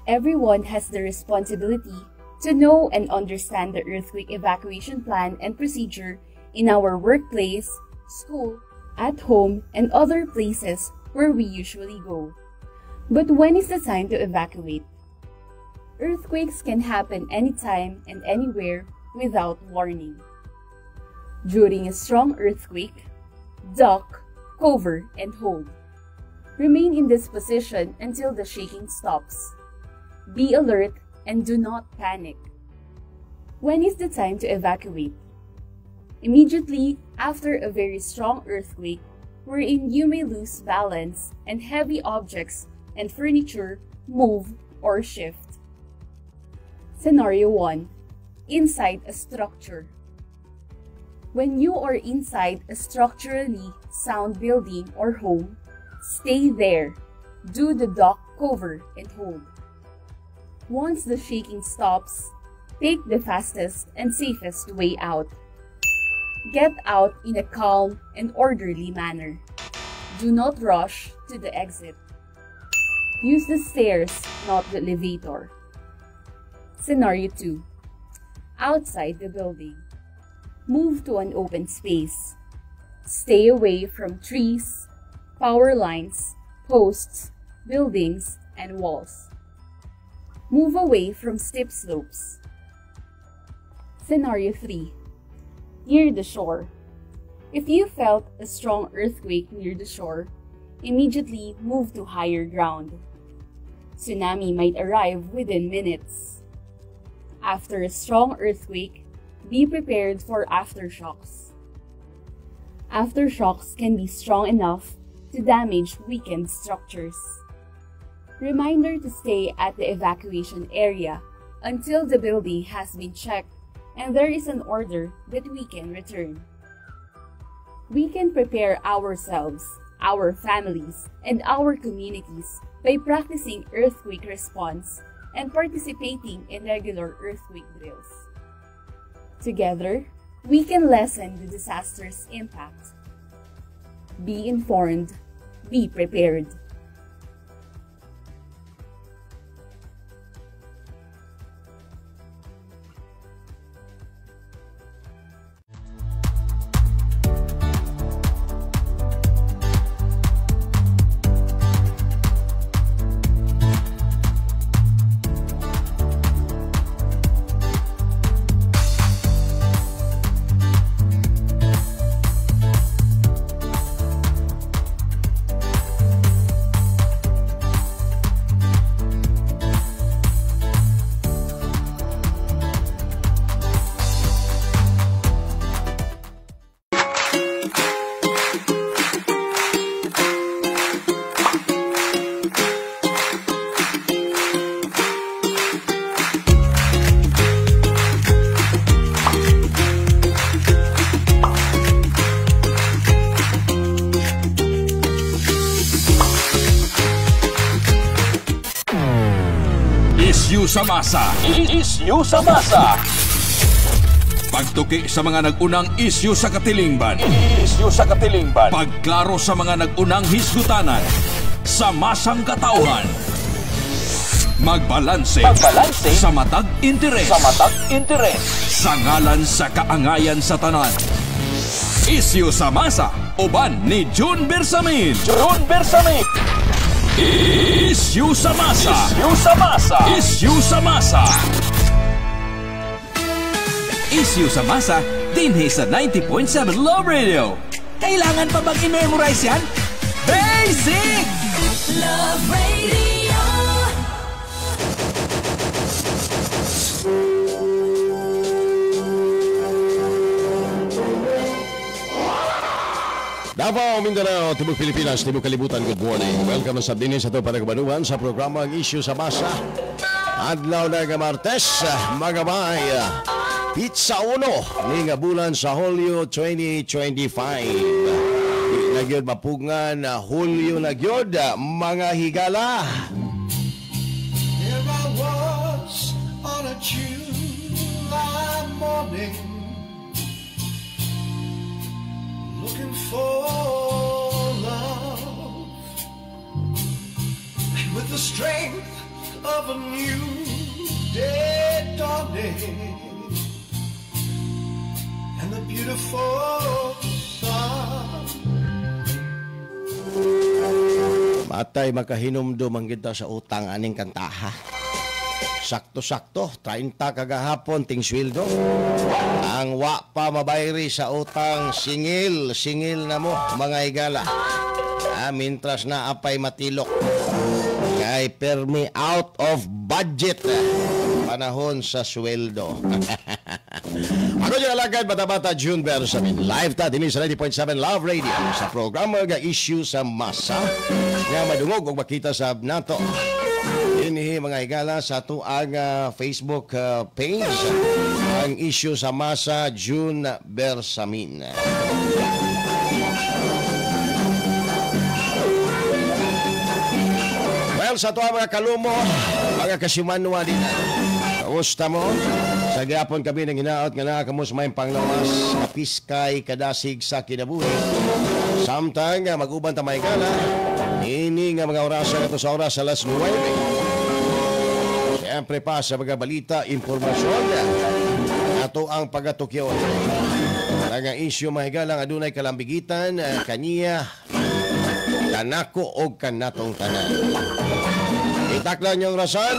Everyone has the responsibility to know and understand the earthquake evacuation plan and procedure in our workplace, school, at home, and other places where we usually go. But when is the time to evacuate? Earthquakes can happen anytime and anywhere without warning. During a strong earthquake, duck, cover, and hold. Remain in this position until the shaking stops. Be alert and do not panic. When is the time to evacuate? Immediately after a very strong earthquake, wherein you may lose balance and heavy objects and furniture move or shift. Scenario 1. Inside a structure. When you are inside a structurally sound building or home, stay there. Do the duck, cover, and hold. Once the shaking stops, take the fastest and safest way out. Get out in a calm and orderly manner. Do not rush to the exit. Use the stairs, not the elevator. Scenario 2. Outside the building. Move to an open space. Stay away from trees, power lines, posts, buildings, and walls. Move away from steep slopes. Scenario 3. Near the shore. If you felt a strong earthquake near the shore, immediately move to higher ground. Tsunami might arrive within minutes. After a strong earthquake, be prepared for aftershocks. Aftershocks can be strong enough to damage weakened structures. Reminder to stay at the evacuation area until the building has been checked and there is an order that we can return. We can prepare ourselves, our families, and our communities by practicing earthquake response and participating in regular earthquake drills. Together, we can lessen the disaster's impact. Be informed, be prepared. Issue sa masa. Issue sa masa. Pagtuki sa mga nag-unang issue sa katilingban. Issue sa katilingban. Pagklaro sa mga nag-unang hisgutanan. Sa masang katauhan. Magbalanse. Magbalanse. Sa matag interes. Sa matag interes. Sa ngalan sa kaangayan sa tanan. Issue sa masa. Uban ni June Bersamin. June Bersamin. Issue sa masa. Issue sa masa. Issue sa masa. Issue sa masa dinhi sa 90.7 Love Radio. Kailangan pa bang i-memorize yan? Basic! Love Radio. Davao, Mindanao, Tibok Pilipinas, Tibok Kalibutan, good morning. Welcome sa dinis sa ito panagbanuhan sa programa ang Issue sa Masa. Adlaw na nga Martes, magabay, Pizza Uno, ni nga bulan sa Hulyo 2025. Di na gyud mapugngan, Hulyo na gyud, mga higala. Here I was on a July morning, looking for love, and with the strength of a new day dawning and the beautiful sun. Matay makahinumdum ang kita sa utang aning kantaha. Sakto-sakto, 30 kagahapon ting sweldo. Ang wa pa mabayri sa utang, singil, singil na mo mga higala. Mintras na apay matilok. Kay permi out of budget. Panahon sa sweldo. Ako yung alagad, bata-bata, June Bersamin. Live ta, dinhi sa 90.7 Love Radio sa programa nga issue sa masa nga madungog og makita sa nato. Dinhi mga higala sa tuang Facebook page ang issue sa masa June Bersamin. Well, sa tuang mga kalumo, mga kasimanwa din. Kamusta mo? Sa gihapon kami nang hinaot nga naa kamo sa maayong panglawas, kapiskay kadasig sa kinabuhi. Samtang mag-uban ta mga higala, ini nga mga orasa nga to sa oras alas 9. Siyempre pa sa mga balita, impormasyon, ato ang pagatukyon. Nga isyu mga higala nga adunay kalambigitan, kaniya, kanako og kanatong tanan. Itaklan niyong rasan,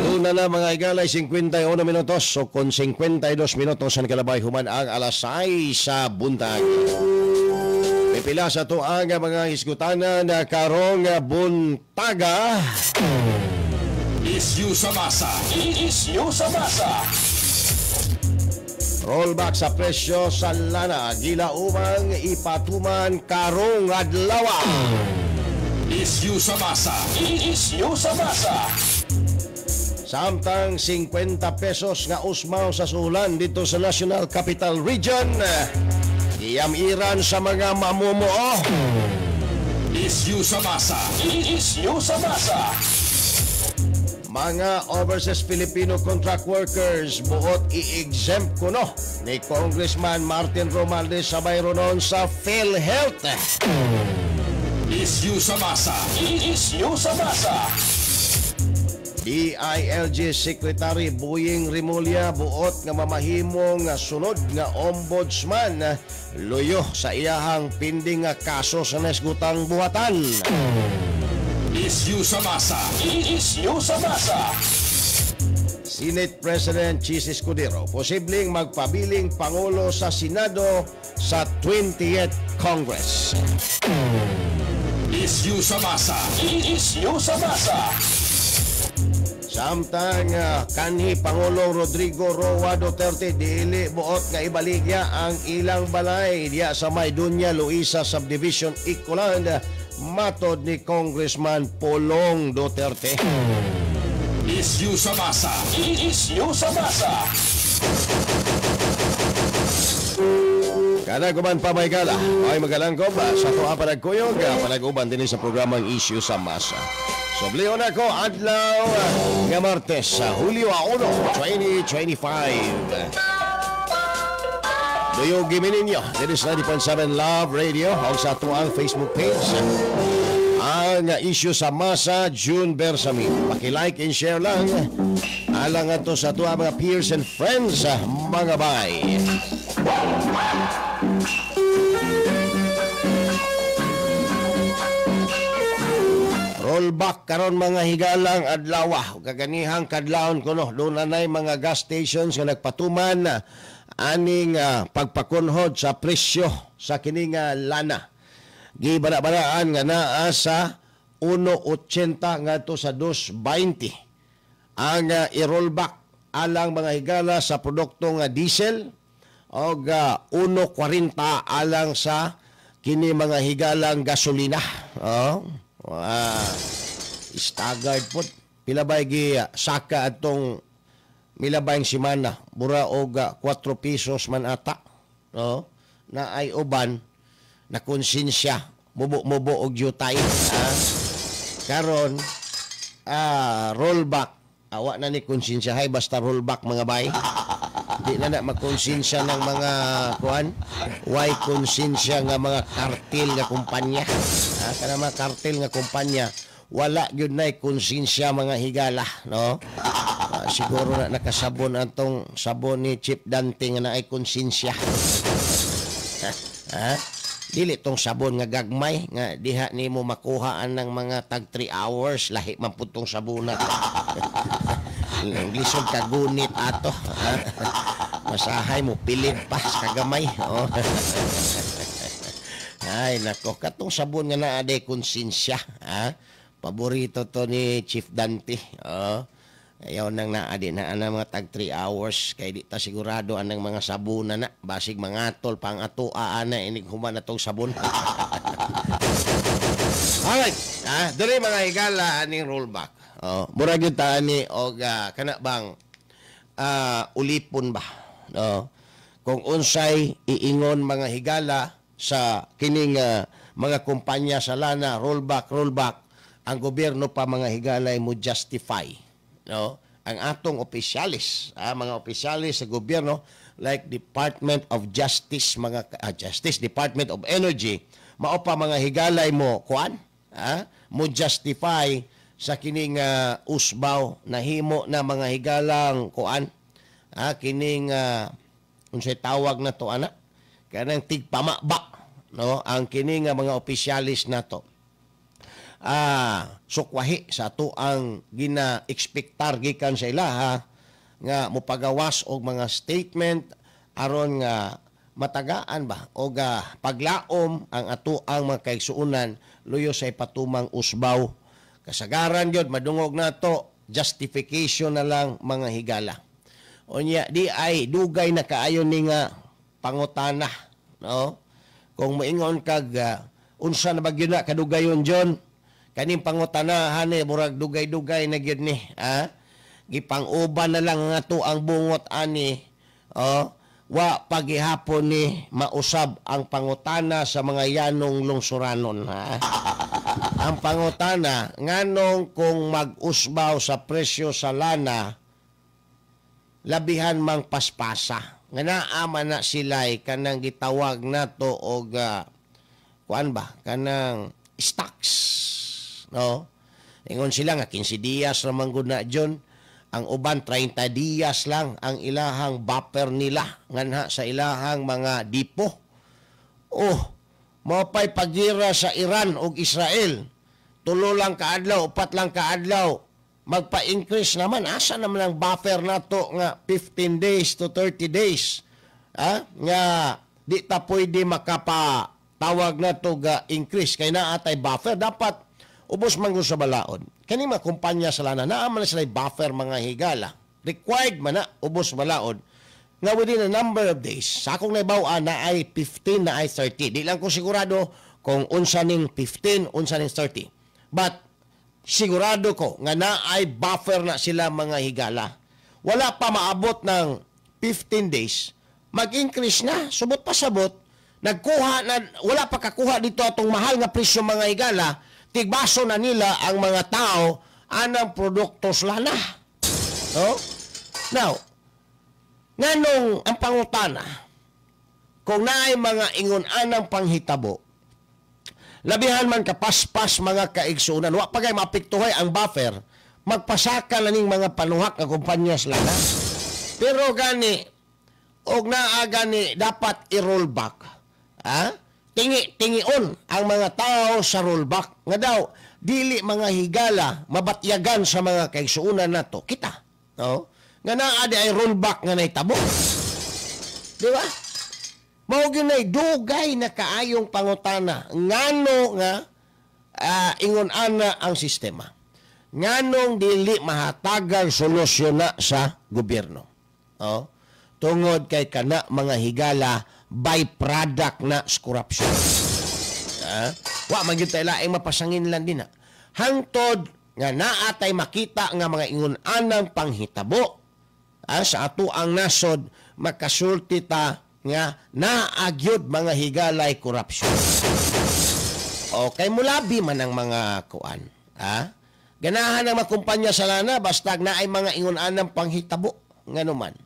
tuna na mga higalay 51 minutos o kon 52 minutos ang kalabay human ang alas 6 sa buntag. Pipila sa tuang mga hisgutanan na karong buntaga. Isyu sa masa. Isyu sa masa. Rollback sa presyo sa lana, gilaumang ipatuman karong adlaw. Isyu sa masa. Isyu sa masa. Samtang 50 pesos nga usmaw sa sulan dito sa National Capital Region, giyamiran sa mga mamumuo. Isyu sa masa. Isyu sa masa. Mga overseas Filipino contract workers buot i-exempt kuno ni Congressman Martin Romualdez sa bayronon sa PhilHealth. Isyu sa masa. Isyu sa masa. DILG Secretary Boying Remulla buot nga mamahimong sunod nga ombudsman luyo sa iyahang pinding nga kaso sa nasgutang buhatan. Isyu sa masa. Isyu sa masa. Senate President Chiz Escudero posibleng magpabiling Pangulo sa Senado sa 20th Congress. Isyu sa masa. Isyu sa masa. Samtang kanhi Pangulong Rodrigo Roa Duterte dili buot nga ibaligya ang ilang balay diya sa may Doña Luisa Subdivision Ecoland matod ni Congressman Polong Duterte. Isyu sa masa. Isyu sa masa. Kanaguman pa may gala ay magalangkob sa tuwa panagkuyog panag-uban din sa programang Issue sa Masa. Subliho na ko adlaw nga Martes sa Hulyo 1, 2025. Duyog ninyo diri sa 90.7 Love Radio o sa atuang Facebook page. Ang issue sa masa June Bersamin. Paki-like and share lang. Alang ato sa atuang mga peers and friends, mga bay. Rollback karon mga higalang adlaw. Kaganihang kadlawon kuno doon na mga gas stations nga nagpatuman aning pagpakunhod sa presyo sa kining lana. Gibara-baraan nga naa sa 1.80 ngadto sa 2.20 ang i-rollback alang mga higala sa produkto nga diesel og 1.40 alang sa kini mga higalang gasolina. Oh. Staggered po. Pila ba gi saka atong milabayng simana bura og 4 pesos man ata. No? Na ay uban na konsensya mubo-mubo og jutay. Karon rollback awa na ni konsensya hay basta rollback mga bay. Di na na makonsensya ng mga kuan, why konsensya nga mga kartel nga kumpanya. Kana mga kartel nga kumpanya Wala gyud nay konsensya, mga higala, no? Siguro na nakasabon atong sabon ni Chief Dante nga naay konsensya. Ha? Dili tong sabon nga gagmay nga diha nimo makuha ang mga tag 3 hours, lahi man pud tong sabon na. Lisod kagunit ato. Ha? Masahay mo pilid pa sa kagamay. Oh. Ay nako, katong sabon nga naa day konsensya, ha? Paborito to ni Chief Dante. Oh. Ayaw nang naa di na ana mga tag 3 hours kay di ta sigurado anang mga sabon na basig mangatol pang atoa ana inig human na tong sabon. Alright, diri mga higala aning rollback. Oh, murag gyud ta ani og kana bang ulipon ba, no? Kung unsay iingon, mga higala, sa kining mga kumpanya sa lana, rollback, rollback, ang gobyerno pa, mga higala, mo justify, no? Ang atong opisyalis, mga opisyalis sa gobyerno like Department of Justice, mga Justice, Department of Energy, mao pa, mga higalay, mo kuan, mo justify sa kining usbaw nahimo na, mga higalang kuan, kining unsay tawag na to ana, kanang tigpamaba, no? Ang kining mga opisyalis nato sukwahi sa ato ang gina-expectar gikan sa ilaha nga mopagawas og mga statement aron nga matagaan ba og paglaom ang ato ang mga kaigsuonan luyo sa ipatumang usbaw. Kasagaran gyud madungog nato justification na lang, mga higala. Unya di ay dugay na kaayo ni nga pangutana, no? Kung moingon kag unsa na ba gyud na kadugayon, John, kaning pangutana ni murag dugay-dugay na gyud ni, ha? Gipang-uban na lang nga to ang bungot ani, oh, wa pagihapon ni mausab ang pangutana sa mga yanong lungsuranon, ha? Ang pangutana, nganong kung mag-usbaw sa presyo sa lana, labihan mang paspasa nga naa man na sila'y kanang gitawag nato og kuan ba, kanang stocks, no? Ingon sila nga 15 dias ra man gud na, John. Ang uban 30 dias lang ang ilahang buffer nila nganha sa ilahang mga depo. Oh, mao pay pagira sa Iran ug Israel, 3 lang kaadlaw, 4 lang kaadlaw, magpa-increase naman. Asa naman ang buffer nato nga 15 days to 30 days, ha? Nga di ta pwede makapatawag nato ga increase kay naa tay buffer? Dapat ubos man gud sa balaod. Kani mga kumpanya sa lana, naa man na sila buffer, mga higala. Required man na ubos balaod nga within a number of days. Sa akong naibaw-an na ay 15 na ay 30. Di lang ko sigurado kung unsa ning 15, unsa ning 30, but sigurado ko nga naay buffer na sila, mga higala. Wala pa maabot ng 15 days, mag-increase na, subot pa sabot, nagkuha na, wala pa kakuha dito atong mahal nga presyo, mga higala, tigbaso na nila ang mga tao anang produkto lana. No? Now, nganong ang pangutana, kung naay mga ingon anang panghitabo, labihan man kapaspas, mga kaigsunan, wa pa kay maapektuhay ang buffer, magpasaka na ning mga panuhak nga kumpanya sa lana. Pero gani, og naa gani dapat i-rollback. Ha? Tingi-tingion ang mga tao sa rollback. Nga daw, dili, mga higala, mabatyagan sa mga kaigsuunan nato. Kita. No? Nga naa di ay rollback nga naitabo. Di ba? Mao gyud nay dugay na kaayong pangutana ngano nga ingon ana ang sistema. Nganong dili mahatagan solusyon na sa gobyerno? Oh, tungod kay kana, mga higala, byproduct na sa corruption. Wa man gyud tay laing mapasangin lang din na. Hangtod nga naa tay makita nga mga ingon anang panghitabo sa ato ang nasod, makasulti ta nga naa gyud, mga higalay, corruption. Okay, mulabi man ang mga kuan. Ha? Ganahan ang makumpanya sa lana basta naay mga ingon anang panghitabo nganuman.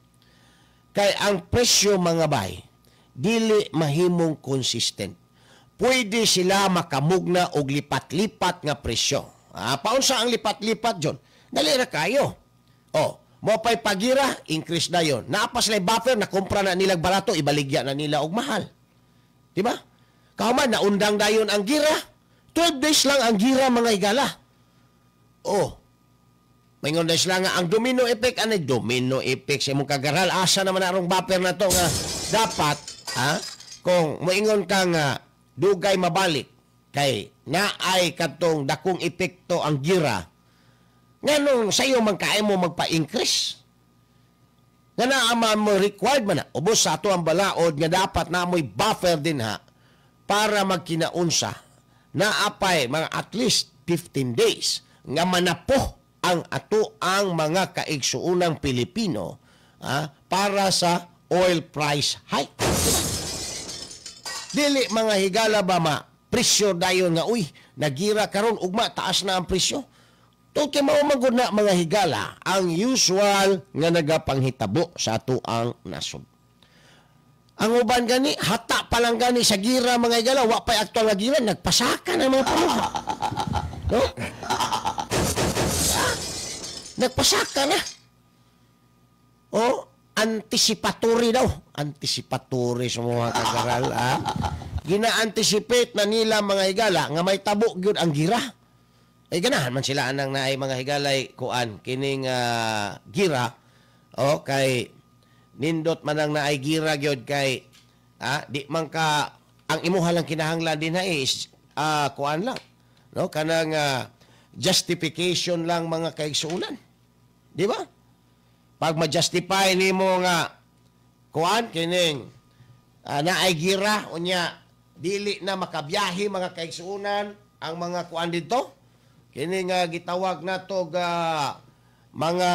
Kay ang presyo, mga bay, dili mahimong consistent. Pwede sila makamugna og lipat-lipat nga presyo. Ah, paunsa ang lipat-lipat, John? Dali ra kayo. Oh, mo pay pagira, increase na yon. Naa pa sila buffer, nakumpra na nila barato, ibaligya na nila og mahal. Di ba? Kahuman, naundang dayon ang gira. 12 days lang ang gira, mga higala. Oh, maingon na sila nga ang domino effect, ano domino effect sa imong kagaral? Asa naman arong buffer na to nga dapat, ha? Kung moingon ka nga dugay mabalik kay naay katong dakong epekto ang gira, nganong sayo man kaay mo magpa-increase? Nga naa man mo required man na ubos sa ato ang balaod nga dapat na mo'y buffer din ha para magkinaunsa naapay mga at least 15 days nga manapo ang ato ang mga kaigsuunang Pilipino, ah, para sa oil price hike. Dili, mga higala, ba ma presyo dayon nga uy nagira karon, ugma taas na ang presyo. Tungkol kay mao man gud na, mga higala, ang usual nga nagapanghitabo sa ato ang nasod. Ang uban gani hata pa lang gani sa gira, mga higala, wa pay aktual nga gira, nagpasaka na mga pamuha. No? Nagpasaka na. Oh, anticipatory daw. Anticipatory sa mga kagaral, ah. Gina-anticipate na nila, mga higala, nga may tabo gyud ang gira. Ay ganahan man sila anang naay, mga higalay, kuan kining gira, oh, kay nindot man ang naay gira gyud kay di man ka ang imuha lang kinahanglan din na is kuan lang, no, kanang justification lang, mga kaigsuonan, di ba? Pag ma-justify nimo nga kuan kining naay gira, unya dili na makabiyahe, mga kaigsuonan, ang mga kuan dito kini nga gitawag nato ga mga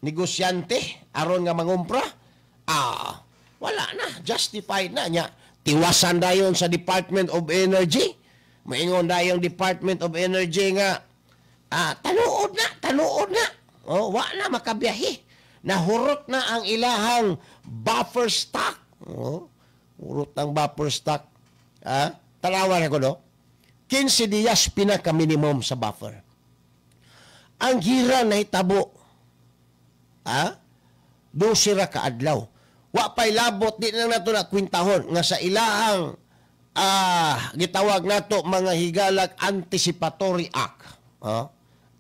negosyante aron nga mangumpra, wala na, justified na nya. Tiwasan dayon sa Department of Energy. Maingon dayon Department of Energy nga tanuod na, tanuod na, oh, wa na makabiyahe, nahurot na ang ilahang buffer stock. Oh, hurot ang buffer stock. Tanawa na ko, no, 15 dias pinaka minimum sa buffer. Ang gira na hitabo, 12 ra ka adlaw. Wa pay labot, di na nato na kwintahon nga sa ilahang gitawag nato, mga higalag, anticipatory act. Oh,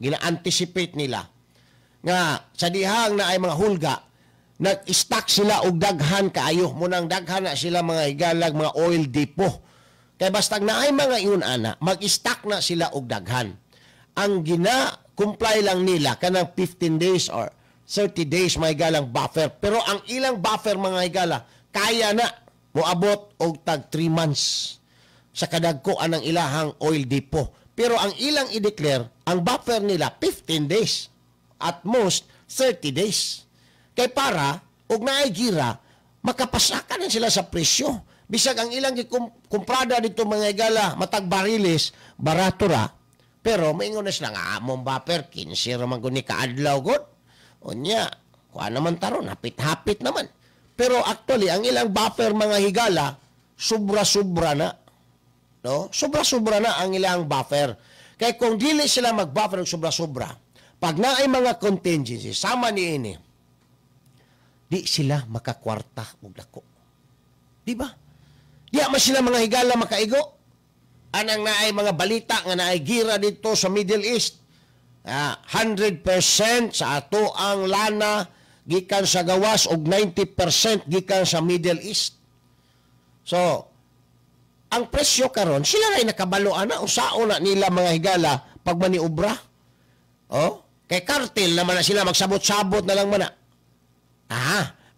gina-anticipate nila nga sa dihang na ay mga hulga, nag-stock sila og daghan kaayo mo nang daghan na sila, mga higalag, mga oil depot. Kay basta naay mga ingon ana, mag-stock na sila og daghan. Ang gina comply lang nila kanang 15 days or 30 days, mga higalang, buffer. Pero ang ilang buffer, mga higala, kaya na moabot og tag 3 months sa kadagko anang ilahang oil depot. Pero ang ilang i-declare, ang buffer nila 15 days. At most 30 days. Kay para og naay gira, makapasaka na sila sa presyo. Bisag ang ilang gikumprada dito, mga higala, matag bariles, barato ra. Pero maingon na sila nga among buffer 15 ra man gud ni kaadlaw gud. Unya, kuha naman taron, hapit-hapit naman. Pero actually, ang ilang buffer, mga higala, sobra-sobra na. No? Sobra-sobra na ang ilang buffer. Kaya kung dili sila mag-buffer ng sobra-sobra, pag naay mga contingency, sama ni ini, di sila makakwarta og dako. Di ba? Di man sila, mga higala, makaigo. Anang naay mga balita nga naay gira dito sa Middle East. 100% sa ato ang lana gikan sa gawas og 90% gikan sa Middle East. So, ang presyo karon sila ray nakabalo ana unsaon na nila, mga higala, pag maniobra. Oh, kay cartel naman na sila, magsabot-sabot na lang man na.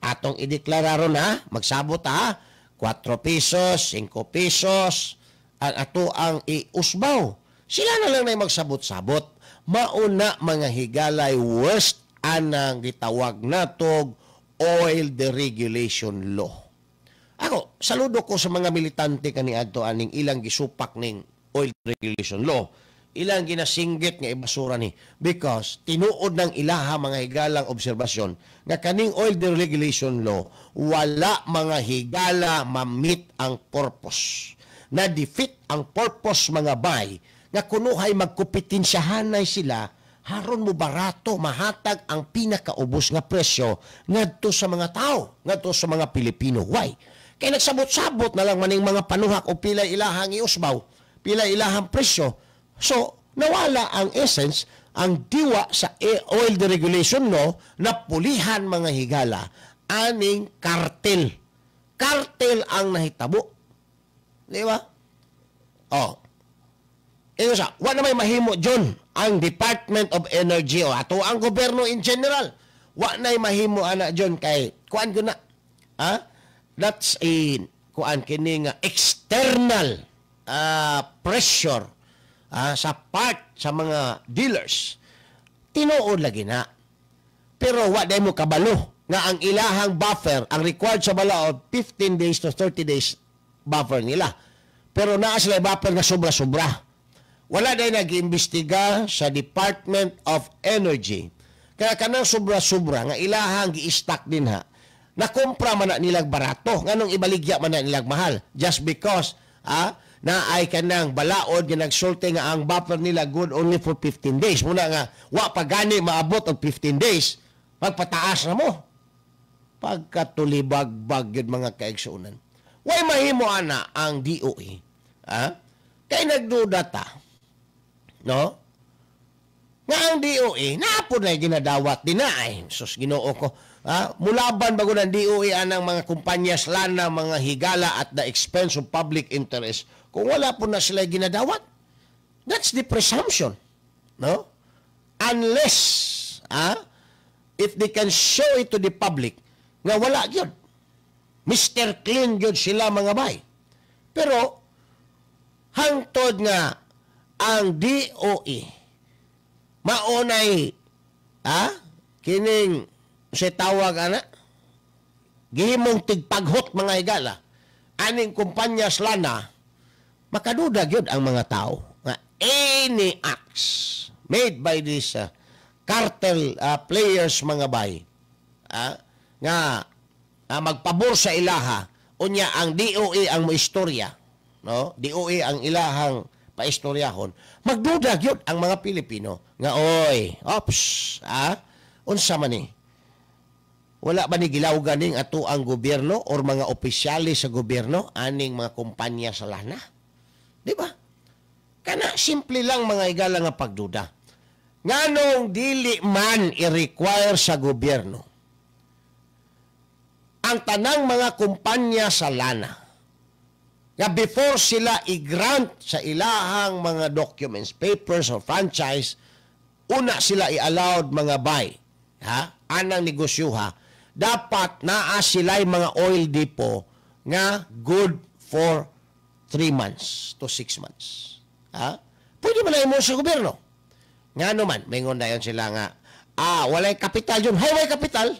Atong ideklara ron ha, magsabot ha, 4 pesos, 5 pesos, ang ato ang iusbaw. Sila na lang na magsabot-sabot. Mauna, mga higalay, worst anang gitawag natog oil deregulation law. Ako, saludo ko sa mga militante kaniadto aning ilang gisupak ning oil deregulation law. Ilang ginasinggit nga ibasura ni because tinuod ng ilaha, mga higalang, obserbasyon nga kaning oil deregulation law wala, mga higala, ma-meet ang purpose. Na defeat ang purpose, mga bay, Nga kunuhay magkompetensyahanay sila haron mo barato mahatag ang pinakaubos nga presyo ngadto sa mga tao, ngadto sa mga Pilipino. Why? Kay nagsabot-sabot na lang maning mga panuhak o pila ilahang iusbaw, pila ilahang presyo. So, nawala ang essence, ang diwa sa oil deregulation law na pulihan, mga higala, aning kartel. Kartel ang nahitabo. Di ba? Oh. Ingon sa, wa na may mahimo, John, ang Department of Energy o ato ang gobyerno in general. Wa na'y mahimo ana, John, kay kuan ko na. Ha? That's a kuan kini nga external pressure sa part sa mga dealers. Tinuod lagi na. Pero wa day mo kabalo nga ang ilahang buffer, ang required sa balaod, 15 days to 30 days buffer nila. Pero naa sila buffer nga sobra-sobra. Wala day nag-imbestiga sa Department of Energy. Kaya kanang sobra-sobra nga ilahang gi-stock din ha, nakumpra man na nilag barato, nganong ibaligya man na nilag mahal just because na ay kanang balaod nga nagsulti nga ang buffer nila good only for 15 days. Muna nga wa pa gani maabot og 15 days, magpataas na mo. Pagkatulibagbag yun, mga kaigsuonan. Way mahimo ana ang DOE. Ha? Kay nagduda ta, no? Nga ang DOE, naapod na ginadawat din na ay. Sus, Ginoo ko. Ha? Mulaban bago ng DOE anang mga kumpanya lana, mga higala, at the expense of public interest kung wala po na sila ginadawat. That's the presumption. No? Unless, if they can show it to the public nga wala yun. Mr. Clean yun sila, mga bay. Pero, hangtod nga ang DOE maunay kining sa tawag ana gihimong tigpaghot, mga higala, aning kumpanya lana, makaduda gyud ang mga tao nga any acts made by these cartel players, mga bay, nga magpabor sa ilaha, unya ang DOE ang moistorya, no? DOE ang ilahang paistoryahon, magduda gyud ang mga Pilipino nga oy, ops, unsa man ni, wala ba ni gilawgan ning ato ang gobyerno or mga opisyales sa gobyerno aning mga kumpanya sa lana? Di ba? Kana simple lang, mga higala, nga pagduda. Nganong dili man i-require sa gobyerno ang tanang mga kumpanya sa lana nga before sila i-grant sa ilahang mga documents, papers or franchise, una sila i-allowed, mga bay, ha? Anang negosyo ha, dapat naa sila'y mga oil depot nga good for 3 months to 6 months. Ha? Pwede man na imo sa gobyerno. Nga naman, mingon na yun sila nga, walay kapital yun. Hay, walay kapital.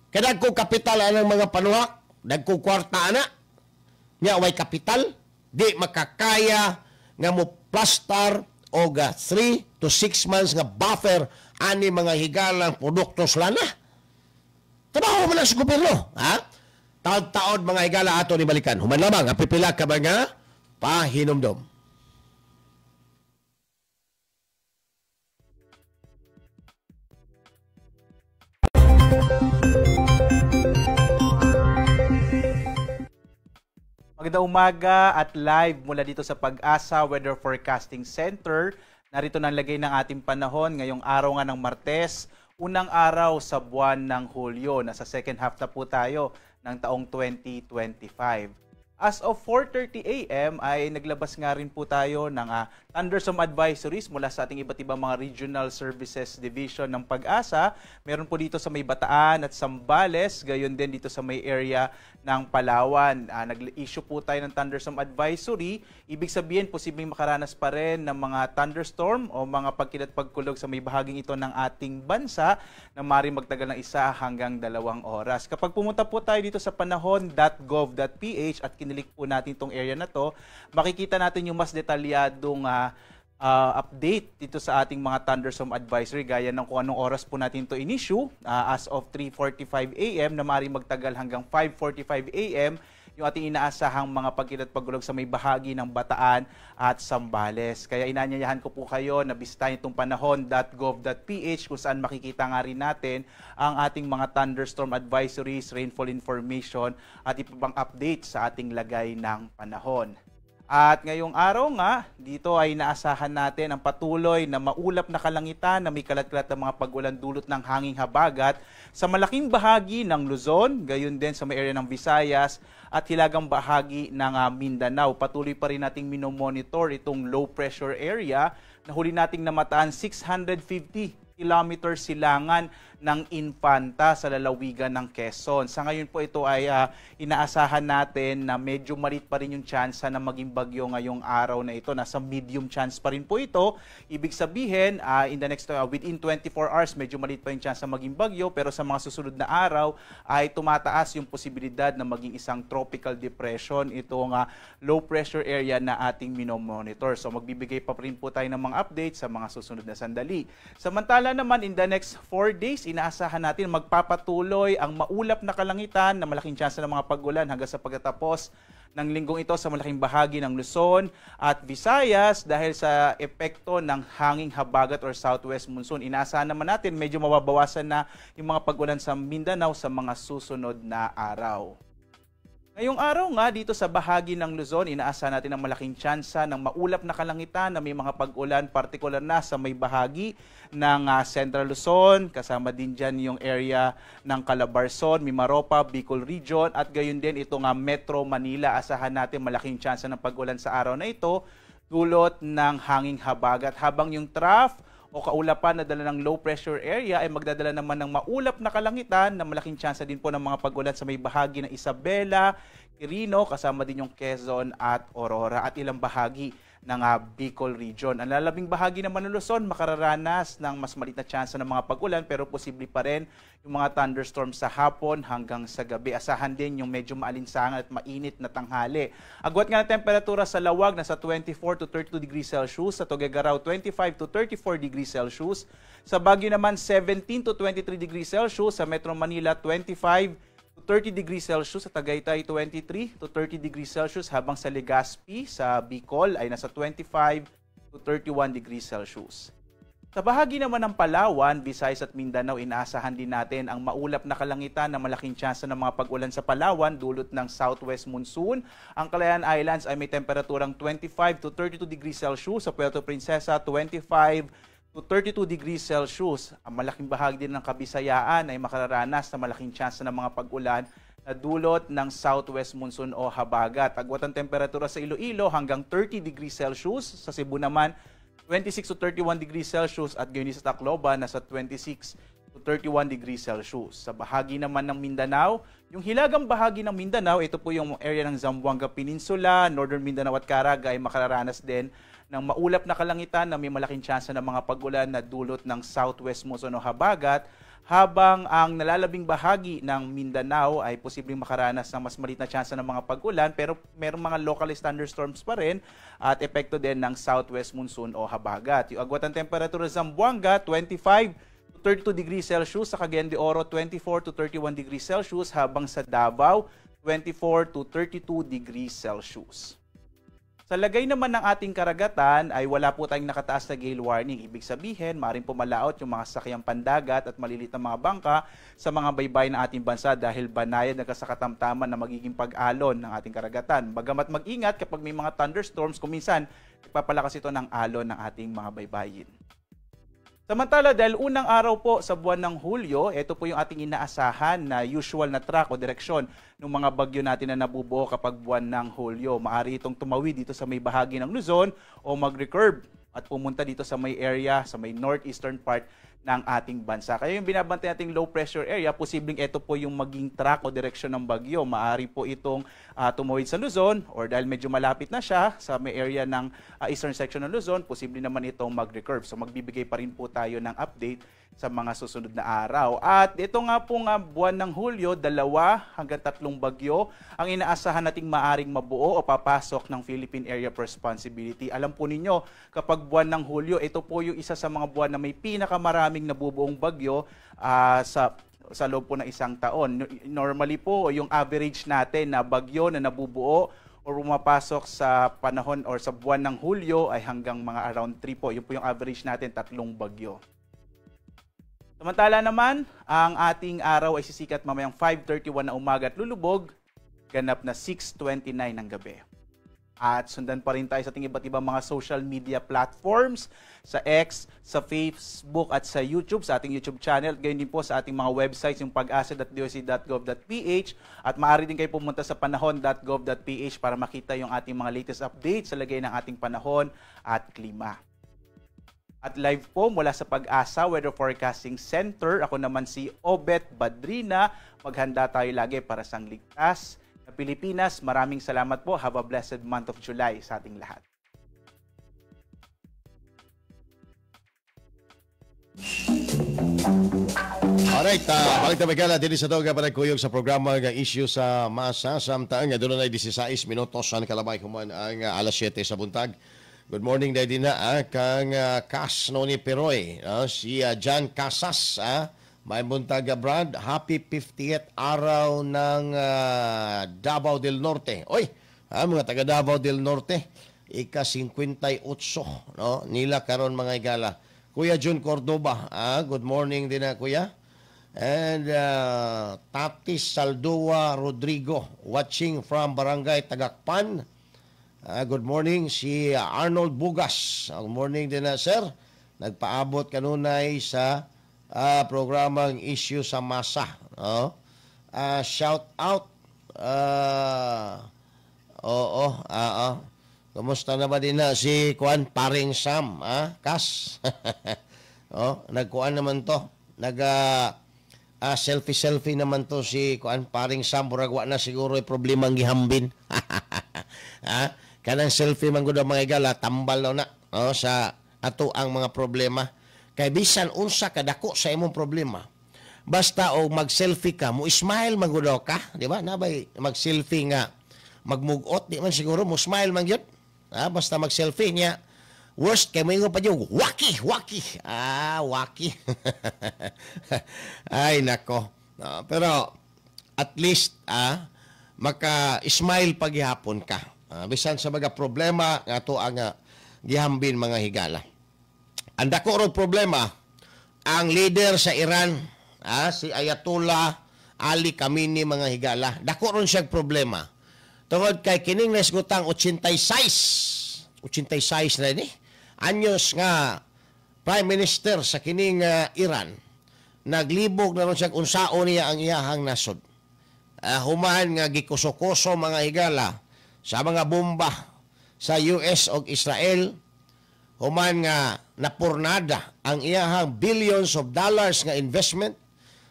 Kaya dagko kapital anang mga panuhak, dagko kwarta ana, nya way kapital, di makakaya nga mo plastar o 3 to 6 months nga buffer ani mga higalang produkto sa lana. Trabaho man lang sa gobyerno. Ha? Taod-taod, mga higala, ato ni balikan human lamang ang pipila ka mga pahinumdom. Magandang umaga at live mula dito sa Pag-asa Weather Forecasting Center. Narito na ang lagay ng ating panahon ngayong araw nga ng Martes, unang araw sa buwan ng Hulyo. Nasa second half na po tayo ng taong 2025. As of 4:30 a.m. ay naglabas nga rin po tayo ng thunderstorm advisories mula sa ating iba't ibang mga regional services division ng Pag-asa. Meron po dito sa may Bataan at Zambales, gayon din dito sa may area ng Palawan. Nag-issue po tayo ng thunderstorm advisory. Ibig sabihin, posibleng makaranas pa rin ng mga thunderstorm o mga pagkilat pagkulog sa may bahaging ito ng ating bansa na maaaring magtagal ng 1 hanggang 2 oras. Kapag pumunta po tayo dito sa panahon.gov.ph at kinilik po natin itong area na to, makikita natin yung mas detalyadong update dito sa ating mga thunderstorm advisory gaya ng kung anong oras po natin ito in-issue as of 3:45 a.m. na maaaring magtagal hanggang 5:45 a.m. yung ating inaasahang mga pagkilat pagulog sa may bahagi ng Bataan at Zambales. Kaya inanyayahan ko po kayo na bisitahin itong panahon.gov.ph kung saan makikita nga rin natin ang ating mga thunderstorm advisories, rainfall information at iba pang update sa ating lagay ng panahon. At ngayong araw nga, dito ay inaasahan natin ang patuloy na maulap na kalangitan na may kalat-kalat na mga pag-ulan dulot ng hanging habagat sa malaking bahagi ng Luzon, gayon din sa may area ng Visayas at hilagang bahagi ng Mindanao. Patuloy pa rin nating minomonitor itong low pressure area na huli nating namataan 650 kilometers silangan ng Infanta sa lalawigan ng Quezon. Sa ngayon po, ito ay inaasahan natin na medyo maliit pa rin yung tsansa na maging bagyo ngayong araw na ito. Nasa medium chance pa rin po ito. Ibig sabihin, in the next within 24 hours, medyo maliit pa yung chance na maging bagyo, pero sa mga susunod na araw ay tumataas yung posibilidad na maging isang tropical depression itong low pressure area na ating minomonitor. So magbibigay pa rin po tayo ng mga updates sa mga susunod na sandali. Samantala naman, in the next 4 days, inaasahan natin magpapatuloy ang maulap na kalangitan na malaking tsansa ng mga pag-ulan hanggang sa pagkatapos ng linggong ito sa malaking bahagi ng Luzon at Visayas dahil sa epekto ng hanging habagat or southwest monsoon. Inaasahan naman natin medyo mababawasan na yung mga pag-ulan sa Mindanao sa mga susunod na araw. Ngayong araw nga, dito sa bahagi ng Luzon, inaasahan natin ang malaking tsansa ng maulap na kalangitan na may mga pag-ulan, partikular na sa may bahagi ng Central Luzon, kasama din dyan yung area ng Calabarzon, Mimaropa, Bicol Region, at gayon din itong Metro Manila. Asahan natin malaking tsansa ng pag-ulan sa araw na ito, dulot ng hanging habagat. Habang yung trough o kaulapan na dala ng low pressure area ay magdadala naman ng maulap na kalangitan na malaking tsansa din po ng mga pag-ulan sa may bahagi ng Isabela, Quirino, kasama din yung Quezon at Aurora at ilang bahagi ng Bicol Region. Ang lalabing bahagi naman ng Luzon makararanas ng mas maliit na tsansa ng mga pag-ulan, pero posible pa rin yung mga thunderstorms sa hapon hanggang sa gabi. Asahan din yung medyo maalinsangan at mainit na tanghali. Agwat nga ng temperatura sa Laoag, nasa 24 to 32 degrees Celsius, sa Tuguegarao 25 to 34 degrees Celsius, sa Baguio naman 17 to 23 degrees Celsius, sa Metro Manila 25 to 30 degrees Celsius, sa Tagaytay 23 to 30 degrees Celsius, habang sa Legazpi, sa Bicol ay nasa 25 to 31 degrees Celsius. Sa bahagi naman ng Palawan, Visayas at Mindanao, inaasahan din natin ang maulap na kalangitan na malaking tsansa ng mga pag-ulan sa Palawan dulot ng southwest monsoon. Ang Kalayaan Islands ay may temperaturang 25 to 32 degrees Celsius, sa Puerto Princesa 25 to 32 degrees Celsius. Ang malaking bahagi din ng Kabisayaan ay makararanas na malaking tsansa ng mga pag-ulan na dulot ng southwest monsoon o habagat. Agwat ang temperatura sa Iloilo hanggang 30 degrees Celsius. Sa Cebu naman, 26 to 31 degrees Celsius at gayon din sa Tacloban, nasa 26 to 31 degrees Celsius. Sa bahagi naman ng Mindanao, yung hilagang bahagi ng Mindanao, ito po yung area ng Zamboanga Peninsula, Northern Mindanao at Caraga ay makararanas din ng maulap na kalangitan na may malaking tsansa ng mga pag-ulan na dulot ng southwest monsoon o habagat, habang ang nalalabing bahagi ng Mindanao ay posibleng makaranas ng mas maliit na tsansa ng mga pag-ulan, pero merong mga localized thunderstorms pa rin at epekto din ng southwest monsoon o habagat. Yung agwat ng temperatura sa Zamboanga, 25 to 32 degrees Celsius, sa Cagayan de Oro, 24 to 31 degrees Celsius, habang sa Davao, 24 to 32 degrees Celsius. Sa lagay naman ng ating karagatan ay wala po tayong nakataas na gale warning. Ibig sabihin, maaaring pumalaot yung mga sakyang pandagat at maliliit na mga bangka sa mga baybayin ng ating bansa dahil banayad na kasakatamtaman na magiging pag-alon ng ating karagatan. Bagamat mag-ingat kapag may mga thunderstorms, kuminsan nagpapalakas ito ng alon ng ating mga baybayin. Samantala, dahil unang araw po sa buwan ng Hulyo, ito po yung ating inaasahan na usual na track o direksyon ng mga bagyo natin na nabubuo kapag buwan ng Hulyo. Maari itong tumawid dito sa may bahagi ng Luzon o mag-recurve at pumunta dito sa may area, sa may northeastern part ng ating bansa. Kaya yung binabantay nating low pressure area, posibleng ito po yung maging track o direksyon ng bagyo. Maari po itong tumawid sa Luzon or dahil medyo malapit na siya sa may area ng eastern section ng Luzon, posible naman itong mag-recurve. So magbibigay pa rin po tayo ng update sa mga susunod na araw. At ito nga po nga buwan ng Hulyo, 2 hanggang 3 bagyo ang inaasahan nating maaring mabuo o papasok ng Philippine Area of Responsibility. Alam po ninyo, kapag buwan ng Hulyo, ito po yung isa sa mga buwan na may pinakamaraming nabubuong bagyo sa sa loob po ng isang taon. Normally po, yung average natin na bagyo na nabubuo o pumapasok sa panahon or sa buwan ng Hulyo ay hanggang mga around 3 po. Yun po yung average natin, tatlong bagyo. Samantala naman, ang ating araw ay sisikat mamayang 5:31 na umaga at lulubog ganap na 6:29 ng gabi. At sundan pa rin tayo sa ating iba't ibang mga social media platforms, sa X, sa Facebook at sa YouTube, sa ating YouTube channel. At gayon din po sa ating mga websites, yung pagasa.doc.gov.ph, at maaari din kayo pumunta sa panahon.gov.ph para makita yung ating mga latest updates sa lagay ng ating panahon at klima. At live po mula sa Pag-asa Weather Forecasting Center, ako naman si Obet Badrina. Maghanda tayo lagi para sa ligtas na Pilipinas. Maraming salamat po. Have a blessed month of July sa ating lahat. Alright, balik na magkala din sa toga para kuyog sa programa nga issue sa masa samtang nga doon na 16 minutos ang kalabay human ang alas 7 sa buntag. Good morning dahil din na kang Kas Noni Peroy, si John Casas, may buntag Brad, happy 50th araw ng Davao del Norte. Oy, mga taga Davao del Norte, ika-58, no? Nila karon mga igala. Kuya Jun Cordoba, good morning din na kuya. And Tatis Saldua Rodrigo, watching from Barangay Tagakpan. Good morning si Arnold Bugas. Good morning din na sir. Nagpaabot kanunay sa programang issue sa masa. No? Shout out. Oo. Kumusta na ba din na si Kuan Paring Sam? Kas? Oh, nagkuan naman to. Nag selfie-selfie naman to si Kuan Paring Sam. Murag wa na siguro ay problema ang gihambin. Kanang selfie man gud mga igala, tambal daw na, oh, sa ato ang mga problema. Kay bisan unsa kadako sa imong problema, basta og mag-selfie ka, mo smile man gud ka, di ba? Nabay mag-selfie nga magmugot, di man siguro mo smile man gyud. Basta mag-selfie niya. Worst kay moingon pa gyud, waki, waki. Waki. Ay nako. No, pero at least maka-smile paghihapon ka. Bisan sa mga problema nga ato ang gihambin mga higala. Ang dako ro problema ang leader sa Iran, si Ayatollah Ali Khamenei mga higala. Dako ron siyang problema. Tungod kay kining naisgutang 86 na ni anyos nga Prime Minister sa kining Iran, naglibog na ron siya unsaon niya ang iyahang nasod. Human nga gikuso-kuso mga higala sa mga bomba sa US og Israel, human nga napurnada ang iyahang billions of dollars nga investment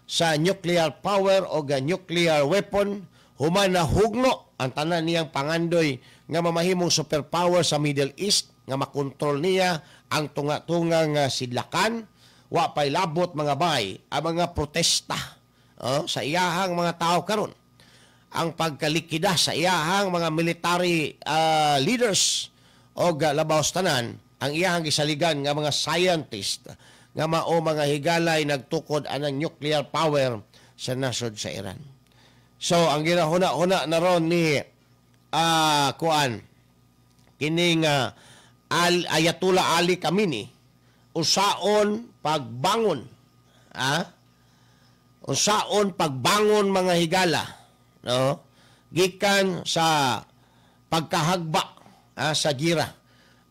sa nuclear power o nuclear weapon, human na hugno ang tanan niyang pangandoy nga mamahimong superpower sa Middle East nga makontrol niya ang tunga-tungang sidlakan, wa pay labot mga bay ang mga protesta sa iyahang mga tao karon, ang pagkalikida sa iyahang mga military leaders o labaw tanan ang iyahang gisaligan nga mga scientist nga mao mga higalay nagtukod anang nuclear power sa nasod sa Iran. So ang ginahuna-huna na ron ni kuan kining Ayatollah Ali Khamenei, usaon pagbangon, usaon pagbangon mga higala, no, gikan sa pagkahagba sa gira.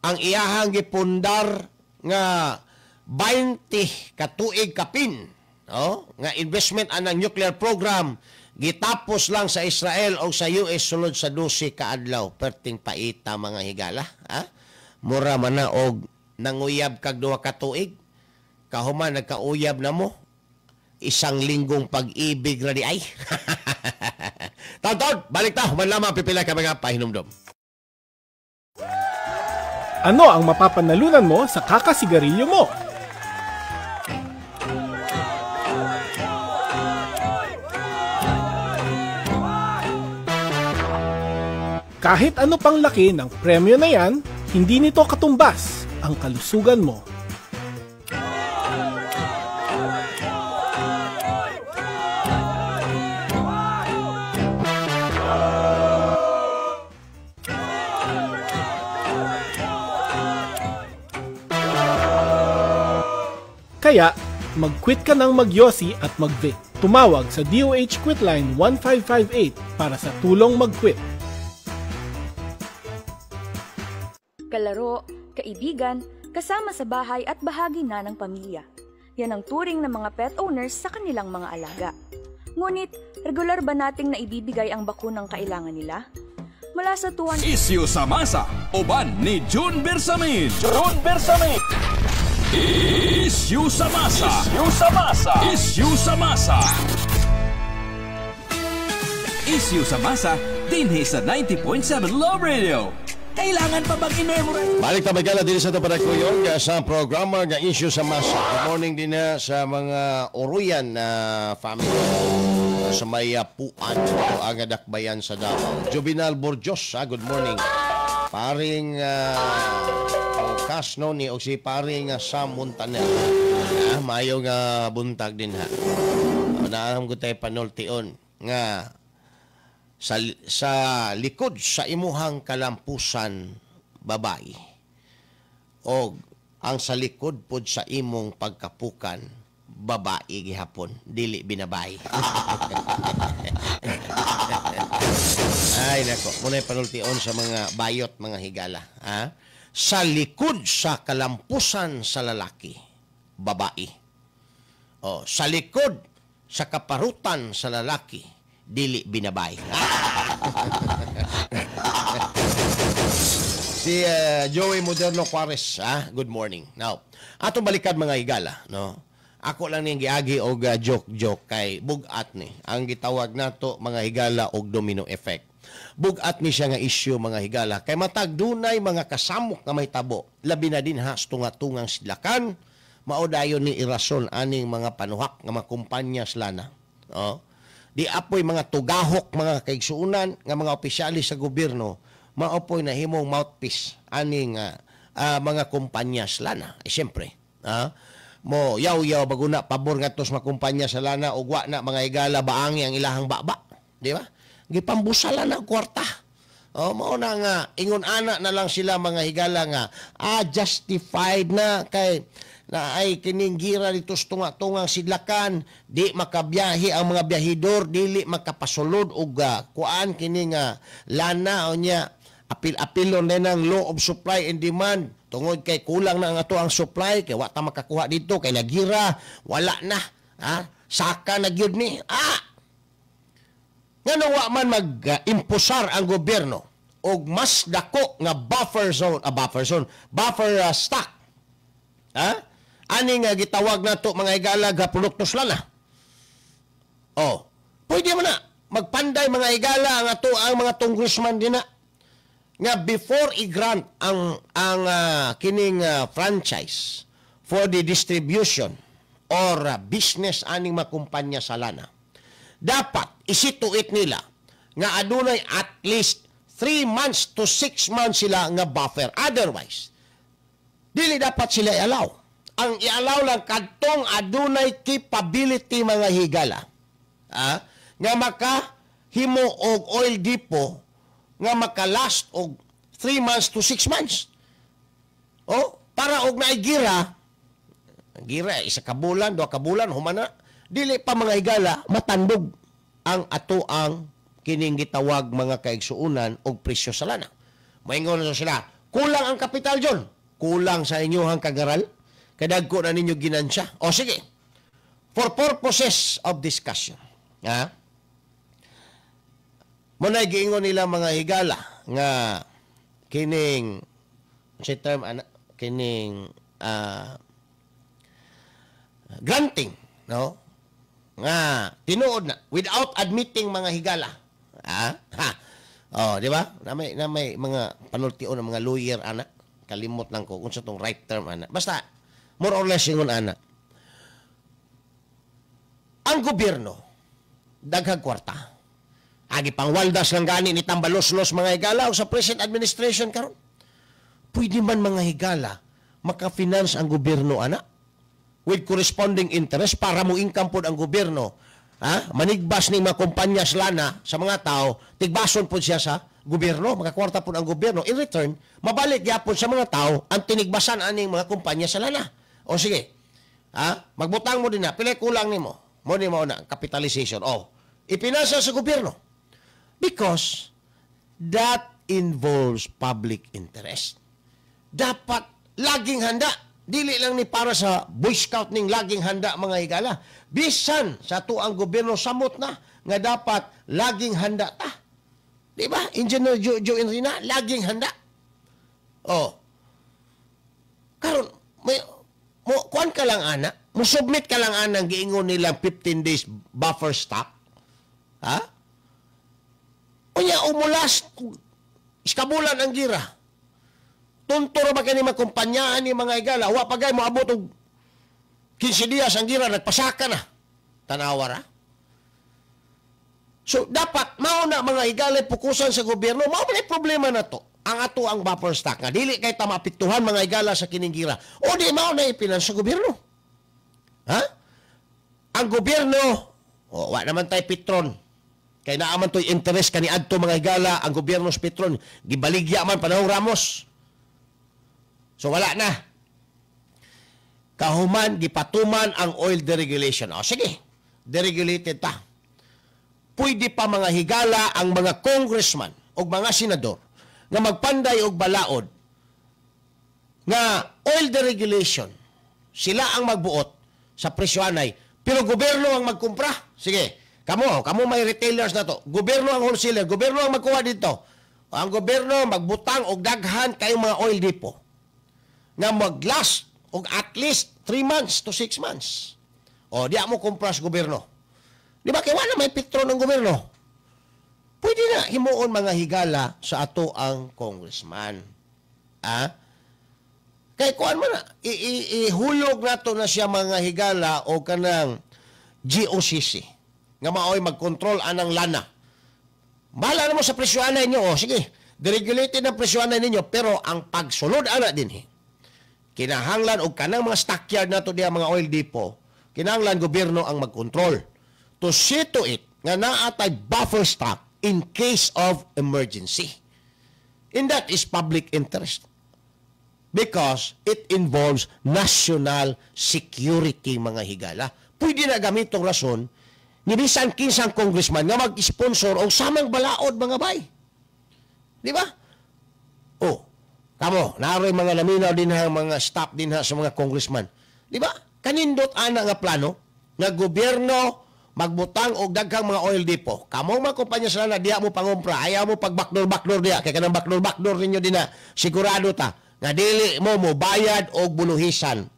Ang iyahang gipundar nga 20 katuig kapin, no, nga investment anang nuclear program gitapos lang sa Israel o sa US sulod sa 12 kaadlaw. Perting paita mga higala, Mura man na og nanguyab kag 2 ka tuig, kahuman nagkauyab na mo, isang linggong pag-ibig ra di ay. Taon-taon, balik ta, human lamang pipila ka mga pahinumdom. Ano ang mapapanalunan mo sa kakasigarilyo mo? Kahit ano pang laki ng premyo na yan, hindi nito katumbas ang kalusugan mo. Kaya, mag-quit ka ng magyosi at mag-vape. Tumawag sa DOH Quitline 1558 para sa tulong mag-quit. Kalaro, kaibigan, kasama sa bahay at bahagi na ng pamilya. Yan ang turing ng mga pet owners sa kanilang mga alaga. Ngunit, regular ba nating naibibigay ang bakunang kailangan nila? Mula sa 200 Isyu sa masa, uban ni June Bersamin. June Bersamin. Isyu sa masa. Isyu sa masa. Isyu sa masa. Isyu sa masa, dinhi sa 90.7 Love Radio. Kailangan pa bang i-memorize? Balik ta magala din sa Tapadakuyog sa programa nga Issue sa Masa. Good morning din na sa mga Oruyan na family sa may Puan o ang Dakbayan sa Davao. Juvenal Borjos, good morning. Paring Kasno ni o si paring Sam Montaner. Maayong buntag din ha. Naam ko tayo panultion nga sa likod sa imuhang kalampusan babae og ang sa likod pod sa imong pagkapukan babae gihapon dili binabay. Ay nako, muna'y panultion sa mga bayot mga higala, ha? Sa likod sa kalampusan sa lalaki babae, o sa likod sa kaparutan sa lalaki dili binabay. Si Joey Moderno Juarez, good morning. Now, atong balikan mga higala, no? Ako lang ning giagi og joke-joke kay bugat ni ang gitawag nato mga higala og domino effect. Bugat ni siya nga issue mga higala kay matag dunay mga kasamok nga mahitabo, labi na din ha sa tunga-tungang sidlakan, mao dayon ni irason aning mga panuhak nga mga kumpanya lana. Oh. Di apoy mga tugahok mga kaigsuonan nga mga opisyalis sa gobyerno maopoy nahimong mouthpiece aning mga kumpanya lana. Eh, siyempre, mo yaw-yaw baguna pabor ngadto sa mga kumpanya sa lana ug wa na mga higala baangi ang ilahang baba, di ba? Gipambusalan na kwarta. Oh, mao na nga ingon ana na lang sila mga higala nga justified na kay na ay kining gira dito sa tunga-tungang sidlakan, di makabiyahe ang mga biyahidor, dili makapasulod og kuan kining lana o nya apil-apilon na ng law of supply and demand tungod kay kulang na ang ato ang supply kay wa ta makakuha dito kay nagira wala na, ha? Saka na gyud ni ngano wa man mag-imposar ang gobyerno og mas dako nga buffer zone, buffer stock, ha? Ani nga gitawag nato mga higala ga produktos lana. Oh, pwede man na magpanday mga higala ang ato ang mga congressman dinha nga before i-grant ang kining franchise for the distribution or business aning mga kumpanya sa lana, dapat isituate nila nga adunay at least 3 months to 6 months sila nga buffer. Otherwise, dili dapat sila i-allow. Ang i-allow lang kadtong adunay capability mga higala, nga makahimo og oil depot nga makalast og 3 months to 6 months. Oh, para og naay gira, gira isa ka bulan, 2 ka bulan humana, dili pa mga higala matandog ang ato ang kining gitawag mga kaigsuonan og presyo sa lana. Moingon na sila, kulang ang kapital John, kulang sa inyohang kagaral, kadagko na ninyo ginansya. O sige, for purposes of discussion, ha? Muna'y giingon nila mga higala nga kining si term ana kining granting, no? Nga tinuod na without admitting mga higala. Ha? Oh, di ba? Na may mga panultion ng mga lawyer ana, kalimot lang ko unsa tong right term ana. Basta more or less ingon ana. Ang gobyerno daghang kwarta. Agi pangwaldas lang gani ni Tambaloslos mga higala sa present administration karon. Pwede man mga higala maka-finance ang gobyerno ana with corresponding interest para mo income pod ang gobyerno. Ha? Manigbas ni mga kumpanya lana sa mga tao, tigbason pod siya sa gobyerno, makakwarta pod ang gobyerno. In return, mabalik gyapon sa mga tao ang tinigbasan aning mga kumpanya sa lana. O sige, Ha? Magbutang mo din na, pila kulang nimo? Mo ni mao na capitalization. Oh, ipinasa sa gobyerno. Because that involves public interest. Dapat laging handa. Dili lang ni para sa Boy Scout ning laging handa, mga higala. Bisan sa atuang gobyerno, samot na nga dapat laging handa ta. Di ba? Engineer Joe Enrina, laging handa. Oh. Karon may mo kuan ka lang ana, mo submit ka lang ana giingon nilang 15 days buffer stock. Ha? Unya umulas iskabulan ang gira. Tunto ra ba kani makumpanyaan ni, mga higala, wa pa gay moabot og 15 dias ang gira, nagpasaka na. Tanawa ra. So dapat mao na, mga higala, pukusan sa gobyerno, mao man problema na to. Ang ato ang buffer stock nga dili kay ta maapektuhan, mga higala, sa kining gira. O di mao na ipinan sa gobyerno. Ha? Ang gobyerno, oh, wa naman tay Petron. Kay naa man to'y interest kaniadto, mga higala, ang gobyerno sa Petron. Gibaligya man panahong Ramos. So wala na. Kahuman gipatuman ang oil deregulation. O sige, deregulated ta. Pwede pa, mga higala, ang mga congressman o mga senador nga magpanday og balaod nga oil deregulation, sila ang magbuot sa presyo anay pero gobyerno ang magkumpra. Sige, kamo, kamo may retailers na to. Gobyerno ang wholesaler, gobyerno ang magkuha dito. Ang gobyerno magbutang og daghan kayong mga oil depot nga maglast og at least 3 months to 6 months. O, di mo kumpra sa gobyerno. Di ba kay wala may Petron ng gobyerno? Pwede na himuon, mga higala, sa ato ang congressman. Ah? Kay kuan man na, ihulog nato na siya, mga higala, o kanang GOCC nga maoy magkontrol anang lana. Bahala na mo sa presyo anay ninyo. O sige, deregulated ang presyo anay ninyo pero ang pagsulod ana din kinahanglan og kanang mga stockyard nato diya, mga oil depot, kinahanglan gobyerno ang magkontrol. To see to it nga naa tay buffer stock in case of emergency. And that is public interest. Because it involves national security, mga higala. Pwede na gamitong rason ni bisan kinsang congressman nga mag-sponsor og samang balaod, mga bay. Di ba? Oh, kamo, naroy mga naminaw din ha, mga staff din ha sa mga congressman. Di ba? Kanindot ana nga plano nga gobyerno magbutang og daghang mga oil depot. Kamong mga kumpanya sila na diya mo pangumpra, ayaw mo pag backdoor backdoor diya kay kanang backdoor backdoor ninyo dinha, sigurado ta nga dili mo mo bayad og buluhisan.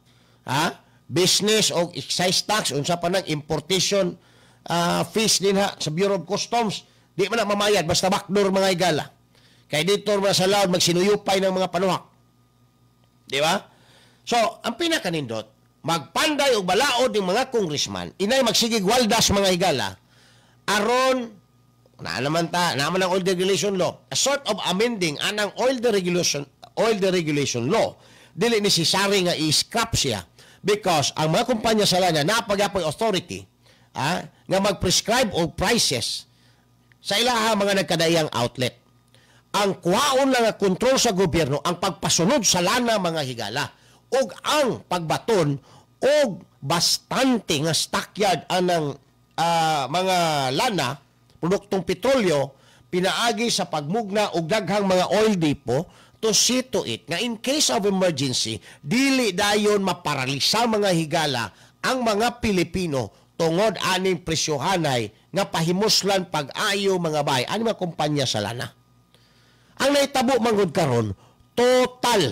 Ha? Business og excise tax, unsa pa nang importation fees din ha sa Bureau of Customs, di man na mamayad basta backdoor, mga higala. Kay dito man sa laod magsinuyupay ng mga panuhak. Di ba? So, ang pinakanindot, magpanday og balaod ng mga congressman, inay magsigig waldas, mga higala, aron na naman ta, naman ang oil deregulation law, a sort of amending anang oil deregulation law, dili necessary nga i-scrap siya because ang mga kumpanya sa lana napagapoy authority nga mag-prescribe og prices sa ilaha mga nagkadaiyang outlet. Ang kuhaon lang nga kontrol sa gobyerno ang pagpasunod sa lana, mga higala, ug ang pagbaton og bastante nga stockyard anang mga lana, produktong petrolyo, pinaagi sa pagmugna og daghang mga oil depot to see to it nga in case of emergency, dili dayon maparalisa, mga higala, ang mga Pilipino tungod aning presyohanay nga pahimuslan pag-ayo, mga bay, ani mga kumpanya sa lana. Ang nahitabo manggod karon, total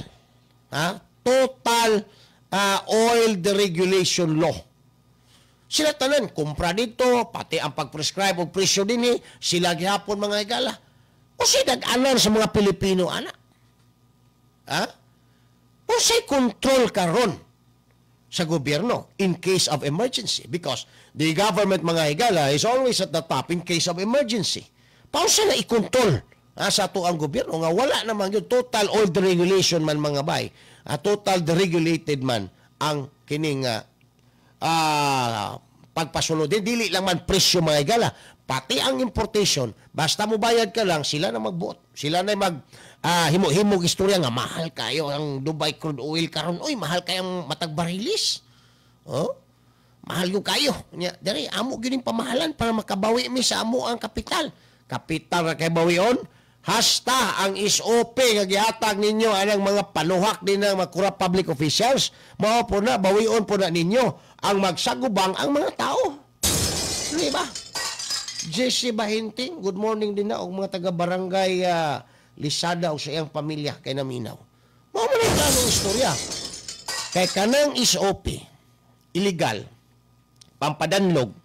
ha, total oil deregulation law. Sila tanan kumpra dito, pati ang pag-prescribe og presyo dinhi sila gihapon, mga higala. O si dag-anan sa mga Pilipino ana, ha? Unsay control karon sa gobyerno in case of emergency? Because the government, mga higala, is always at the top in case of emergency. Paunsa na i-control sa ato ang gobyerno nga wala naman yung total oil deregulation man, mga bay, total deregulated man ang kining pagpasunod din? Dili lang man presyo, mga higala, pati ang importation. Basta mo bayad ka lang, sila na magbuot, sila na mag himo-himog istorya nga mahal kayo ang Dubai crude oil karon, uy, mahal kayang matag barilis. Oh? Mahal gyud kayo. Nya, diri amo gyud ning pamahalan para makabawi mi sa amo ang kapital. Kapital ra kay bawion. Hasta ang SOP nga gihatag ninyo anang mga paluhak din ng mga corrupt public officials, mao po na bawion po na ninyo ang magsagubang ang mga tao. Di ba? Jesse Bahinting, good morning din na og mga taga barangay Lisada og sa iyang pamilya kay naminaw. Mao man ang planong istorya. Kay kanang SOP, illegal, pampadanlog,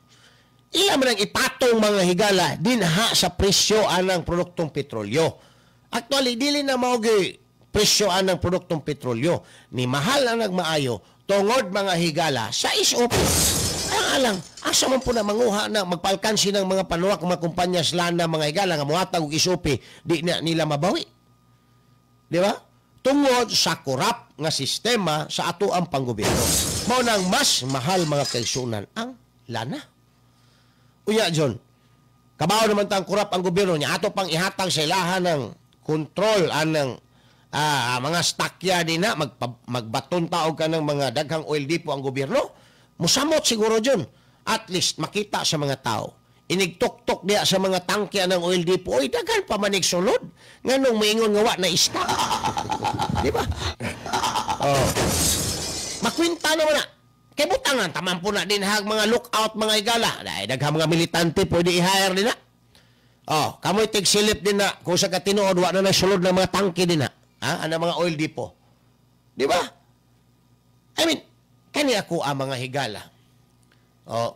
ila man ang ipatong, mga higala, dinha sa presyo anang produktong petrolyo. Actually, dili na mao presyo anang produktong petrolyo. Ni mahal ang nagmaayo tungod, mga higala, sa SOP. Ang alang, asa man po na manguha na magpalkansi ng mga panuwak, mga kumpanya sila na, mga higala, nga muhatag og SOP, di na nila mabawi. Di ba? Tungod sa korap nga sistema sa ato ang panggobyerno. Mao nang mas mahal, mga kaigsuonan, ang lana. Uya, John, kabaw naman tang korap ang gobyerno niya, ato pang ihatag sa ilahan ng kontrol anang mga stakya din na, magbaton ta og kanang mga daghang oil depot ang gobyerno. Musamot siguro, John. At least makita sa mga tao. Inigtok-tok diya sa mga tangke ng oil depot, oy, daghan pa manig sulod. Nganong maingon nga wa na stock? Di ba? Oh. Makwinta naman na. Kay butangan taman po na din hag mga lookout, mga higala. Dahil daghang mga militante pwede i-hire din na. Oh, kamoy tigsilip din na kung sa katinuod wa na sulod ng mga tangke din na. Ha? Ano mga oil depot. Di ba? I mean, kani ako ang mga higala. Oh,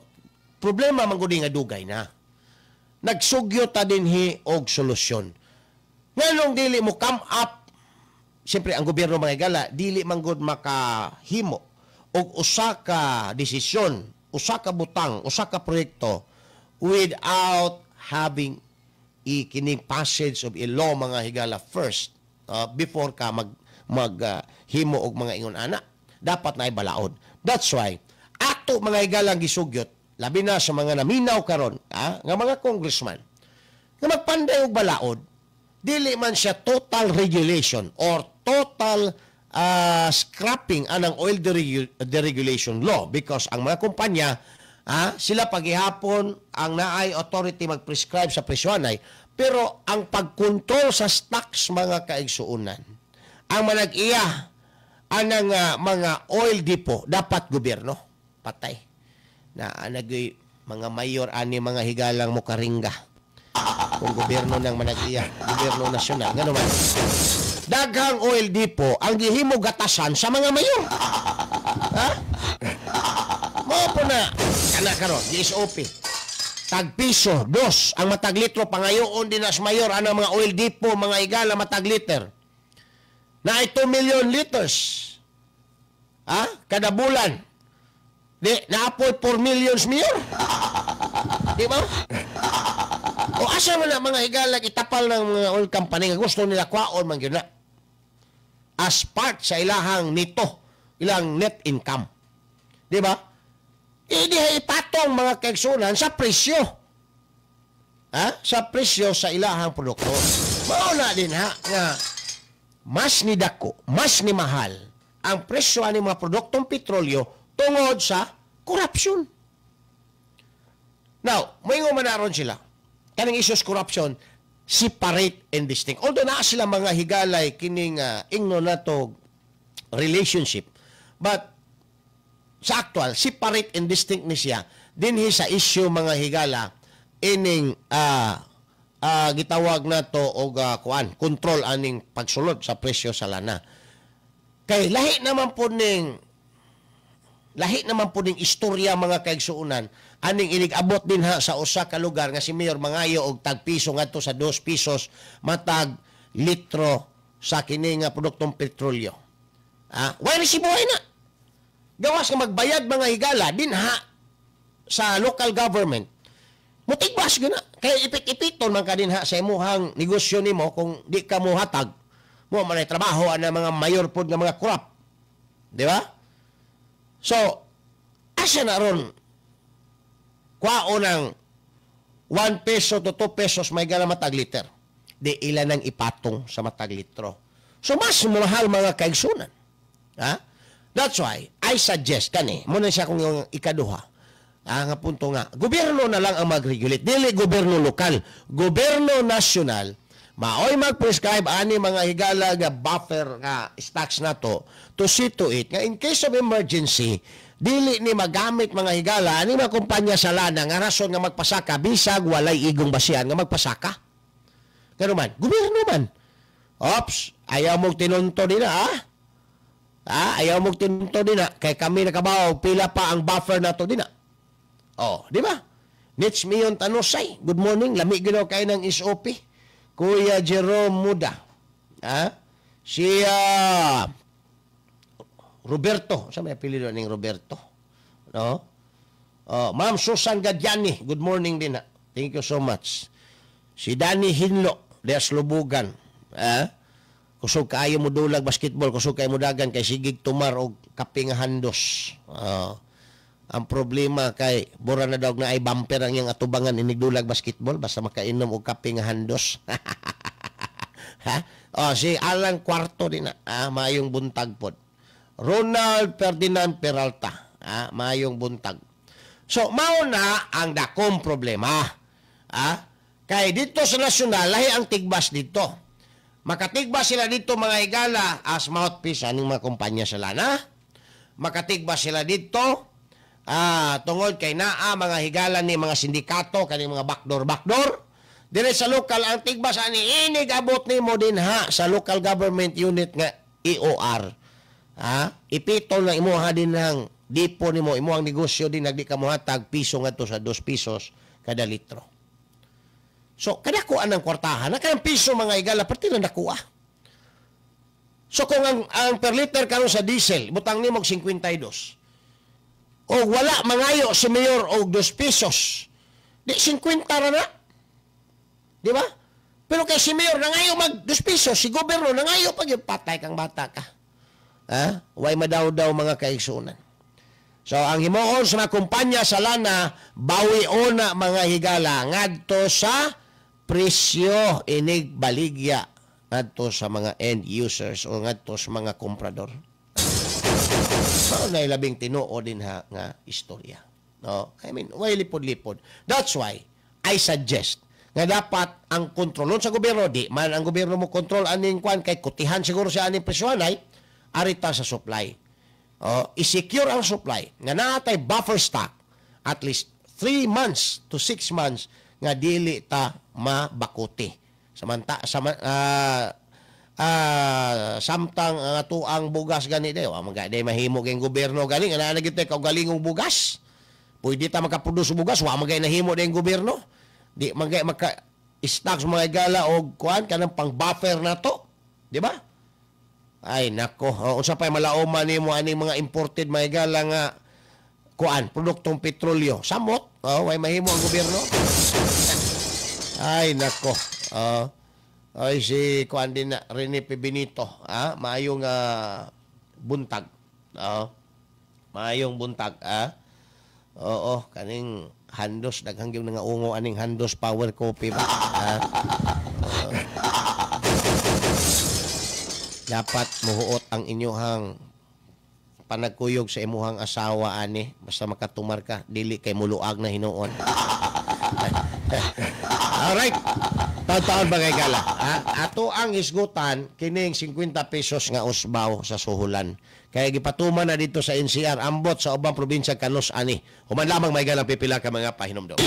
problema man gud nga dugay na. Nagsugyo ta dinhi og solusyon. Nganong dili mo come up? Siyempre ang gobyerno, mga higala, dili man gud makahimo og usa ka desisyon, usa ka butang, usa ka proyekto without having i kining passage of a law, mga higala, first before ka mag mag himo og mga ingon ana. Dapat na balaod. That's why ato, mga higala, gisugyot labi na sa mga naminaw karon nga mga congressman nga magpanday og balaod. Dili man siya total regulation or total scrapping anang oil deregulation law because ang mga kumpanya, sila paghihapon ang naay authority mag-prescribe sa presyoanay, pero ang pagkontrol sa stocks, mga kaigsuonan, ang manag-iya anang mga oil depot dapat gobyerno. Patay na anagay mga mayor ani, mga higalang mukaringga kung gobyerno ng manag-iya, gobyerno nasyonal. Ngano man daghang oil depot ang gihimo gatasan sa mga mayor, ha? Mao po na kana karon SOP tag piso dos ang matag litro, pangayoon din as mayor anang mga oil depot, mga higala, matag liter na 2 million liters, ha, kada bulan. Di naapoy 4 millions mayor, di ba? O asa man na, mga higala, itapal ng mga oil company nga gusto nila kwaon man gyud na as part sa ilahang nito, ilang net income, di ba? Hindi ipatong, mga kaigsuonan, sa presyo, ha, sa presyo sa ilahang produkto. Mao na din ha nga mas ni dako, mas ni mahal ang presyo ani mga produktong petrolyo tungod sa corruption. Now, moingon man aron sila. Kaning issues corruption, separate and distinct. Although naa sila, mga higalay, kining ingno nato relationship. But sa actual, separate and distinct ni siya dinhi sa issue, mga higala, ining gitawag nato og kuan, control aning pagsulod sa presyo sa lana. Kay lahi naman po ning istorya, mga kaigsuonan, aning inig-abot din ha sa usa ka lugar nga si mayor mangayo og tag piso ngadto sa 2 pesos matag litro sa kini nga produktong petrolyo. Ah, way resibo na. Gawas nga magbayad, mga higala, din ha sa local government. Mutigwas gyud na. Kay ipit-ipiton man ka din ha sa imuhang negosyo nimo kung di ka mohatag. Mo man ay trabaho ana mga mayor pod nga mga corrupt. Di ba? So, asa na ron kwao ng 1 peso to 2 pesos may gala matag liter? Di ila nang ipatong sa matag litro. So, mas mahal, mga kaigsunan. Ha? That's why, I suggest kani, muna siya kung yung ikaduha. Nga punto nga, gobyerno na lang ang mag-regulate. Dili gobyerno lokal, gobyerno nasyonal, maoy mag-prescribe ani mga higala nga buffer nga stocks nato to see to it nga in case of emergency, dili ni magamit mga higala ani mga kumpanya sa lana nga rason nga magpasaka bisag walay igong basihan nga magpasaka. Pero man, gobyerno man. Ops, ayaw mong tinunto nila, ha? Ayaw mong tinunto nila kay kami nakabaw pila pa ang buffer nato dinha. Oh, di ba? Nits Mion Tanusay. Good morning. Lami ginaw kay ng SOP. Kuya Jerome Muda. Ha? Si Roberto. Sa may apelyido ning Roberto? No? Oh, Ma'am Susan Gadiani. Good morning din. Ha? Thank you so much. Si Danny Hinlo, Des Lubugan. Ha? Kusog kaayo mo dulag basketball, kusog kaayo mo dagan kay sigig tumar og kape nga handos. Oh. Ang problema kay bura na daw na ay bumper ang iyang atubangan inigdulag basketball basta makainom og kape nga handos. Ha? Oh, si Alan Cuarto din na, maayong buntag pod. Ronald Ferdinand Peralta, maayong buntag. So mao na ang dakong problema. Kay dito sa nasyonal lahi ang tigbas dito. Makatigba sila dito mga higala as mouthpiece aning mga kumpanya sa lana. Makatigba sila dito tungod kay naa mga higala ni mga sindikato kani mga backdoor backdoor. Dire sa lokal ang tigbas ani inig abot nimo dinha sa local government unit nga EOR. Ipitol na imuha din ang depo nimo, imuhang negosyo din nagdi ka mohatag piso ngadto sa 2 pesos kada litro. So kadako ang kwartahan na kayang piso mga higala perti na nakuha. So kung ang per liter karon sa diesel butang nimo og 52. O wala mangayo si mayor og 2 pesos. Di 50 ra na. Di ba? Pero kay si mayor nangayo mag 2 pesos, si gobyerno nangayo pag patay kang bata ka. Ha? Way madaw-daw mga kaigsunan. So ang himuon sa mga kumpanya sa lana, bawion na mga higala ngadto sa presyo inig baligya ngadto sa mga end users o ngadto sa mga komprador. Mao na labing tinuod din ha nga istorya. No? I mean, way lipod-lipod. That's why I suggest nga dapat ang kontrolon sa gobyerno, di man ang gobyerno mo kontrol aning kwan kay kutihan siguro siya aning presyohan ay arita sa supply. Oh, i-secure ang supply nga naatay buffer stock at least 3 months to 6 months nga dili ta mabakuti. Samanta sama samtang ang atuang bugas gani day, wa man gani mahimo kay gobyerno gani nga naa na gyud tay kaugalingong bugas. Pwede ta makaproduce og bugas, wa man gani nahimo day gobyerno. Di man gani maka stock sa mga gala og kuan kanang pang buffer nato, di ba? Ay nako, unsa pay malaoma nimo aning mga imported mga gala nga kuan produktong petrolyo. Samot, way mahimo ang gobyerno. Ay nako. Ay si kuan din na Rene P. Benito, maayong buntag. Maayong buntag, Oo, kaning handos daghang gyud nga ungo aning handos power coffee ba. Dapat muhuot ang inyuhang panagkuyog sa imuhang asawa ani basta makatumar ka dili kay muluag na hinuon. Alright. Taon-taon ba kay gala? Ato ang isgutan kining 50 pesos nga usbaw sa suhulan. Kaya gipatuman na dito sa NCR ambot sa ubang probinsya kanos ani. Human lamang may galang pipila ka mga pahinomdom.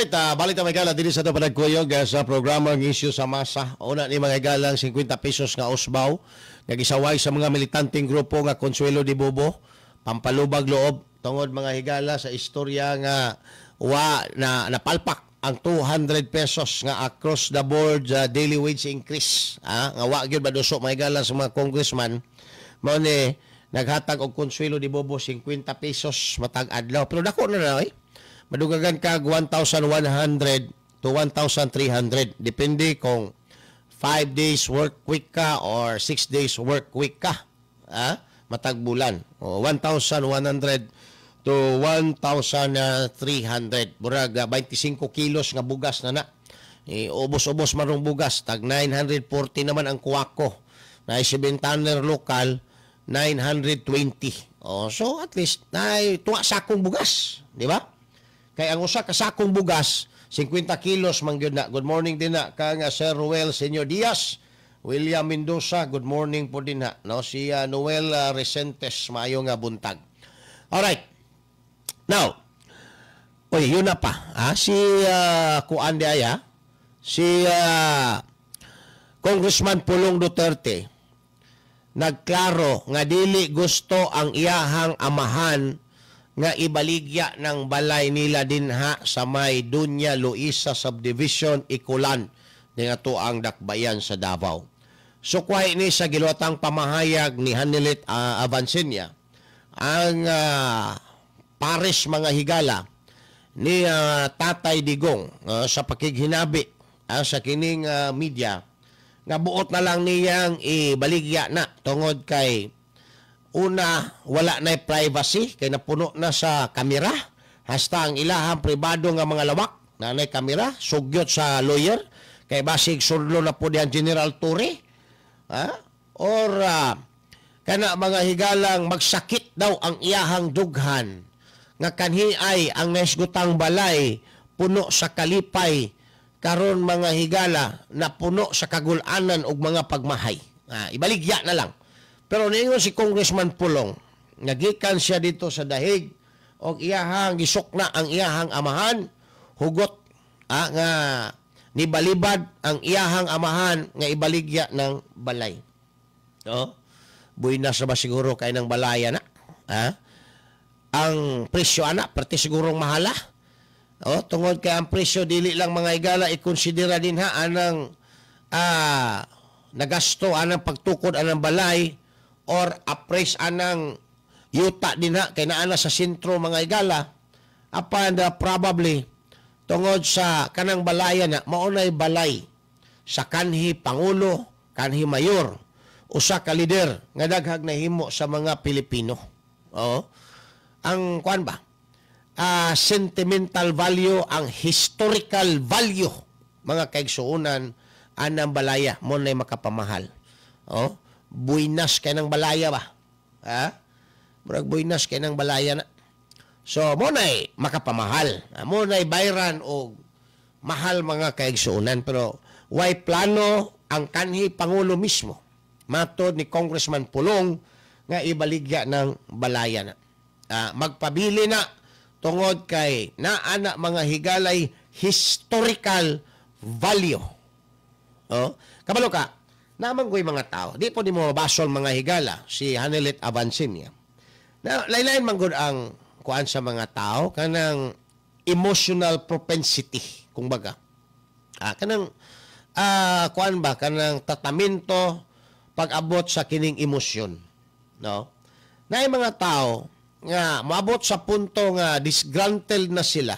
Alright, balik ta, mga higala, diri sa ato panagkuyog sa programa ng Isyu sa Masa. Una ni, mga higalang, 50 pesos nga usbaw nga gisaway sa mga militanteng grupo nga Consuelo de Bobo, pampalubag loob tungod, mga higala, sa istorya nga wa na napalpak ang 200 pesos nga across the board daily wage increase, nga wa gyud maduso, mga higala, sa mga congressman. Mao ni naghatag og Consuelo de Bobo, 50 pesos matag adlaw, pero dako na na eh. Madugagan kag 1,100 to 1,300, depende kung 5 days work week ka or 6 days work week ka, matag bulan. O 1,100 to 1,300, murag 25 kilos nga bugas na na eh, ubos-ubos marong bugas, tag 940 naman ang kuwako na 7 tonner lokal, 920. Oh, so at least nay tuwa sakong bugas, di ba? Kay ang usa ka sakong bugas, 50 kilos man gyud na. Good morning din na kang Sir Ruel Senyor Diaz, William Mendoza, good morning po din na. No, si Noel Resentes, maayo nga buntag. Alright. Now, oy, yun na pa. Si kuan di ay, si Congressman Pulong Duterte nagklaro nga dili gusto ang iyahang amahan nga ibaligya ng balay nila dinha sa may Dunya Luisa Subdivision, Ikulan, ni ato ang dakbayan sa Davao. Sukway ni sa giluwatang pamahayag ni Honeylet Avanceña ang pares, mga higala, ni Tatay Digong sa pakighinabi sa kining media nga buot na lang niyang ibaligya na tungod kay una, wala na privacy kay napuno na sa kamera, hasta ang ilahang pribado nga mga lawak na nay kamera, sugyot sa lawyer kay basig sudlo na po diyan General Torre, ha? Or kana, mga higalang, magsakit daw ang iyahang dughan nga kanhi ay ang naisgutang balay puno sa kalipay, karon, mga higala, na puno sa kagulanan og mga pagmahay. Ibaligya na lang. Pero niingon si Congressman Pulong, nagikan siya dito sa Dahig og iyahang gisukna ang iyahang amahan, hugot nga nibalibad ang iyahang amahan nga ibaligya ng balay. No? Buinas na ba siguro kay ng balaya na? Ha? Ang presyo ana, perti sigurong mahala. Oh, tungod kay ang presyo dili lang, mga higala, ikonsidera din ha anang nagasto anang pagtukod anang balay or appraise anang yuta din ha kay naa na sa sentro, mga higala, apan probably tungod sa kanang balaya na maunay balay sa kanhi pangulo, kanhi mayor, usa ka lider nga daghag nahimo sa mga Pilipino. Oo. Ang kuan ba? Sentimental value, ang historical value, mga kaigsuonan, anang balaya mo na makapamahal. Oh, buinas kay ng balaya ba? Ha? Murag buinas kay ng balaya na. So, mo na'y makapamahal. Mo na'y bayran og mahal, mga kaigsuonan, pero way plano ang kanhi pangulo mismo, matod ni Congressman Pulong, nga ibaligya ng balaya na. Magpabili na tungod kay naa na, mga higalay, historical value. Oh, kabalo ka, naman ko'y mga tao. Di po di mo mabasol, mga higala, si Honeylet Avanceña. Na lain-lain man gud ang kuan sa mga tao, kanang emotional propensity kumbaga. Kanang kuan ba, kanang tratamento pag-abot sa kining emosyon, no? Naay mga tao nga moabot sa punto nga disgruntled na sila.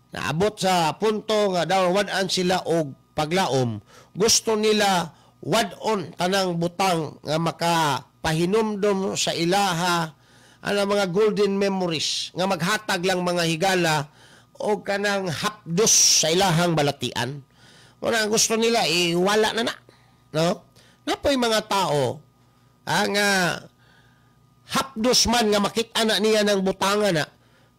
Naabot sa punto nga daw wad-an sila og paglaom, gusto nila wad-on tanang butang nga makapahinumdom sa ilaha ana mga golden memories nga maghatag lang, mga higala, og kanang hapdos sa ilahang balatian. Muna ang gusto nila iwala na na. No? Napoy mga tao nga hapdos man nga makita na niya ng butanga na,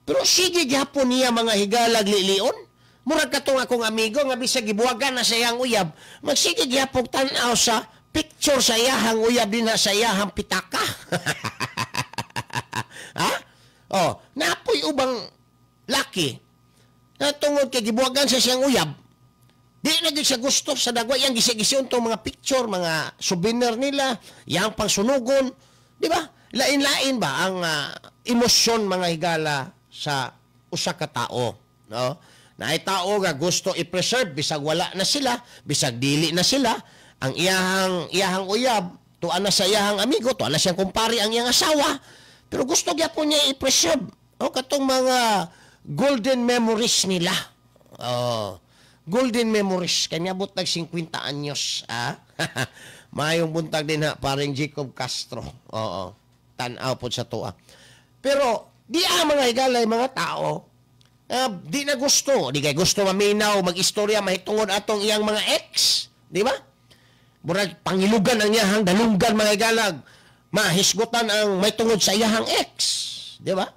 pero sige gyapon niya, mga higalag, lilion. Murag katong akong amigo nga bisag gibuwagan na sa iyang uyab, magsige gyapon tan-aw sa picture sa iyahang uyab din na sa iyahang pitaka. Ha? Oh, napoy ubang laki. Na tungod kay gibuwagan sa siyang uyab, di na gyud siya gusto sa dagwa yang gisi-gision tong mga picture, mga souvenir nila, yang pangsunugon, di ba? Lain-lain ba ang emosyon, mga higala, sa usa ka tao, no? Naay tao nga gusto i-preserve bisag wala na sila, bisag dili na sila, ang iyahang iyahang uyab, tuan na sa iyahang amigo, tuan na siyang kumpare ang iyang asawa, pero gusto gyapon niya i-preserve, o katong mga golden memories nila. Oh, golden memories kay niabot nag 50 anyos, ah. Maayong buntag din ha, paring Jacob Castro. Oo. Tan-aw pod sa tuwa. Pero di ang mga higalay mga tao di na gusto, di kay gusto maminaw mag-istorya mahitungod atong iyang mga ex, di ba? Murag pangilugan ang iyahang dalunggan, mga higalag. Mahisgutan ang may tungod sa iyahang ex, di ba?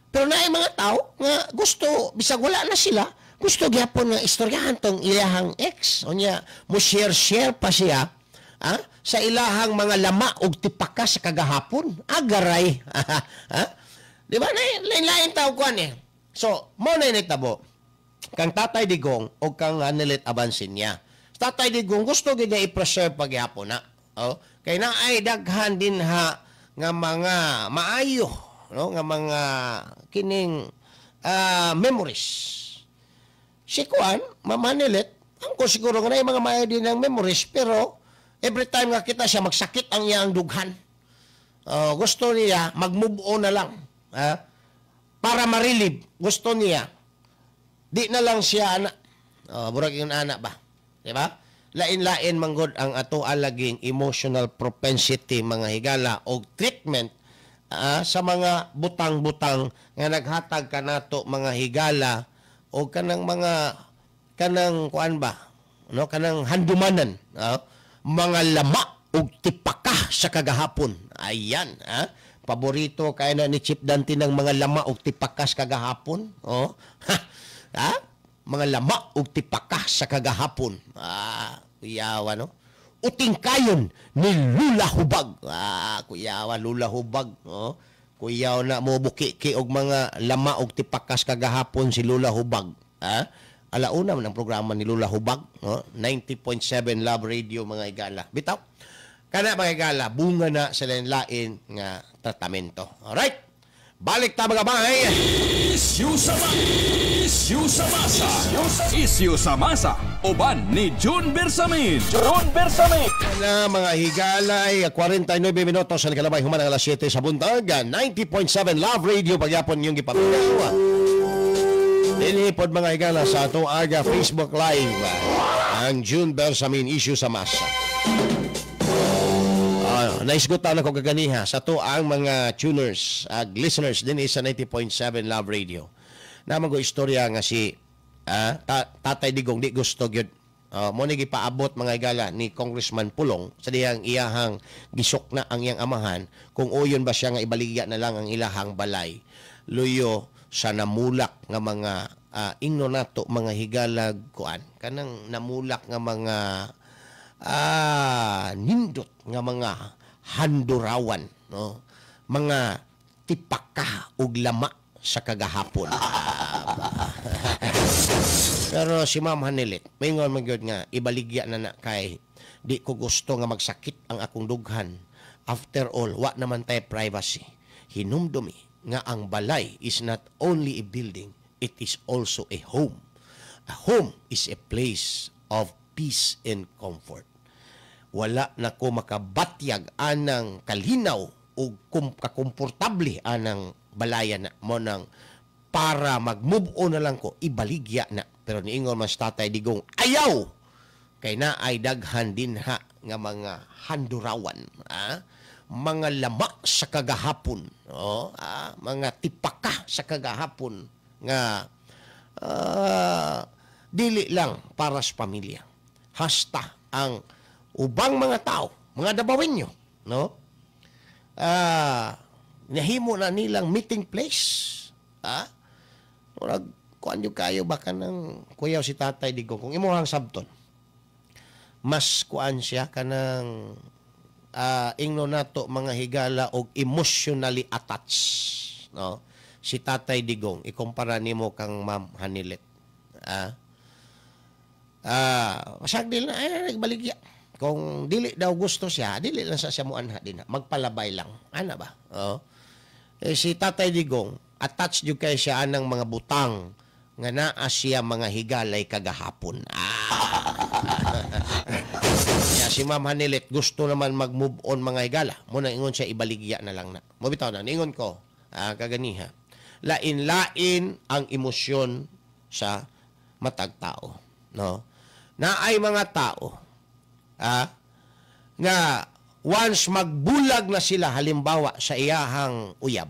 Pero naay mga tao nga gusto bisag wala na sila, gusto gyapon nga istoryahan tong iyahang ex. Unya mo share-share pa siya sa ilahang mga lama og tipaka sa kagahapon. Agaray. Ha? Di ba? Lain-lain tao kuan eh. So, mo na nitabo kang Tatay Digong o kang Honeylet Avanceña. Tatay Digong gusto gid niya i-preserve pagyapon na. Oh, kay naay daghan din ha nga mga maayo, no, nga mga kining memories. Si kuan, Ma'am Honeylet, ang ko siguro nga naay mga maayo din ng memories, pero every time nga kita siya magsakit ang iyang dughan. Oh, gusto niya mag-move on na lang. Ha? Para marilib, gusto niya di na lang siya ana. Oh, burag yung ana ba? Di ba? Lain-lain manggod ang ato alaging emotional propensity, mga higala, og treatment sa mga butang-butang nga naghatag kanato, mga higala, o kanang mga kanang kuan ba, no, kanang handumanan, mga lama og tipaka sa kagahapon. Ayan, paborito kay na ni Chief Dante ng mga lama og tipaka sa kagahapon, oh. Ha, mga lama og tipaka sa kagahapon. Kuyawa, no, uting kayon ni Lula Hubag. Kuyawa Lula Hubag, oh. Kuyaw na mo bukiki og mga lama og tipakas kagahapon si Lula Hubag. Ha? Alauna man ang programa ni Lula Hubag, no? 90.7 Love Radio, mga igala. Bitaw. Kana, mga igala, bunga na sa lain-lain nga tratamento. Alright? Balik ta, mga bay. Issue sa Issue sa Masa. Issue sa Masa. Uban ni June Bersamin. June Bersamin. Na mga higalay, 49 minutos sa nakalabay human ang alas 7 sa buntag. 90.7 Love Radio pagyapon yung gipaminaw. Dinhi pod, mga higala, sa atong aga Facebook Live ang June Bersamin Issue sa Masa. Naisgutan ako kaganiha sa to ang mga tuners ag listeners din sa 90.7 Love Radio. Naman ko istorya nga si Tatay Digong di gusto gyud. Mo ni gipaabot, mga higala, ni Congressman Pulong sa dihang iyahang gisok na ang iyang amahan kung uyon ba siya nga ibaligya na lang ang ilahang balay luyo sa namulak nga mga ingno nato, mga higalag, kuan kanang namulak nga mga nindot nga mga handurawan, no, mga tipaka ug lama sa kagahapon. Pero si Ma'am Honeylet maingon man gyud nga ibaligya na na kay di ko gusto nga magsakit ang akong dughan. After all, wa naman tay privacy. Hinumdumi nga ang balay is not only a building, it is also a home. A home is a place of peace and comfort. Wala na ko makabatyag anang kalinaw o kakomportable anang balayan na mo nang para mag-move on na lang ko, ibaligya na. Pero niingon mas Tatay Digong, ayaw, kay na ay daghan din ha nga mga handurawan, mga lama sa kagahapon, oh, mga tipaka sa kagahapon nga dili lang para sa pamilya, hasta ang ubang mga tao, mga Dabawenyo, no, nahimo na nilang meeting place. Murag kuan yung kayo baka ng kuyaw si Tatay Digong kung imuhang sabton. Mas kuan siya kanang ingno nato, mga higala, og emotionally attached, no, si Tatay Digong ikumpara nimo kang Ma'am Honeylet. Ah. Ah, masag dili na ay nagbaligya. Kung dili daw gusto siya, dili lang sa siya muanha din. Magpalabay lang. Ana ba? Oh. Eh, si Tatay Digong, attached jud kay siya anang mga butang nga naa siya, mga higalay, kagahapon. Ah. Ya, si Ma'am Honeylet gusto naman mag-move on, mga higala. Muna ingon siya, ibaligya na lang na. Mo bitaw na ningon ko kaganiha. Lain-lain ang emosyon sa matag tao, no? Naay mga tao nga once magbulag na sila halimbawa sa iyahang uyab,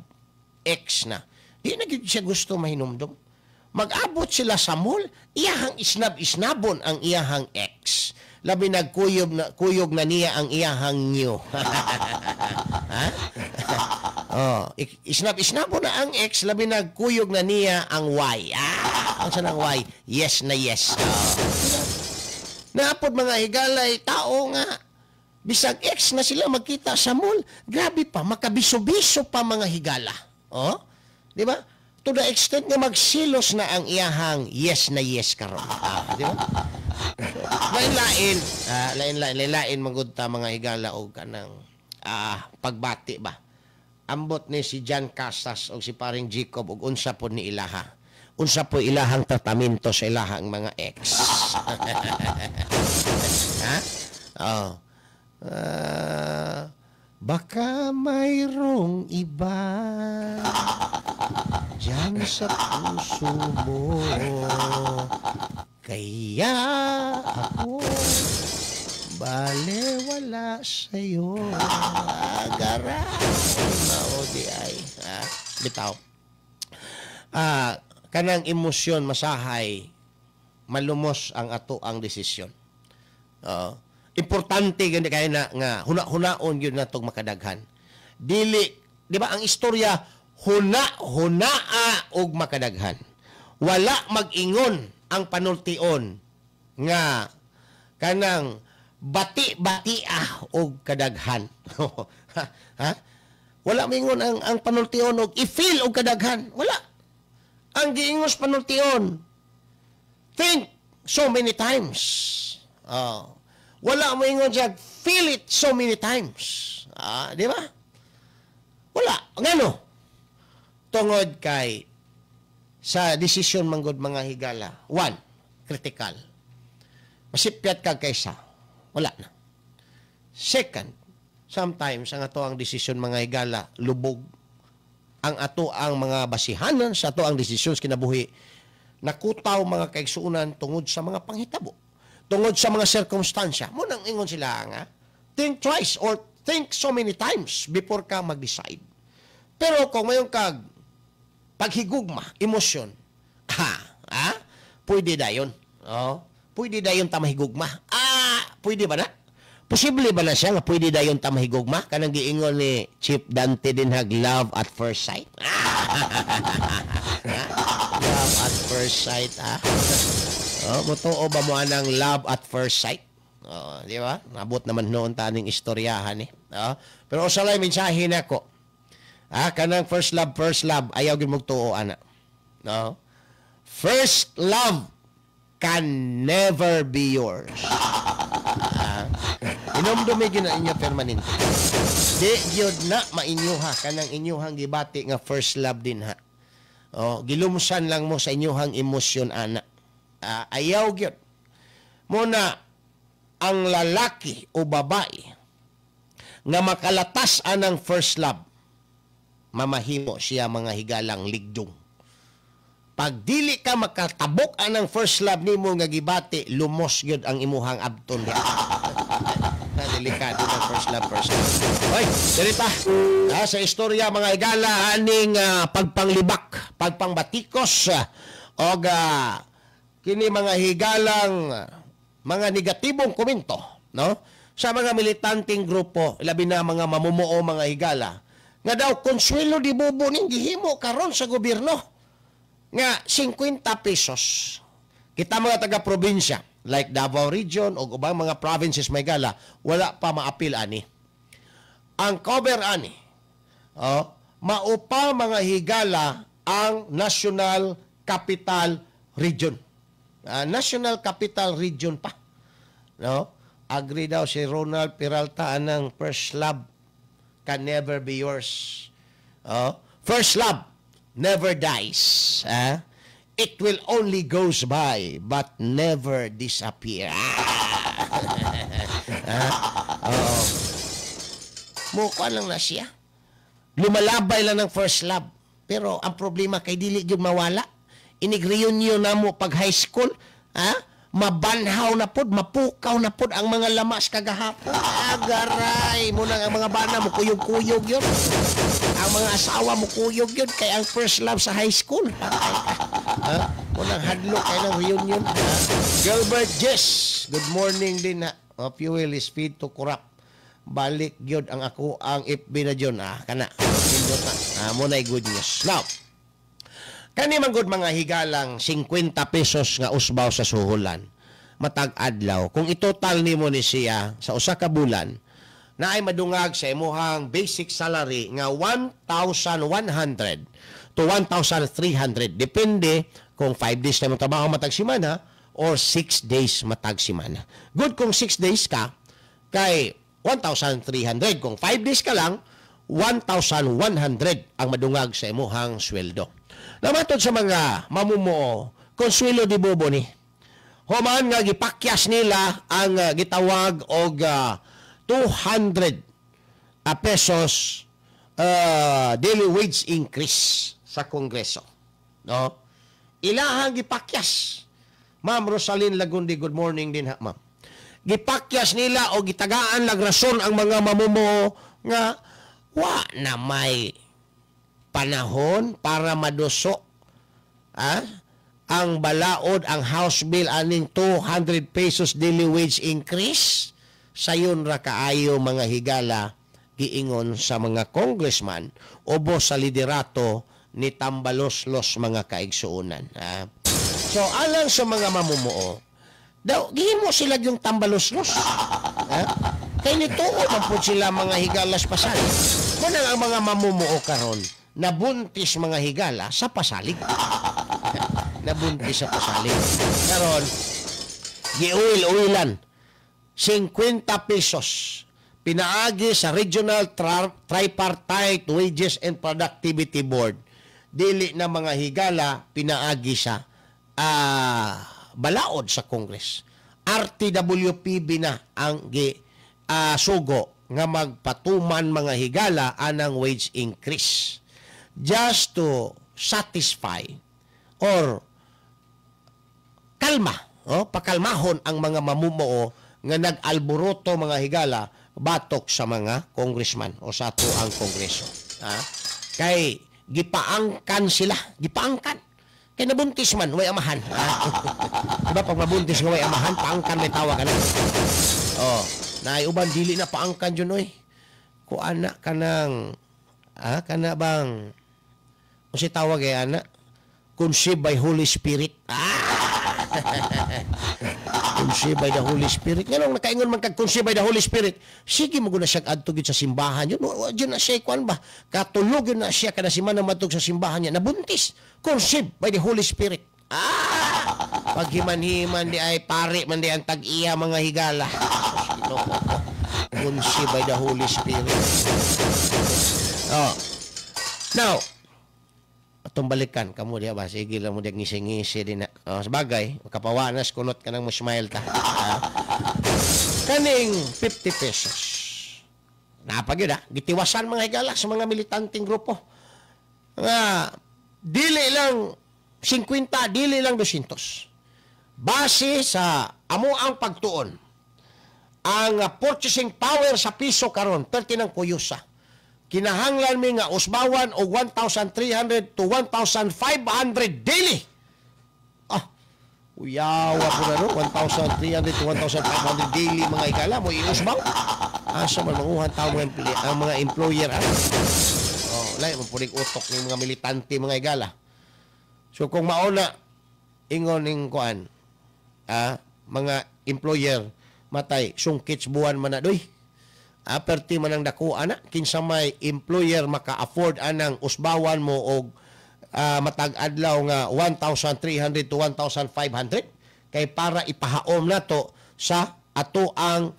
ex na, di na gyud siya gusto mahinumdum. Mag-abot sila sa mall, iyahang isnab-isnabon ang iyahang ex. Labi nagkuyog na, kuyog na niya ang iyahang new. Ha? Oh, isnab-isnabon na ang ex, labi nagkuyog na niya ang Y. Ah, ang sanang Y? Yes na yes. Oh. Naapod, mga higalay, tao nga bisag ex na sila, magkita sa mall, grabe pa, makabiso-biso pa, mga higala. Oh? Di ba? To the extent nga magsilos na ang iyahang yes na yes karon. Ah, di ba? Lain-lain, lain-lain, lain-lain magud ta, mga higala, og kanang pagbati ba. Ambot ni si John Casas og si paring Jacob og unsa po ni ilaha. Unsa po ilahang tratamento sa ilahang mga ex. Ha? Oh. Ah, baka mayroong iba dyan sa puso mo. Kaya ako balewala sa'yo. Agaray. Mao di ay. Ah, bitaw. Ah, kanang emosyon masahay malumos ang ato ang desisyon. Oo. Importante gani kay na nga huna-hunaon gyud natong makadaghan. Dili, di ba ang istorya, huna-hunaa og makadaghan. Wala mag-ingon ang panultion nga kanang bati-batia og kadaghan. Ha? Wala mingon ang panultion og i-feel og kadaghan. Wala. Ang giingos panultion, think so many times. Oh. Wala mo ingon siya, feel it so many times. Ah, di ba? Wala. Ngano? Tungod kay sa desisyon manggod, mga higala. One, critical. Masipyat ka kaysa. Wala na. Second, sometimes ang ato ang desisyon, mga higala, lubog. Ang ato ang mga basihanan sa ato ang desisyon sa kinabuhi nakutaw, mga kaigsuunan, tungod sa mga panghitabo, tungod sa mga sirkumstansya. Mo nang ingon sila nga, think twice or think so many times before ka mag-decide. Pero kung mayon kag paghigugma, emosyon, ha, ha, pwede dayon. Oh, pwede dayon ta mahigugma. Ah, pwede ba na? Posible ba na siya nga pwede dayon ta mahigugma? Kanang giingon ni Chief Dante Dinhag, love at first sight. Love at first sight, ah. Oh, motoo ba mo anang love at first sight? Oh, di ba? Nabot naman noon taning istoryahan eh. Oh, pero usalay mensahe nako. Ah, kanang first love, ayaw gyud magtuo ana. No? First love can never be yours. Ah, inomdumi gyud na inyo permanente. Di gyud na mainyoha kanang inyuhang gibati nga first love din ha. Oh, gilumsan lang mo sa inyuhang emosyon ana. Ah, ayaw gyud. Muna ang lalaki o babae nga makalatas anang first love, mamahimo siya, mga higalang, ligdong. Pag dili ka makatabok anang first love nimo nga gibati, lumos gyud ang imuhang abton diha. Na delikado ng first love, first love. Hoy, dirita. Ah, sa istorya, mga higala, aning pagpanglibak, pagpangbatikos og kini, mga higalang, mga negatibong komento, no? Sa mga militanteng grupo, labi na mga mamumuo, mga higala, nga daw konsuelo di bobo ning gihimo karon sa gobyerno nga 50 pesos. Kita mga taga-probinsya like Davao Region o ubang mga provinces may gala, wala pa maapil ani. Ang cover ani, oh, maupa, mga higala, ang National Capital Region. National Capital Region pa. No? Agree daw si Ronald Peralta anang first love can never be yours. Oh, first love never dies. Ah? It will only goes by but never disappear. Ah. Oh. Mukha lang na siya. Lumalabay lang ng first love. Pero ang problema kay dili gyud mawala. Inig reunion na mo pag high school, ha? Mabanhaw na pod, mapukaw na pod ang mga lamas kagahapon. Agaray, mo nang ang mga bana mo kuyog-kuyog yun. Ang mga asawa mo kuyog yun kay ang first love sa high school. Patay ka. Ha? Mo nang hadlok kay ng reunion. Ha? Gilbert Jess, good morning din na. Oh, fuel is feed to corrupt. Balik gyud ang ako ang FB na dyon. Ah, kana. Pindot na. Ah, mo na good news. Now, kani man gud mga higalang 50 pesos nga usbaw sa suhulan matag adlaw, kung itotal nimo ni siya sa usa ka bulan, na ay madungag sa imuhang basic salary nga 1,100 to 1,300, depende kung 5 days na imong trabaho matag semana or 6 days matag semana. Good kung 6 days ka kay 1,300, kung 5 days ka lang, 1,100 ang madungag sa imuhang sweldo. Namatod sa mga mamumuo, konsuelo di bobo ni. Human nga gipakyas nila ang gitawag og 200 pesos daily wage increase sa Kongreso. No? Ilahang gipakyas. Ma'am Rosalyn Lagundi, good morning din ha, ma'am. Gipakyas nila o gitagaan lag rason ang mga mamumuo nga wa na may panahon para maduso ang balaod, ang House Bill aning 200 pesos daily wage increase. Sayon ra kaayo mga higala giingon sa mga congressman ubo sa liderato ni Tambaloslos, mga kaigsuonan. Ha? So alang sa mga mamumuo daw, gihimo sila yung Tambaloslos. Ha? Kay nituo man pud sila mga higalas pasalig. Kunang ang mga mamumuo karon nabuntis mga higala sa pasalig. Nabuntis sa pasalig. Karon giuil-uilan 50 pesos pinaagi sa Regional Tripartite Wages and Productivity Board. Dili na mga higala pinaagi sa balaod sa Congress. RTWPB na ang sugo nga magpatuman mga higala anang wage increase just to satisfy or kalma, oh, pakalmahon ang mga mamumuo nga nag-alboroto mga higala batok sa mga congressman o sa ato ang kongreso. Ha? Kay gipaangkan sila, gipaangkan. Kay nabuntis man, way amahan. Ha? Diba pag mabuntis nga way amahan, paangkan may tawag ana. Oh, naay uban dili na paangkan jud oy. Kuana ka ng kana bang unsay tawag ay ana? Conceived by Holy Spirit. Conceived by the Holy Spirit. Nganong nakaingon man kag conceived by the Holy Spirit? Sige mo guna siya adto gyud sa simbahan yun. Wa jud na siya kuan ba? Katulog yun na siya kada semana matug sa simbahan niya. Nabuntis. Conceived by the Holy Spirit. Paghiman-himan di ay pare man di ang tag-iya mga higala. Ginoo ko. Conceived by the Holy Spirit. Oh. Now, atong balikan kamo diha ba, sige lang mo diha ngisi-ngisi din na. Oh, sabagay makapawanas kunot ka nang mo smile ta. Kaning 50 pesos napag yun, gitiwasan mga higala sa mga militanteng grupo nga dili lang 50, dili lang 200, base sa amo ang pagtuon ang purchasing power sa piso karon perti ng kuyusa, kinahanglan mi nga usbawan og 1,300 to 1,500 daily. Uyawa po na no, 1,300 to 1,500 daily mga higala mo iusbaw. Asa man manguhan tao mga ang mga employer. Oh, lahi man punig utok ng mga militante mga higala. So kung mauna ingon ning kuan, mga employer matay sungkits buwan man na doy. Perti man ang dako ana, kinsa may employer maka-afford anang usbawan mo og matag adlaw nga 1,300 to 1,500 Kay para ipahaom nato sa ato ang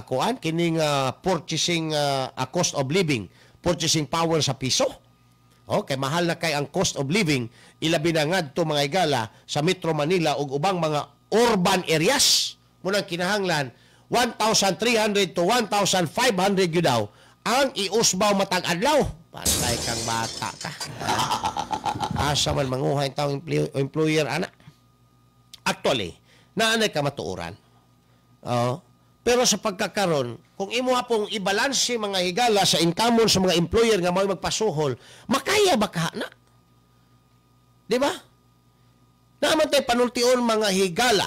kuan kining purchasing cost of living, purchasing power sa piso. Okay, mahal na kay ang cost of living, ilabi na ngadto mga higala sa Metro Manila ug ubang mga urban areas. Munang kinahanglan 1,300 to 1,500 gyud daw ang iusbaw matag adlaw. Patay kang bata ka. Asa man manguha ang taong employer ana? Actually, naanay ka matuoran. Oh. Pero sa pagkakaron, kung imo pong ibalanse mga higala sa income sa mga employer nga mao'y magpasuhol, makaya ba ka na? Di ba? Naaman tay panultion mga higala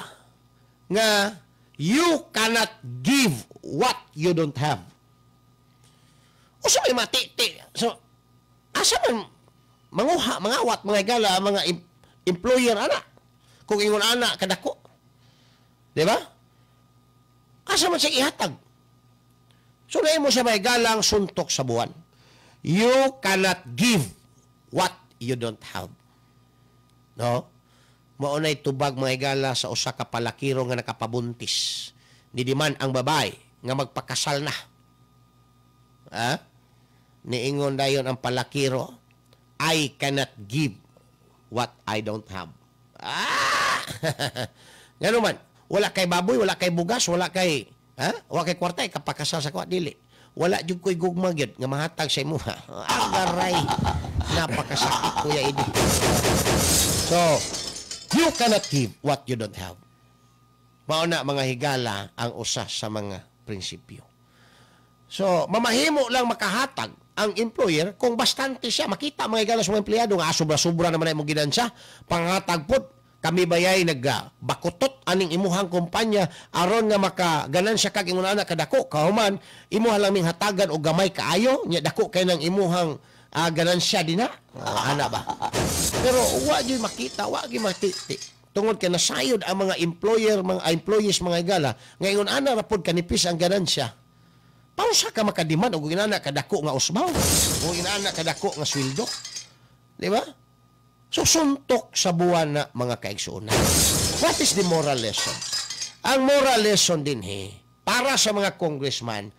nga you cannot give what you don't have. Usa may matiti. So, asa man manguha, mangawat mga higala mga employer ana? Kung ingon ana kadako. Di ba? Asa man siya ihatag? So, naimo siya may galang suntok sa buwan. You cannot give what you don't have. No? Maunay tubag mga higala sa usa ka palakiro nga nakapabuntis. Ni di man ang babae nga magpakasal na. Ha? Niingon dayon ang palakiro, I cannot give what I don't have. Ah! Ngano man, wala kay baboy, wala kay bugas, wala kay, ha? Wala kay kwarta, kapakasal sa kwa dili. Wala jud koy gugma gyud nga mahatag sa imuha. Agaray, napakasakit kuya idi. So, you cannot give what you don't have. Mao na mga higala ang usa sa mga prinsipyo. So, mamahimo lang makahatag ang employer kung bastante siya. Makita mga higala sa mga empleyado nga sobra-sobra naman ay imong ginansya. Pangatag pod, kami bayay nagbakutot aning imuhang kumpanya aron nga makaganansya kag ingon ana kadako kahuman imuha lang ming hatagan og gamay kaayo nya dako kay nang imuhang ganansya dinha. Ana ba? Pero wa gyud makita, wa gyud matiti. Tungod kay nasayod ang mga employer, mga employees mga higala, ngayon ana ra pod kanipis ang ganansya. Pausa ka makadiman og inana kadako nga usbaw, o inana kadako nga sweldo. Di ba? So, suntok sa buwan na mga kaigsuonan. What is the moral lesson? Ang moral lesson din he, para sa mga congressman,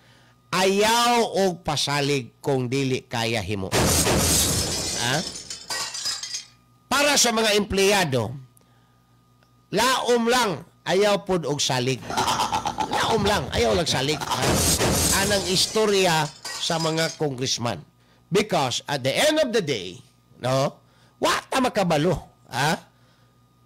ayaw og pasalig kung dili kaya himo. Ha? Para sa mga empleyado, laom lang, ayaw pod og salig. Laom lang, ayaw lang salig. Ha? Anang istorya sa mga congressman. Because at the end of the day, no, wa ta makabalo, ha?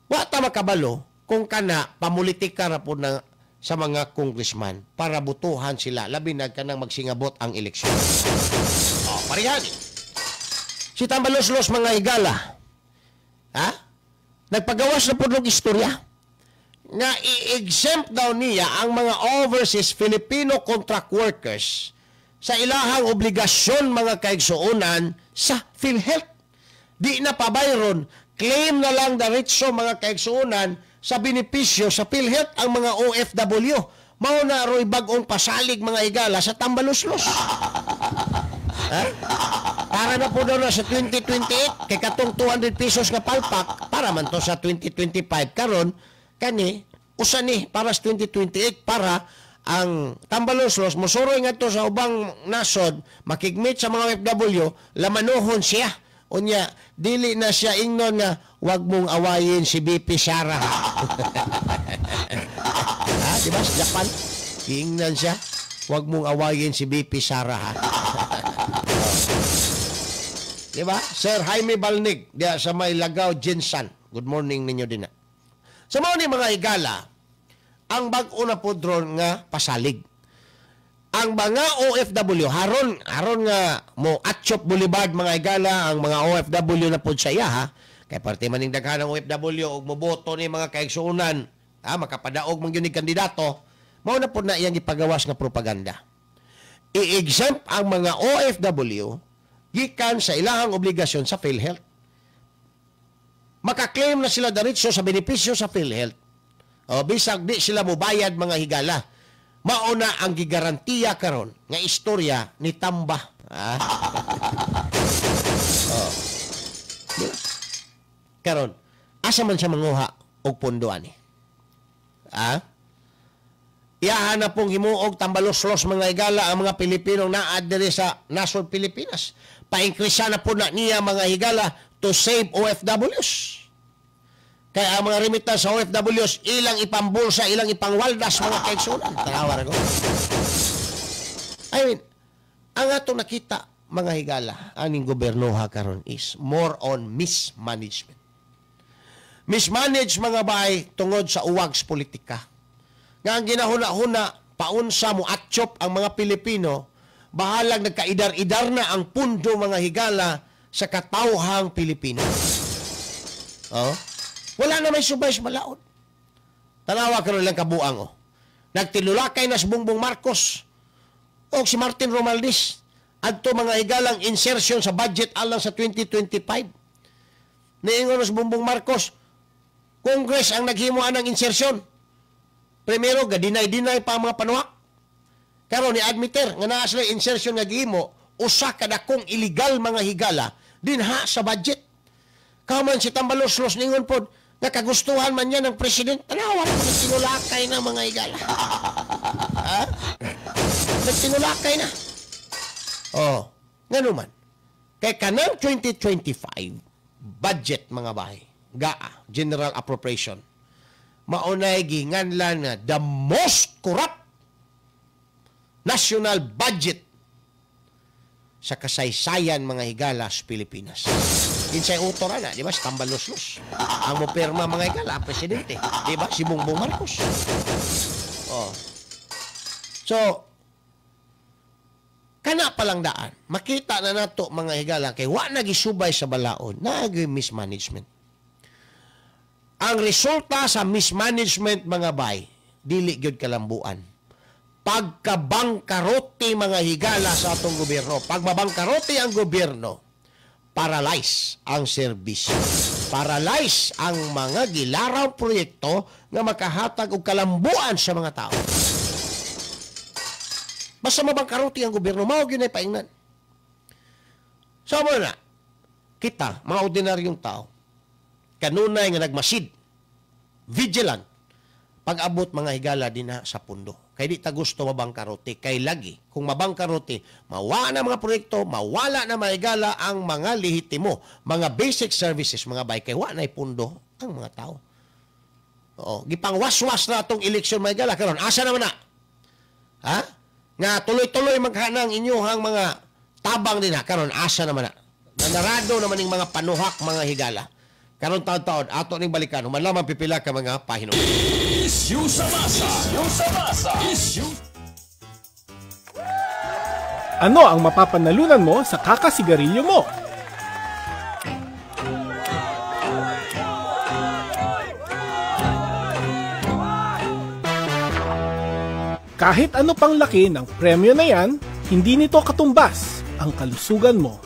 Wa ta makabalo kung kana pamulitika ra po na sa mga congressman para butuhan sila labi na kanang magsingabot ang eleksyon. Oh, parehan. Si Tambaloslos mga higala, ha? Nagpagawas na po ng istorya nga i-exempt daw niya ang mga overseas Filipino contract workers sa ilahang obligasyon mga kaigsuonan sa PhilHealth. Di na pabayron, claim na lang diretso mga kaigsuonan sa benepisyo sa PhilHealth ang mga OFW. Mao na roy bag-ong pasalig mga higala sa Tambaloslos. Ha? Para na po daw na sa 2028, kay katong 200 pesos nga palpak, para man to sa 2025 karon kani, usa ni para sa 2028 para ang Tambaloslos mosuroy ngadto sa ubang nasod, makigmit sa mga OFW, lamanuhon siya. Unya, dili na siya ingnon nga wag mong awayin si BP Sara. Ha, di ba sa Japan? Iingnan siya, wag mong awayin si BP Sara ha. Di ba? Sir Jaime Balnig diya sa may Lagaw, Jinsan. Good morning ninyo din na. Sa mga ni mga higala, ang bag-o na po drone nga pasalig. Ang mga OFW, haron nga mo Atchop Boulevard mga higala, ang mga OFW na po sa iya ha. Kay parte maning daghan ang OFW og moboto ni mga kaigsuonan, ha, makapadaog man gyud ni kandidato, mao na po na iyang ipagawas nga propaganda. I-exempt ang mga OFW gikan sa ilahang obligasyon sa PhilHealth. Makaklaim na sila diretso sa benepisyo sa PhilHealth. O, bisag di sila mobayad mga higala. Mauna ang gigarantiya karon nga istorya ni Tamba. Ha? Oh. Karon, asa man siya manguha og pondo ani? Ha? Iyahan na pong himuog tambaloslos mga higala ang mga Pilipino naa diri sa nasod Pilipinas. Pa-increase na po na niya mga higala to save OFWs. Kaya ang mga remittance sa OFWs, ilang ipambulsa, ilang ipangwaldas mga kaigsunan. Tanawa ko. I mean, ang atong nakita mga higala aning gobernoha karon is more on mismanagement. Mismanage mga bay tungod sa uwags politika. Nga ang ginahuna-huna, paunsa mo atchop ang mga Pilipino, bahalag nagkaidar-idar na ang pundo mga higala sa katawhang Pilipino. Oh? Wala na may subay sa balaod. Tanawa karon lang kabuang oh. Nagtinulakay na si Bongbong Marcos o si Martin Romualdez adto mga higalang insertion sa budget alang sa 2025. Niingon si Bongbong Marcos, Congress ang naghimo anang insertion. Primero, gadinay-dinay pa ang mga panuak. Karon ni admitter nga naa sila insertion nga gihimo, usa ka dakong illegal mga higala dinha sa budget. Kaman si Tambaloslos ningon pod nga kagustuhan man niya ng president. Tanawa, nagtinulakay na mga higala. Ha? Nagtinulakay na. Oh, ngano man. Kay kanang 2025 budget mga bahay, GAA, General Appropriation, maunay ginganlan na the most corrupt national budget sa kasaysayan mga higala sa Pilipinas. Kinsay utora na, di ba? Si Tambaloslos. Ang mopirma mga higala, ang presidente. Di ba? Si Bongbong Marcos. Oh. So, kana palang daan, makita na nato mga higala kay wa nagisubay sa balaod, naagi mismanagement. Ang resulta sa mismanagement mga bay, dili gyud kalambuan. Pagkabangkarote mga higala sa atong gobyerno, pag mabangkarote ang gobyerno, paralyze ang serbisyo. Paralyze ang mga gilaraw proyekto nga makahatag og kalambuan sa mga tao. Basta mabangkarote ang gobyerno, mao gyud ay paingnan. So mo na, kita, mga ordinaryong tao, kanunay nga nagmasid, vigilant, pag-abot mga higala dinha sa pundo. Kay di ta gusto mabangkarote. Kay lagi, kung mabangkarote, mawala na mga proyekto, mawala na mga higala ang mga lehitimo, mga basic services, mga bay, kay wa na'y pundo ang mga tao. Oo, gipangwaswas na atong eleksyon mga higala karon. Asa naman na? Ha? Nga tuloy-tuloy maghanang inyuhang mga tabang din ha. Karon asa naman na. Nanarado naman ning mga panuhak mga higala. Karon taon-taon ato ning balikan human lamang pipila ka mga pahinom. Issue sa masa. Issue sa masa. Issue. Ano ang mapapanalunan mo sa kakasigarilyo mo? Kahit ano pang laki ng premyo na yan, hindi nito katumbas ang kalusugan mo.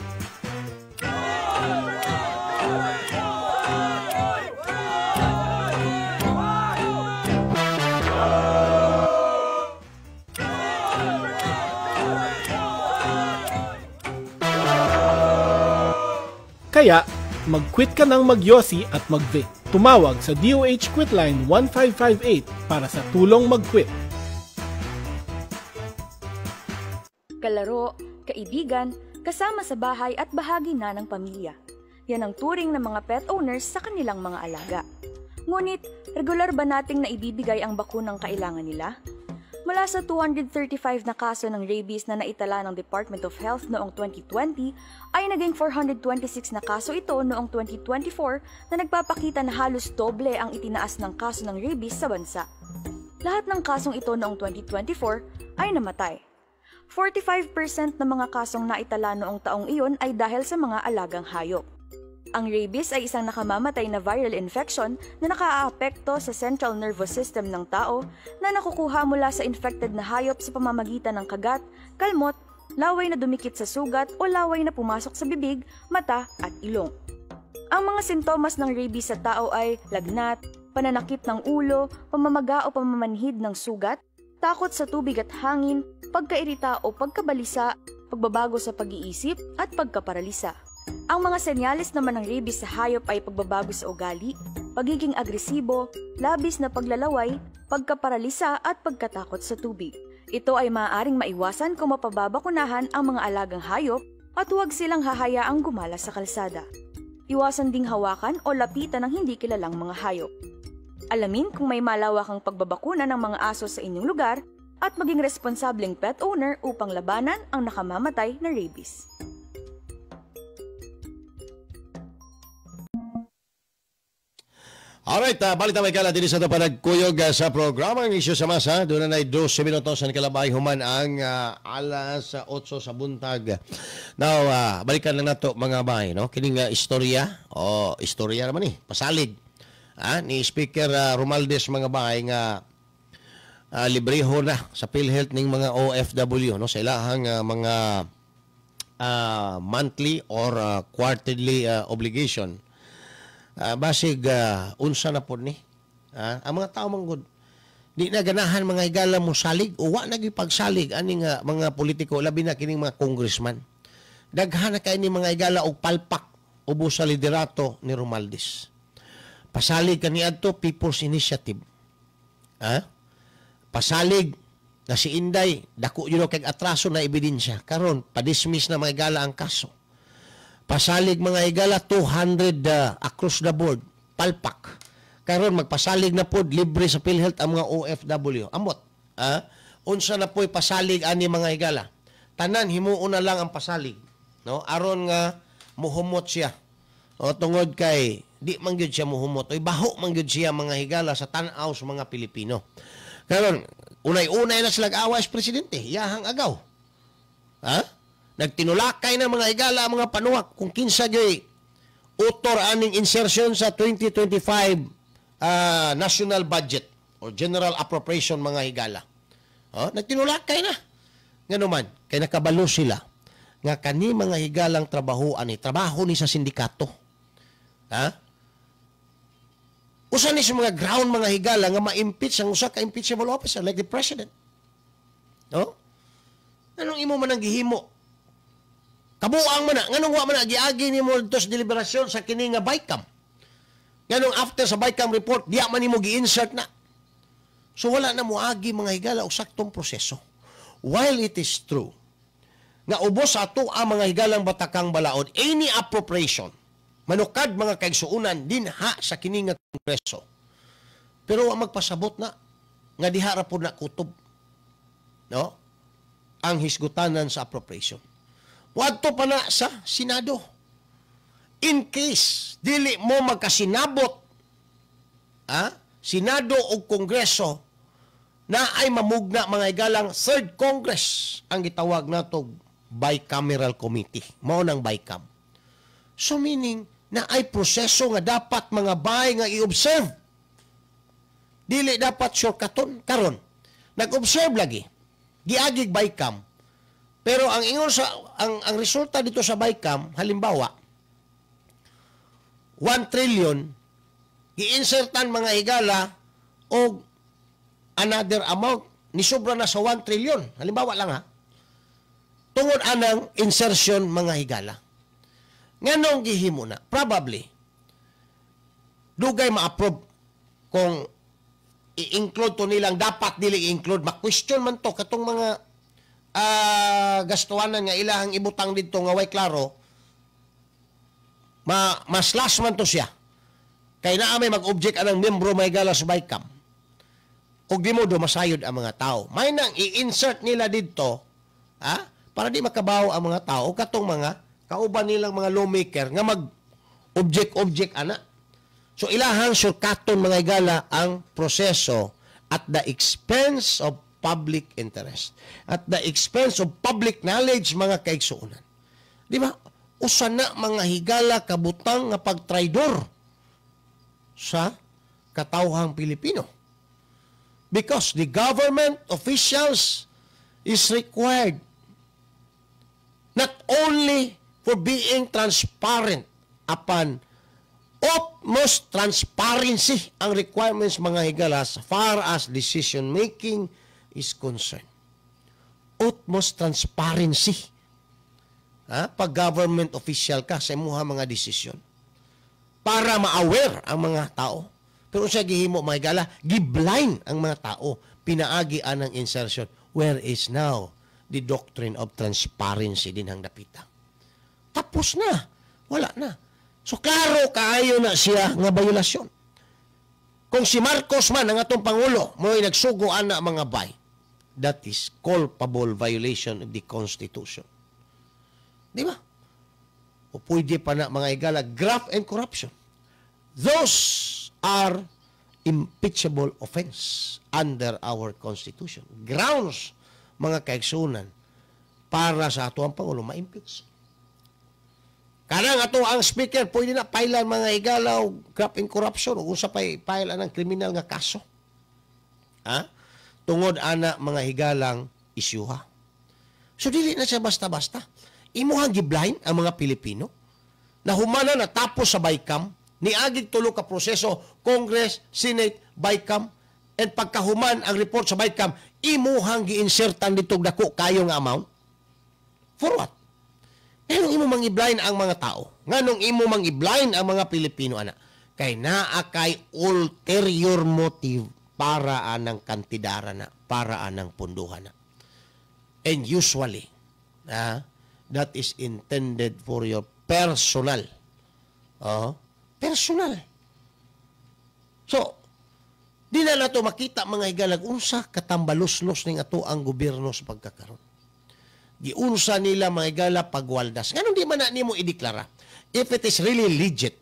Kaya, mag-quit ka ng magyosi at mag-vape. Tumawag sa DOH Quitline 1558 para sa tulong mag-quit. Kalaro, kaibigan, kasama sa bahay at bahagi na ng pamilya. Yan ang turing ng mga pet owners sa kanilang mga alaga. Ngunit, regular ba nating naibibigay ang bakunang kailangan nila? Mula sa 235 na kaso ng rabies na naitala ng Department of Health noong 2020, ay naging 426 na kaso ito noong 2024 na nagpapakita na halos doble ang itinaas ng kaso ng rabies sa bansa. Lahat ng kasong ito noong 2024 ay namatay. 45% ng mga kasong naitala noong taong iyon ay dahil sa mga alagang hayop. Ang rabies ay isang nakamamatay na viral infection na nakaaapekto sa central nervous system ng tao na nakukuha mula sa infected na hayop sa pamamagitan ng kagat, kalmot, laway na dumikit sa sugat o laway na pumasok sa bibig, mata at ilong. Ang mga sintomas ng rabies sa tao ay lagnat, pananakit ng ulo, pamamaga o pamamanhid ng sugat, takot sa tubig at hangin, pagkairita o pagkabalisa, pagbabago sa pag-iisip at pagkaparalisa. Ang mga senyales naman ng rabies sa hayop ay pagbabago sa ugali, pagiging agresibo, labis na paglalaway, pagkaparalisa at pagkatakot sa tubig. Ito ay maaaring maiwasan kung mapababakunahan ang mga alagang hayop at huwag silang hahayaang gumala sa kalsada. Iwasan ding hawakan o lapitan ng hindi kilalang mga hayop. Alamin kung may malawakang pagbabakuna ng mga aso sa inyong lugar at maging responsableng pet owner upang labanan ang nakamamatay na rabies. Alright, balik tayo kala din sa ito panagkuyog sa programa ang Isyu sa Masa. Doon na 12 minutos ang kalabay human ang alas 8 sa buntag. Now, balikan lang nato mga bay, no? Kining istorya, o istorya naman ni, pasalig. Ni Speaker Romualdez mga bay nga libreho na sa PhilHealth ning mga OFW, no, sa ilahang mga monthly or quarterly obligation. Basig unsa na pod ni ang mga tao man gud di na ganahan mga higala mo salig o wa na gyud pagsalig aning mga politiko, labi na kining mga congressman. Daghan na kay ni mga higala og palpak ubos sa liderato ni Romualdez. Pasalig kaniadto People's Initiative. Pasalig na si Inday dako yun kay atraso na ebidensya, karon pa-dismiss na mga higala ang kaso. Pasalig mga higala 200 across the board palpak. Karon magpasalig na pod libre sa PhilHealth ang mga OFW. Amot. Unsa na po'y pasalig ani mga higala? Tanan himuon na lang ang pasalig, no? Aron nga muhumot siya. O tungod kay di man gyud siya muhumot. Oy baho man gyud siya mga higala sa tan-aw sa mga Pilipino. Karon unay-unay na sila away sa presidente, iyahang agaw. Nagtinulakay na mga higala ang mga panuwak kung kinsa gyoy utor aning insertion sa 2025 national budget or general appropriation mga higala. Oh, nagtinulakay na. Nganuman, kay nakabalo sila nga kani mga higalang trabaho ani trabaho ni sa sindikato. Ha? Usa ni sa mga ground mga higala nga ma-impeach ang usa ka impeachable officer like the president. No? Anong imo man ang gihimo? Kabuang man na, nganong wa man na giagi nimo dito sa deliberasyon sa kini nga BICAM. Nganong after sa BICAM report, diya man nimo gi-insert na. So wala na moagi mga higala og saktong proseso. While it is true nga ubos ato ang mga higalang batakang balaod, any appropriation manukad mga kaigsuonan dinha sa kini nga kongreso. Pero wa magpasabot na nga diha ra pud na kutob, no? Ang hisgutanan sa appropriation. Wadto pa na sa Senado. In case dili mo magkasinabot, Senado o Kongreso na ay mamugna mga higalang third Congress ang gitawag natog bicameral committee. Mao nang BICAM. So meaning na ay proseso nga dapat mga bay nga i-observe. Dili dapat shortcuton karon. Nag-observe lagi. Giagig BICAM. Pero ang ingon sa ang resulta dito sa BICAM, halimbawa 1 trillion giinsertan mga higala og another amount ni sobra na sa 1 trillion. Halimbawa lang ha. Tungod anang insertion mga higala. Nganong gihimo na? Probably dugay ma-approve kung i-include to nilang dapat dili i-include, ma-question man to katong mga gastuanan nga ilahang ibutang didto nga way klaro, ma-slash man to siya. Kay naa may mag-object anang membro may gala sa BICAM. Og di mo do masayod ang mga tao. May nang i-insert nila didto, para di makabaw ang mga tao katong mga kauban nilang mga lawmaker nga mag-object-object ana. So ilahang shortcuton mga higala ang proseso at the expense of public interest, at the expense of public knowledge mga kaigsuonan. Di ba? Usa na mga higala kabutang nga pagtraidor sa katawhang Pilipino. Because the government officials is required not only for being transparent upon utmost transparency ang requirements mga higala as far as decision making is concerned. Utmost transparency. Pag government official ka sa imuha mga desisyon. Para ma-aware ang mga tao. Pero siya gihimo mga higala, giblind ang mga tao. Pinaagi anang insertion. Where is now the doctrine of transparency din ang dapita? Tapos na. Wala na. So klaro kaayo na siya nga violasyon. Kung si Marcos man ang atong Pangulo, mo'y nagsugo ana mga bay, that is culpable violation of the Constitution. Di ba? O pwede pa na mga higala, graft and corruption. Those are impeachable offense under our Constitution. Grounds, mga kaigsunan, para sa ato ang Pangulo ma-impeach. Kanang ato ang speaker, pwede na pailan mga higala og graft and corruption o unsa pay file anang kriminal nga kaso. Ha? Tungod ana mga higalang isyuha. So dili na siya basta-basta. Imuhang giblind ang mga Pilipino na humana na tapos sa BICAM, niagig tulo ka proseso, Congress, Senate, BICAM, and pagkahuman ang report sa BICAM, imuhang giinsertan dito dako kayo nga amount. For what? Nganong imo mang i-blind ang mga tao? Nganong imo mang i-blind ang mga Pilipino ana? Kay naa kay ulterior motive para anang kantidara na, para anang punduhan na. And usually, that is intended for your personal. Personal. So, di na nato makita mga higalag unsa katambaluslos ning ato ang gobyerno sa pagkakaron. Giunsa nila mga higala pagwaldas. Nganong di man na nimo ideklara? If it is really legit,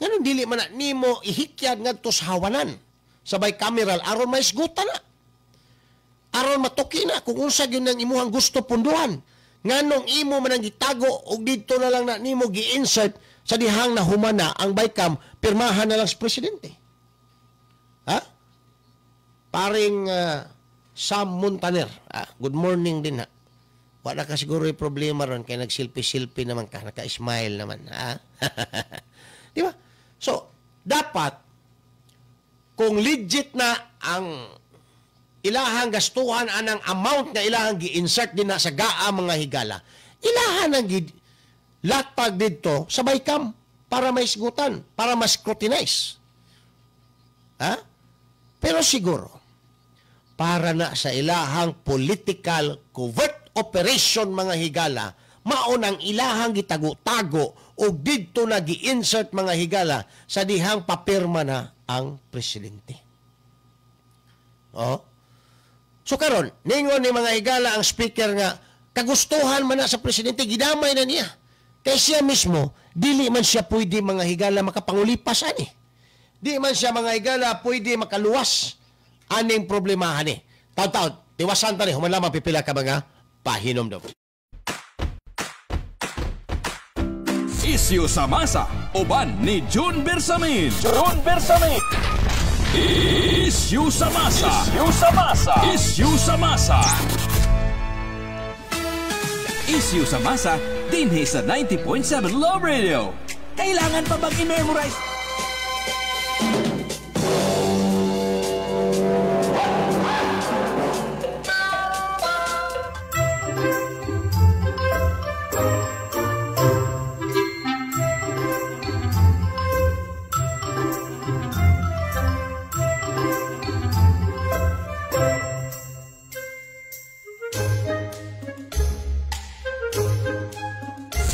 nganong dili man na nimo ihikyad ngadto sa hawanan sa bicameral aron maisgutan na. Aron matuki na kung unsa gyud ang imuhang gusto punduhan. Nganong imo man ang gitago og didto na lang na nimo gi-insert sa dihang nahumana ang BICAM, pirmahan na lang sa presidente. Ha? Paring Sam Montaner. Good morning din ha. Wala ka siguro yung problema ron kaya nagsilpi-silpi naman ka, naka-smile naman. Ha? Di ba? So, dapat, kung legit na ang ilahang gastuhan anang amount nga ilahang gi-insert din na sa GAA mga higala, ilahan ang latag didto sa BICAM para maisgutan, para ma-scrutinize. Ha? Pero siguro, para na sa ilahang political covert operation mga higala, maon ang ilahang gitago-tago o didto na gi-insert mga higala sa dihang papirma na ang presidente. Oh. So karon, ningon ni mga higala ang speaker nga kagustuhan man na sa presidente, gidamay na niya. Kay siya mismo, dili man siya pwede mga higala makapangulipas ani. Di man siya mga higala pwede makaluwas aning problemahan ni. Taw-taw, tiwasan ta ni, human lamang pipila ka mga pahinomdom. Isyu sa masa, uban ni June Bersamin. June Bersamin. Isyu sa masa. Isyu sa masa. Isyu sa masa. Isyu sa masa, dinhi sa 90.7 Love Radio. Kailangan pa bang i-memorize?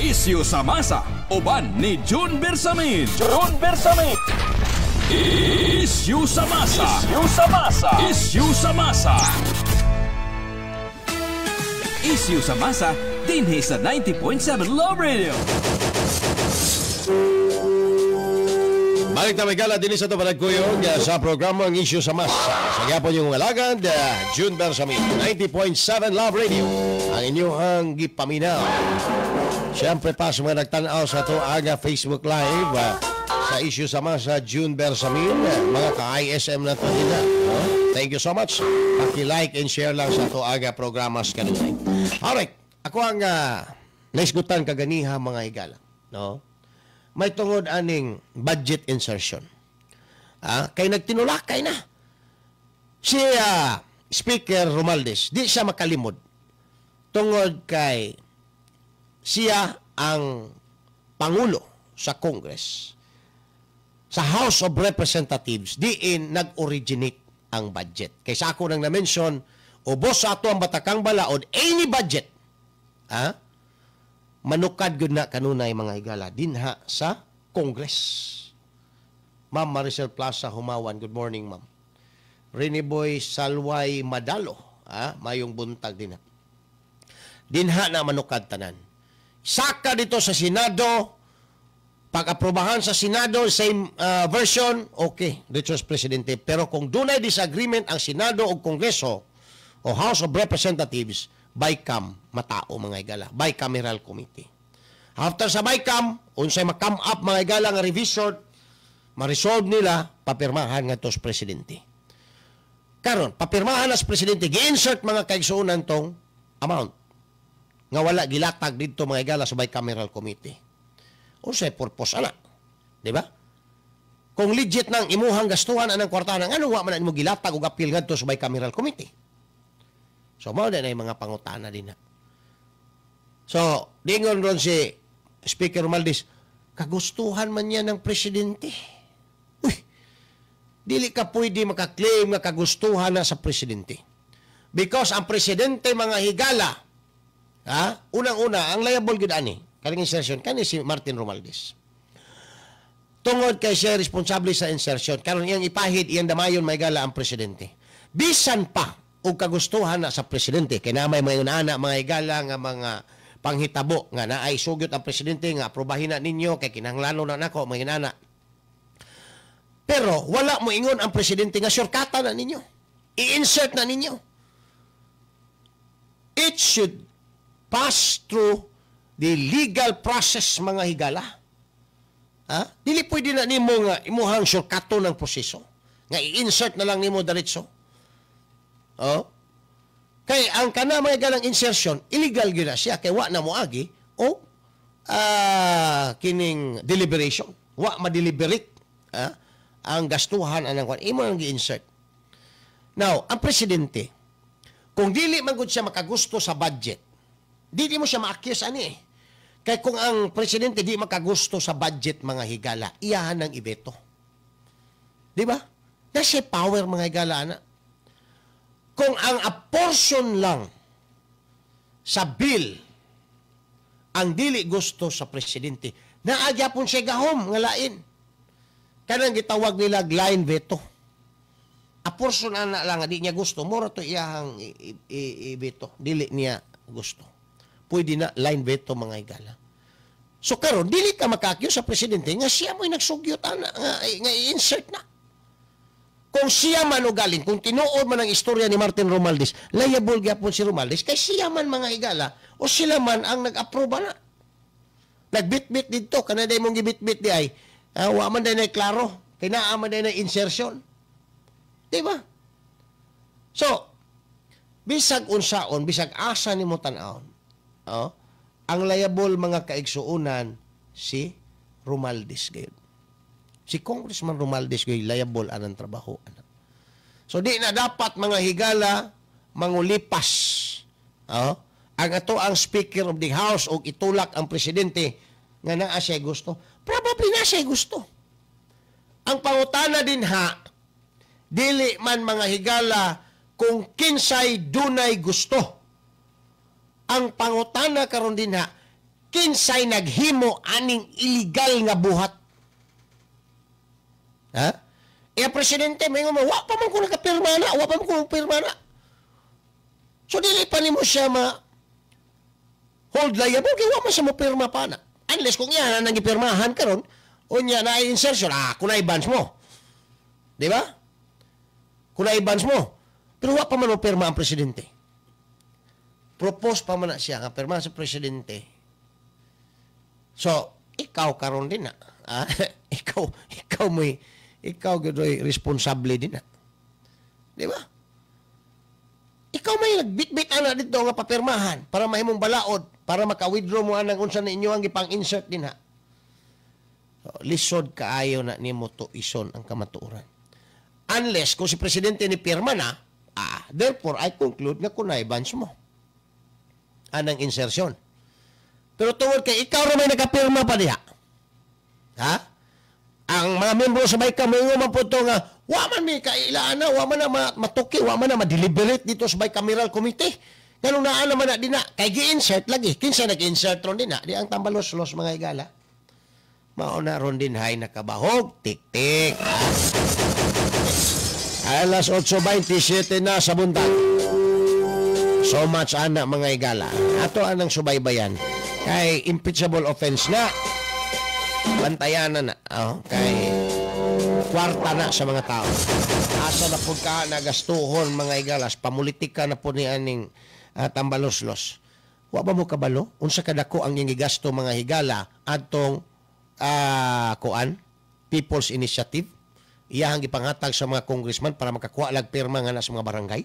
Isyu sa masa, uban ni June Bersamin. June Bersamin. Isyu sa masa. Isyu sa masa. Isyu sa masa. Isyu sa masa, dinhi sa 90.7 Love Radio. Balik na may gala din sa ito panagkuyog sa programa ang Isyu sa Masa. Sa gyapon yung alagad, June Bersamin, 90.7 Love Radio. Ang inyong gipaminaw. Siyempre pa sa mga nagtanaw sa ito aga Facebook Live sa Isyu sa Masa, June Bersamin, mga ka-ISM na ito nila. Thank you so much. Paki-like and share lang sa ito aga programas kanunay. Alright, ako ang naisgutan kaganiha mga higala. No? May tungod aning budget insertion. Kay nagtinulakay na. Si Speaker Romualdez, di siya makalimod. Tungod kay siya ang Pangulo sa Congress. Sa House of Representatives, diin nag-originate ang budget. Kay sa ako nang na-mention, ubos sa ato ang batakang balaod, any budget, ha? Manukad gud na kanunay, mga higala, dinha sa Congress. Ma'am Maricel Plaza Humawan, good morning, ma'am. Rene Boy Salway Madalo, ha? Mayong buntag din ha. Dinha na manukad tanan. Saka dito sa Senado, pag-aprobahan sa Senado, same version, okay, diretso sa Presidente. Pero kung dunay disagreement ang Senado o Kongreso o House of Representatives, BICAM matao, mga higala, Bicameral Committee. After sa BICAM, unsay ma-come up, mga higala, nga revision, ma-resolve nila, papirmahan ngadto sa Presidente. Karon, papirmahan na sa Presidente, gi-insert, mga kaigsuonan, tong amount nga wala gilatag didto, mga higala, sa Bicameral Committee. Unsay purpose ana? Di ba? Kung legit nang imuhang gastuhan anang kwartahan, ano wa man na nimo gilatag og appeal ngadto sa Bicameral Committee? So mao na yung mga pangutana din na. So, dingon ron si Speaker Romualdez, kagustuhan man niya ng presidente. Uy, dili ka pwede makaklaim nga kagustuhan na sa presidente. Because ang presidente, mga higala, ha? Unang-una, ang liable gud ani, kaning insertion, kani si Martin Romualdez. Tungod kay siya responsable sa insertion, karon iyang ipahid, iyang damayon may gala ang presidente. Bisan pa og kagustuhan na sa presidente, kay na may mga ana, mga higala, nga mga panghitabo nga naay sugyot ang presidente nga aprobahin na ninyo kay kinahanglanon na nako, mga inana. Pero wala mo ingon ang presidente nga shortcutan na ninyo. I-insert na ninyo. It should pass through the legal process, mga higala. Ha? Dili pwede na nimo nga imuhang shortcuto ng proseso. Nga i-insert na lang nimo diretso. Oh? Kay ang kana, mga galang, insertion, illegal gyud na siya kay wa na moagi o kining deliberation. Wa ma-deliberate ang gastuhan anang kwan. Imo nang gi-insert. Now, ang presidente, kung dili man gud siya makagusto sa budget, dili mo siya ma-accuse ani eh. Kay kung ang presidente di makagusto sa budget, mga higala, iyahan ng ibeto. Di ba? Nasa power, mga higala, ana. Kung ang apportion lang sa bill ang dili gusto sa presidente, naa gyapon siya gahom nga lain. Kanang gitawag nila line veto. Apportion ana lang nga di niya gusto, mura to iyahang i-veto. Dili niya gusto. Pwede na line veto, mga higala. So karon dili ka maka-accuse sa presidente nga siya mo'y nagsugyot ana nga i-insert na. Kung siya man o galing, kung tinuod man ang istorya ni Martin Romualdez, liable gyapon si Romualdez kay siya man, mga higala, o sila man ang nag-aproba na. Nagbitbit dito, kanay mong gibitbit di ay, wa man day na klaro, kay naa man day na insertion. Di ba? So, bisag unsaon, bisag asa nimo tan-awon, oh, ang liable, mga kaigsuonan, si Romualdez gayud. Si Congressman Romualdez gayud liable anang trabaho ana. So di na dapat, mga higala, mangulipas. Oh, ang ato ang Speaker of the House og itulak ang presidente nga naa siya gusto. Probably na siya gusto. Ang pangutana din ha, dili man, mga higala, kung kinsay dunay gusto. Ang pangutana karon din ha, kinsay naghimo aning illegal nga buhat? Ha? Eh, ang presidente, may mo, wa pa man ko nakapirma na, wa pa man ko pirma na. So, dili pa nimo siya ma hold liable, kay wa man siya mo pirma pa na. Unless kung iya na nang gipirmahan karon, unya na insertion, connivance mo. Di ba? Connivance mo. Pero wa pa man mo pirma ang presidente. Propose pa man na siya nga pirma sa presidente. So, ikaw karon din na. Ikaw gyud responsable din na. Di ba? Ikaw may nagbitbit ana dito nga papirmahan para mahimong balaod, para maka-withdraw mo anang unsa na inyo ang gipang-insert din ha. So, lisod kaayo na nimo to ison ang kamatuoran. Unless kung si presidente ni pirma na, therefore I conclude nga connivance mo anang insertion. Pero tungod kay ikaw ra may nakapirma pa diha. Ha? Ang mga membro sa BICAM moingon man po to nga wa man mi kailaan na, wa man na matuki, wa man na ma-deliberate dito sa bicameral committee. Nganong naa naman na dinha kay gi-insert lagi. Kinsa nag-insert ron dinha? Di ang tambaloslos, mga higala. Mao na ron din hay nakabahog, tik-tik. Alas 8:27 na sa buntag. So much ana, mga higala. Ato anang subaybayan kay impeachable offense na. Bantayan na na. Oh, kay kwarta na sa mga tao. Asa na pud ka nagastuhon, mga higalas, pamulitika na po ni aning tambaloslos. Wa ba mo kabalo? Unsa kadako ang iyang gigasto, mga higala, adtong kuan, People's Initiative? Iyahang gipanghatag sa mga congressman para makakuha lag pirma nga na sa mga barangay.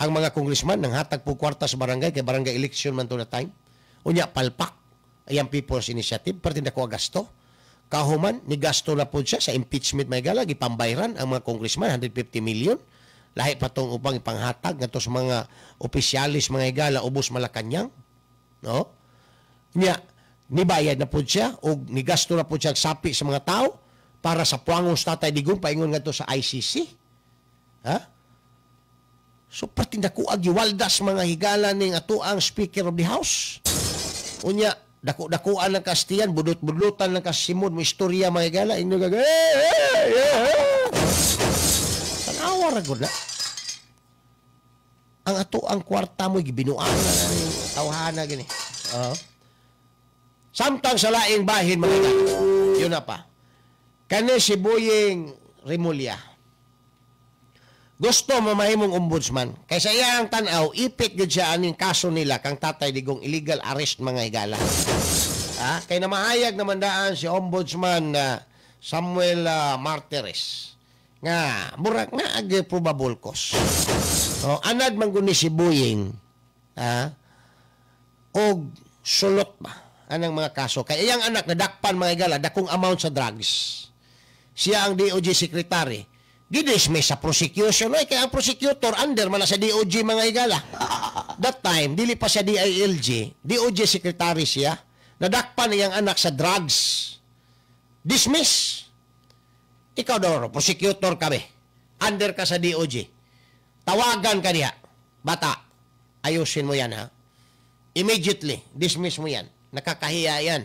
Ang mga congressman nanghatag po kwarta sa barangay kay barangay election man to na time. Unya palpak ayang People's Initiative perti dako gasto. Kahuman ni gasto na po siya sa impeachment, may gala, gipambayran ang mga congressman 150 million. Lahi pa tong upang ipanghatag ngadto sa mga opisyalis, mga higala, ubos Malacañang, no? Nya nibayad na po siya og nigasto na po siya sapi sa mga tao para sa puangos Tatay Digong paingon ngadto sa ICC. Ha? So perting dako ag giwaldas, mga higala, ning ato ang Speaker of the House. Unya dako-dakuan ng kastiyan, budot-budutan ng kasimod mo istorya, mga higala, inyo gag eh, eh, eh, eh. Tanawa ra gud na. Ang ato ang kwarta mo gibinuan na ning tawhana gini. Oo. Samtang sa laing bahin, mga higala, yun na pa. Kani si Boying Remulla. Gusto mo mahimong ombudsman. Kaysa iyang tan-aw, ipit gyud siya aning kaso nila kang Tatay Digong, illegal arrest, mga higala. Ha? Kay namahayag naman daan si Ombudsman Samuel Martires nga murag nga ag probable cause. Oh, anad man guni si Boying, ha? Og sulot ba anang mga kaso kay iyang anak nadakpan, mga higala, dakong amount sa drugs. Siya ang DOJ secretary. Gidismiss sa prosecution. Ay, kaya ang prosecutor under man na sa DOJ, mga higala. That time, dili pa siya DILG. DOJ secretary siya. Nadakpan iyang anak sa drugs. Dismiss. Ikaw daw, prosecutor kami. Under ka sa DOJ. Tawagan ka niya. "Bata, ayusin mo yan ha. Immediately, dismiss mo yan. Nakakahiya yan.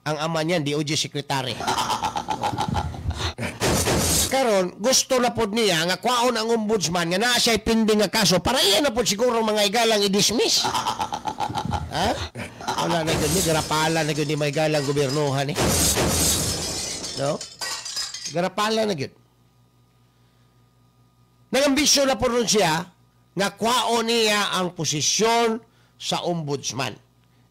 Ang ama niyan, DOJ secretary." Karon gusto na pod niya nga kwaon ang ombudsman nga naa siya pending nga kaso para iya na pod siguro, mga higalang, i-dismiss. Ha? Wala na gyud ni garapala na gyud ni may galang gobernohan eh. No? Garapala na gyud. Nagambisyo na po ron siya nga kwaon niya ang posisyon sa ombudsman.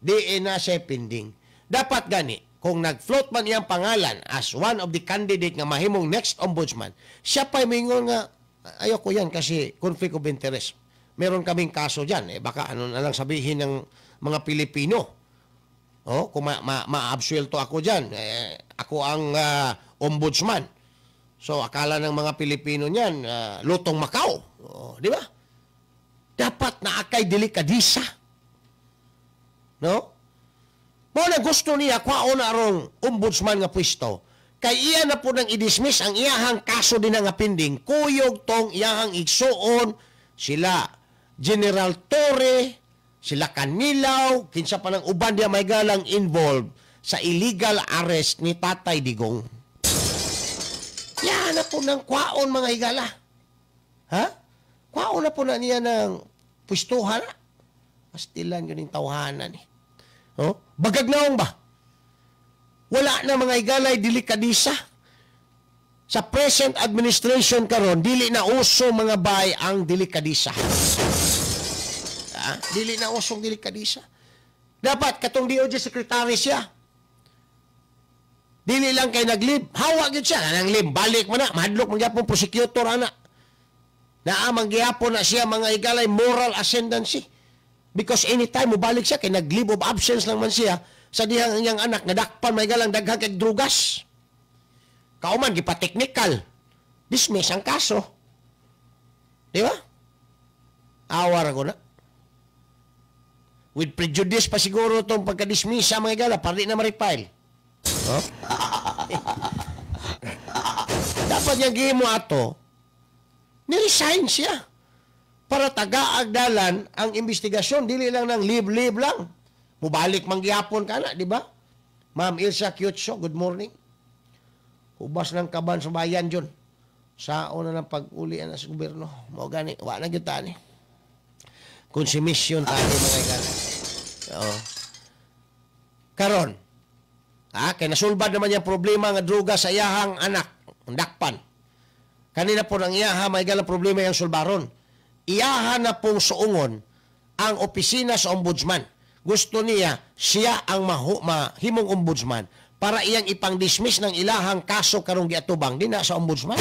Di na siya pending. Dapat gani, kung nag-float man iyang pangalan as one of the candidate nga mahimong next ombudsman, siya pa'y mingon nga, "Ayoko yan kasi conflict of interest. Meron kaming kaso dyan." Eh, baka ano na lang sabihin ng mga Pilipino. Oh, kung ma-absuelto ako dyan, eh, ako ang ombudsman. So, akala ng mga Pilipino niyan, lutong Macau. Oh, di ba? Dapat naa kay delikadisa. No? Mao na gusto niya kwaon na arong ombudsman nga pwesto. Kay iya na po nang i-dismiss ang iyahang kaso din nga pending. Kuyog tong iyahang igsuon sila General Torre, sila Kanilaw, kinsa pa ng uban diya may galang involved sa illegal arrest ni Tatay Digong. Yan na po ng kwaon, mga higala. Ha? Kwaon na po na niya ng pwestuhan na. Pastilan yun yung tawhanan eh. Oh? Bagag naong ba? Wala na, mga higalay, delikadisa. Sa present administration karon, dili na uso, mga bay, ang delikadisa. Ha? Dili na usong delikadisa. Dapat katong DOJ secretary siya. Dili lang kay nag-leave, hawa gyud siya. Nang leave, balik mo na, mahadlok man gyapon prosecutor ana. Naa man gyapon na siya, mga higalay, moral ascendancy. Because anytime mo balik siya kay nag-leave of absence lang man siya sa dihang iyang anak nadakpan may galang daghang kay drugas. Kauman gipa-technical. Dismiss ang kaso. Di ba? Awa ra ko na. With prejudice pa siguro itong pagka-dismiss sa mga higala para di na ma-refile. Oh? Dapat niya gihimo ato, ni-resign siya para tagaag dalan ang investigasyon, dili lang ng leave-leave lang. Mubalik man gihapon ka na, di ba? Ma'am Ilsa Cutso, good morning. Hubas ng kaban sa bayan, John. Sa una ng pag-uli na sa gobyerno. Mao gani, wa na gyud tani. Konsumisyon tani, mga igala. Oo. Karon, kay nasulbad naman yung problema nga droga sa iyahang anak, ang dakpan. Kanina po ang iyaha, may galang problema yung sulbaron. Iyaha na pong suungon ang opisina sa ombudsman. Gusto niya, siya ang mahimong ombudsman para iyang ipang-dismiss ng ilahang kaso karong giatubang din na sa ombudsman.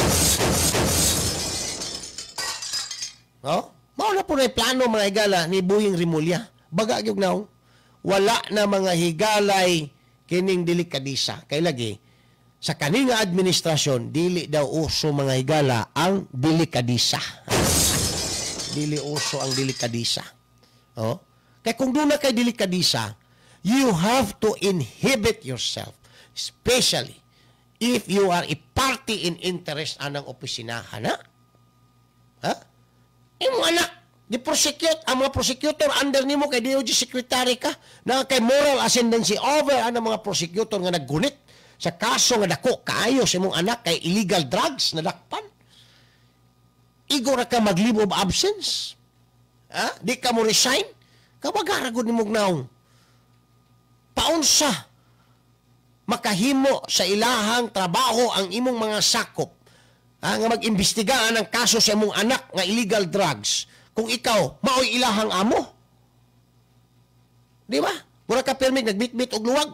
No? Mao na po na plano, mga higala, ni Boying Remulla. Baga gyud naong wala na, mga higalay, kining delikadisa. Kay lagi sa kaninga administrasyon dili daw uso, mga higala, ang delikadisa. Dili uso ang delikadisa. Oh? Kay kung doon na kay delikadisa, you have to inhibit yourself, especially if you are a party in interest anang opisinahan na. Ha? Imo anak, di-prosecute ang mga prosecutor under nimo kay DOJ secretary ka na kay moral ascendancy over ang mga prosecutor nga naggunit sa kaso nga dako kaayo sa imong anak kay illegal drugs na dakpan. Igo ra ka mag-leave of absence. Ha? Di ka mo resign? Kabagara gud nimog naong. Paunsa makahimo sa ilahang trabaho ang imong mga sakop, ha, nga mag-imbestigaan ang kaso sa imong anak nga illegal drugs kung ikaw maoy ilahang amo? Di ba? Mura ka permit nagbitbit og luwag.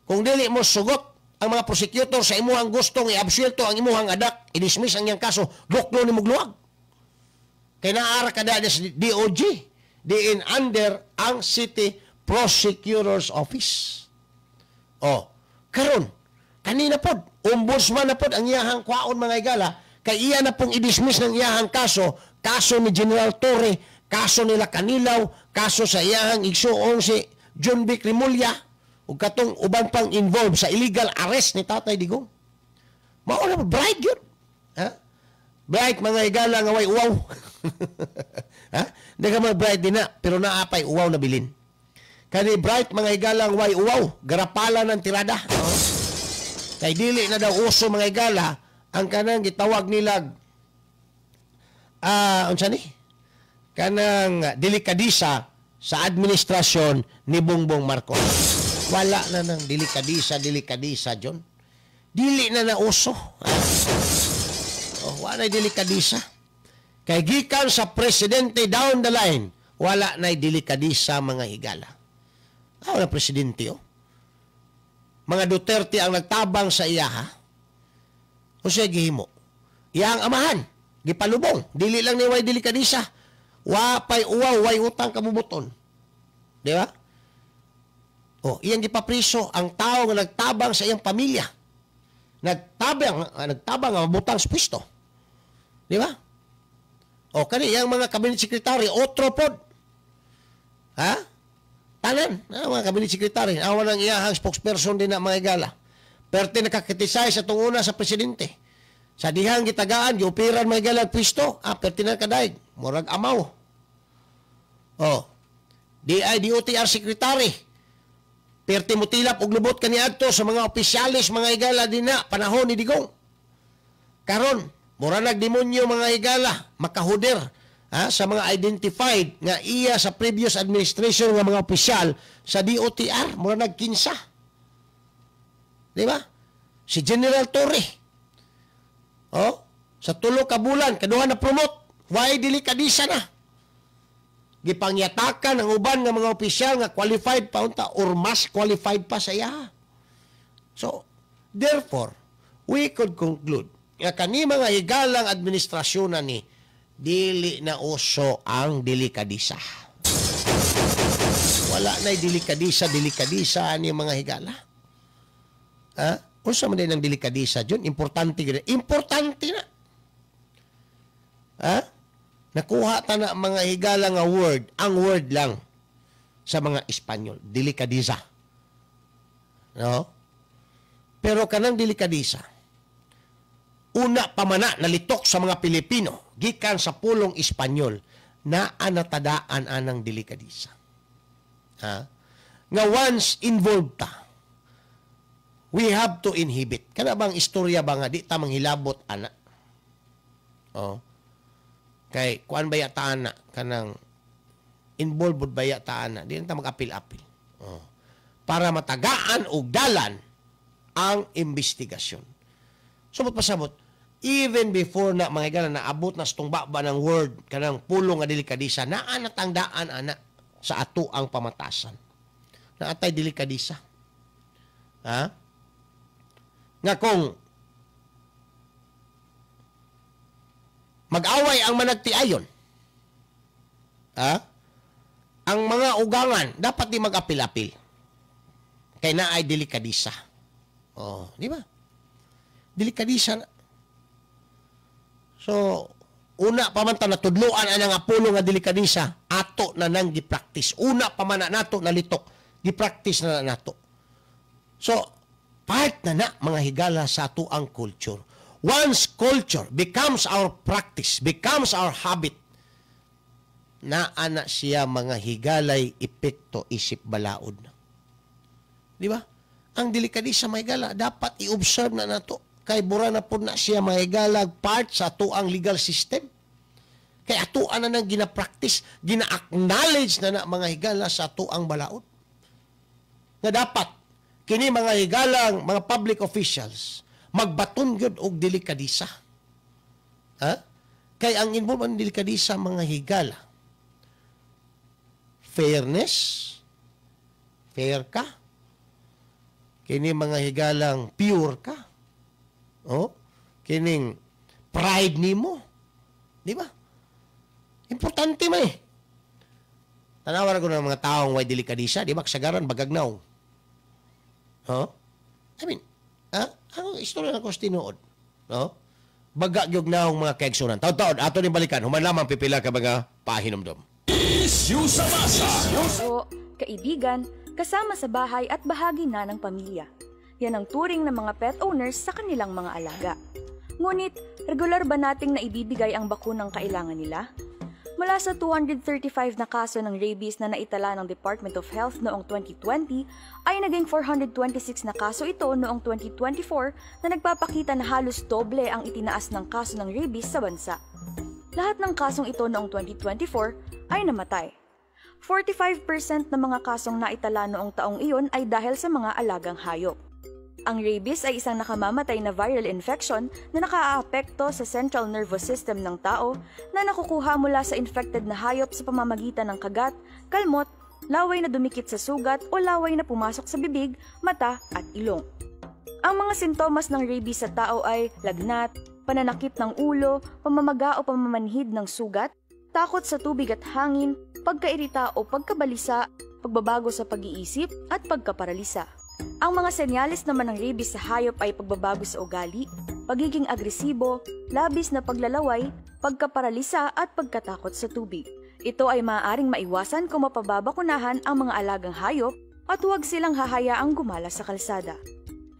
Kung dili mo sugot ang mga prosecutor sa imuhang gustong i-absuelto ang imuhang anak, i-dismiss ang iyang kaso, duklo ni mong luwag. Kay naara ka na sa DOJ, diin under ang City Prosecutor's Office. O, karon, kanina pod, ombudsman na pod ang iyahang kwaon, mga igala, kay iya na pong i-dismiss ng iyahang kaso, kaso ni General Torre, kaso nila Kanilaw, kaso sa iyahang igsuong si John Vic Remulla, ug katong uban pang involved sa illegal arrest ni Tatay Digong. Mao na bright yun. Ha? Bright, mga igala, nga way uwaw. Ha? Di ka mga bright din na, pero naapay uwaw na bilin. Kani bright, mga igala, way uwaw, garapala ng tirada. Oh. Kay dili na daw uso, mga igala, ang kanang gitawag nilag unsa ni? Kanang delikadisa sa administrasyon ni Bongbong Marcos. Wala na nang delikadisa, delikadisa, John. Dili na nauso. Oh, wala na delikadisa. Kay gikan sa presidente down the line, wala na delikadisa, mga higala. Wala presidente, oh. Mga Duterte ang nagtabang sa iya, ha? O siya gihimo. Iyang amahan, gipalubong. Dili lang ni way delikadisa. Wa pay uwaw, way utang kabubuton. Di ba? O, iyang gipapriso ang tao nga nagtabang sa iyang pamilya. Nagtabang nga mabutang sa pwesto. Di ba? O, kani iyang mga cabinet secretary, otro pod. Ha? Tanan, mga cabinet secretary, awa ng iyahang spokesperson din na mga igala. Perte nakakritisize sa tunguna sa presidente. Sa dihang gitagaan, giupiran mga igala pwesto, perte na kadaig, murag amaw. O, DI, DOTR secretary, perte mutilap og lubot kaniadto sa mga opisyalis, mga igala, din na panahon ni Digong. Karon, mura nagdemonyo, mga higala, makahuder, ha, sa mga identified nga iya sa previous administration nga mga opisyal sa DOTR, mura nagkinsa. Di ba? Si General Torre. Oh, sa 3 ka bulan kaduha na promote, why delikadisa na? Gipangyatakan ang uban nga mga opisyal nga qualified pa unta or mas qualified pa sa iya. So, therefore, we could conclude nga kani mga higalang administrasyon na ni dili na uso ang delikadisa. Wala na delikadisa, delikadisa ni mga higala. Ha? Unsa man din ang delikadisa, John? Importante gid. Importante na. Ha? Nakuha ta na mga higala nga word, ang word lang sa mga Espanyol, delikadisa. No? Pero kanang delikadisa, Una pa man na nalitok sa mga Pilipino gikan sa pulong Espanyol, naa natadaan anang delikadisa. Ha? Nga once involved ta, we have to inhibit. Kana bang istorya ba nga di ta manghilabot ana? Oh. Kay kuan ba ta ana, kanang involved ba ta ana, di na ta mag-apil-apil. Oh. Para matagaan og dalan ang investigasyon. Sumot pasabot, even before na mga higala naabot na sa tungba ba ng word kanang pulong nga delikadisa, naa na tangdaan ana sa ato ang pamatasan. Naatay delikadisa. Ha? Nga kung mag-away ang managtiayon, ha? Ang mga ugangan dapat di mag-apil-apil. Kay naay delikadisa. Oh, di ba? Delikadisa na. So, una pa man ta natudloan ang nga pulong nga delikadisa, ato na nang gi-practice. Una pa man na nato nalitok, gi-practice na nato. So, part na na mga higala sa ato ang culture. Once culture becomes our practice, becomes our habit, naa na siya mga higalay epekto isip balaod na. Di ba? Ang delikadisa mga higala, dapat i-observe na nato. Kay bura na po na siya mga higala part sa ato ang legal system. Kay atoan na nang gina-practice, gina-acknowledge na na mga higala sa ato ang balaod. Nga dapat, kini mga higalang mga public officials, magbaton gyud og delikadisa. Ha? Kay ang involved ang delikadisa mga higala, fairness, fair ka, kini mga higalang pure ka, oh, kining pride nimo, di ba? Importante man eh. Tanawa ra ko ng mga taong way delikadisa, di ba? Kasagaran bagagnaw. Huh? I mean, ang istorya na ko sa tinuod, no? Baga gyud naong mga kaigsunan. Taod-taod, ato ning balikan, human lamang pipila ka mga pahinumdom. Isyu sa masa. O, kaibigan, kasama sa bahay at bahagi na ng pamilya. Yan ang turing ng mga pet owners sa kanilang mga alaga. Ngunit, regular ba nating naibibigay ang bakunang kailangan nila? Mula sa 235 na kaso ng rabies na naitala ng Department of Health noong 2020, ay naging 426 na kaso ito noong 2024 na nagpapakita na halos doble ang itinaas ng kaso ng rabies sa bansa. Lahat ng kasong ito noong 2024 ay namatay. 45% ng mga kasong naitala noong taong iyon ay dahil sa mga alagang hayop. Ang rabies ay isang nakamamatay na viral infection na nakaaapekto sa central nervous system ng tao na nakukuha mula sa infected na hayop sa pamamagitan ng kagat, kalmot, laway na dumikit sa sugat o laway na pumasok sa bibig, mata at ilong. Ang mga sintomas ng rabies sa tao ay lagnat, pananakit ng ulo, pamamaga o pamamanhid ng sugat, takot sa tubig at hangin, pagkairita o pagkabalisa, pagbabago sa pag-iisip at pagkaparalisa. Ang mga senyales naman ng rabies sa hayop ay pagbabago sa ugali, pagiging agresibo, labis na paglalaway, pagkaparalisa at pagkatakot sa tubig. Ito ay maaaring maiwasan kung mapababakunahan ang mga alagang hayop at huwag silang hahayaang gumala sa kalsada.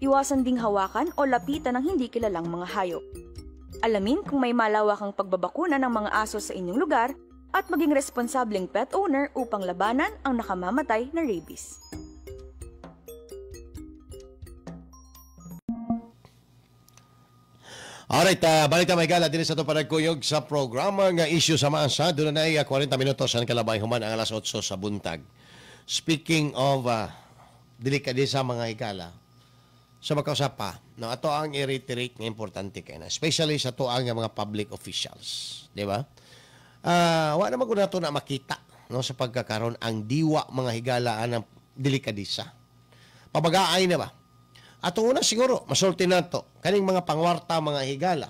Iwasan ding hawakan o lapitan ng hindi kilalang mga hayop. Alamin kung may malawakang pagbabakuna ng mga aso sa inyong lugar at maging responsableng pet owner upang labanan ang nakamamatay na rabies. Alright, balik ta may gala din sa ito panagkuyog sa programa nga Isyu sa Masa. Doon na 40 minutos ang kalabay human ang alas 8 sa buntag. Speaking of delikadesa mga higala, sa makausap pa, no, ato ang i-reiterate nga importante kay na, especially sa ato ang mga public officials, di ba? Wa na maguna to na makita, no, sa pagkakaroon ang diwa mga higala ang delikadesa. Pabagaay na ba? Ato una siguro, masulti na to, kaning mga pangwarta mga higala.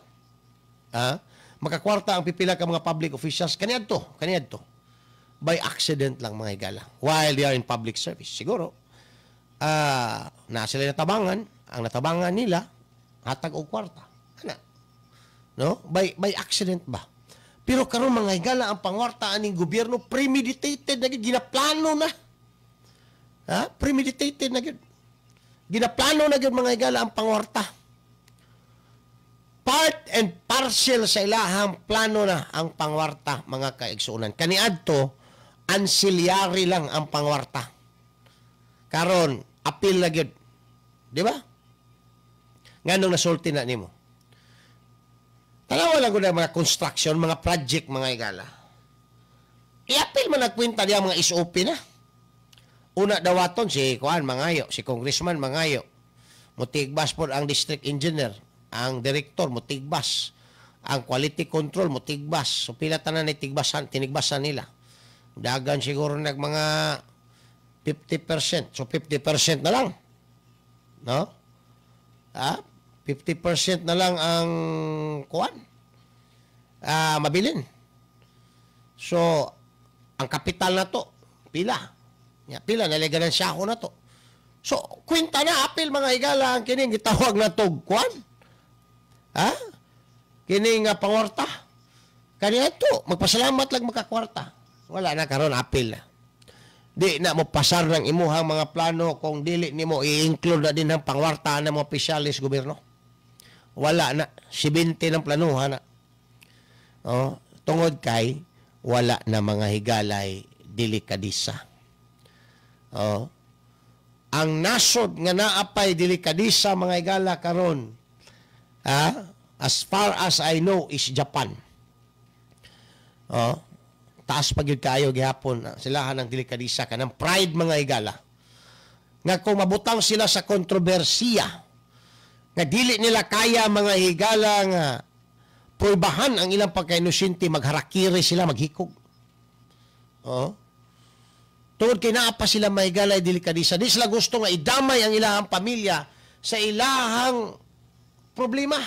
Ha? Makakwarta ang pipila ka mga public officials, kaniadto. By accident lang mga higala, while they are in public service. Siguro, na sila natabangan, ang natabangan nila, hatag og kwarta. Ana. No? By accident ba? Pero karon mga higala, ang pangwarta aning gobyerno, premeditated na gyud, ginaplano na. Ha? Premeditated na gyud. Ginaplano na gyud mga higala ang pangwarta. Part and parcel sa ilahang plano na ang pangwarta, mga kaigsuonan. Kaniadto, ancillary lang ang pangwarta. Karon, apil na gyud. Di ba? Nganong nasulti na nimo? Tanawa lang ko na mga construction, mga project, mga igala. I-apil man nagkwenta diya mga SOP na. Una dawaton si Kuan Mangayo, si Congressman Mangayo. Mutigbas po ang district engineer, ang director mutigbas, ang quality control mutigbas. So pila tanan ni tigbasan, tinigbasan nila. Dagan siguro nag mga 50%. So 50% na lang. No? Ah, 50% na lang ang kuan. Ah, mabilin. So, ang kapital na to, pila. Ya, pila naliganan siya ako na to. So, kwenta na apil, mga higala, ang kining gitawag na to kuan. Ha? Kining pangwarta. Kaniya to, magpasalamat lang makakwarta. Wala na karon, apil na. Di na mo pasar ng imuhang mga plano kung dili nimo i-include na din ang pangwarta ng mga opisyalis gobyerno. Wala na 70 ng planuhan na. Oh, tungod kay wala na, mga higalay, delikadisa. Oh. Ang nasod nga naapay delikadisa, mga higala, karon, ah, as far as I know, is Japan. Oh, taas pa gyud kaayo gihapon sila ng delikadisa, kanang pride, mga higala, nga kung mabutang sila sa kontrobersiya nga dili nila kaya, mga higala, nga pruibahan ang ilang pagkainosente, magharakiri sila, maghikog. Oh. Tungod kay naa pa sila, mga higala, delikadisa. Di sila gusto nga idamay ang ilahang pamilya sa ilahang problema.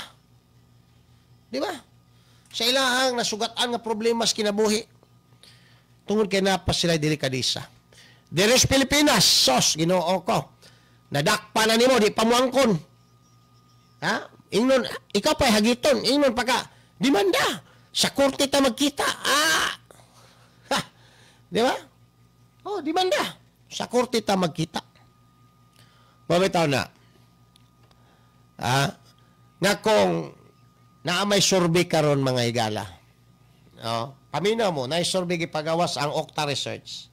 Di ba? Sa ilahang nasugat-an nga problema sa kinabuhi. Tungod kay naa pa sila delikadisa. Diri sa Pilipinas, sos, Ginoo ko. Nadakpa na nimo, di pa muangkon. Ha? Ingnon, ikaw pa hagiton, ingnon pa ka, demanda. Sa korte ta magkita. Ah! Ha! Di ba? Oh, demanda. Sa korte ta magkita. Mabitaw na. Ah, nga kung naa may survey karon, mga higala. Oh, paminaw mo, na survey gipagawas ang Octa Research.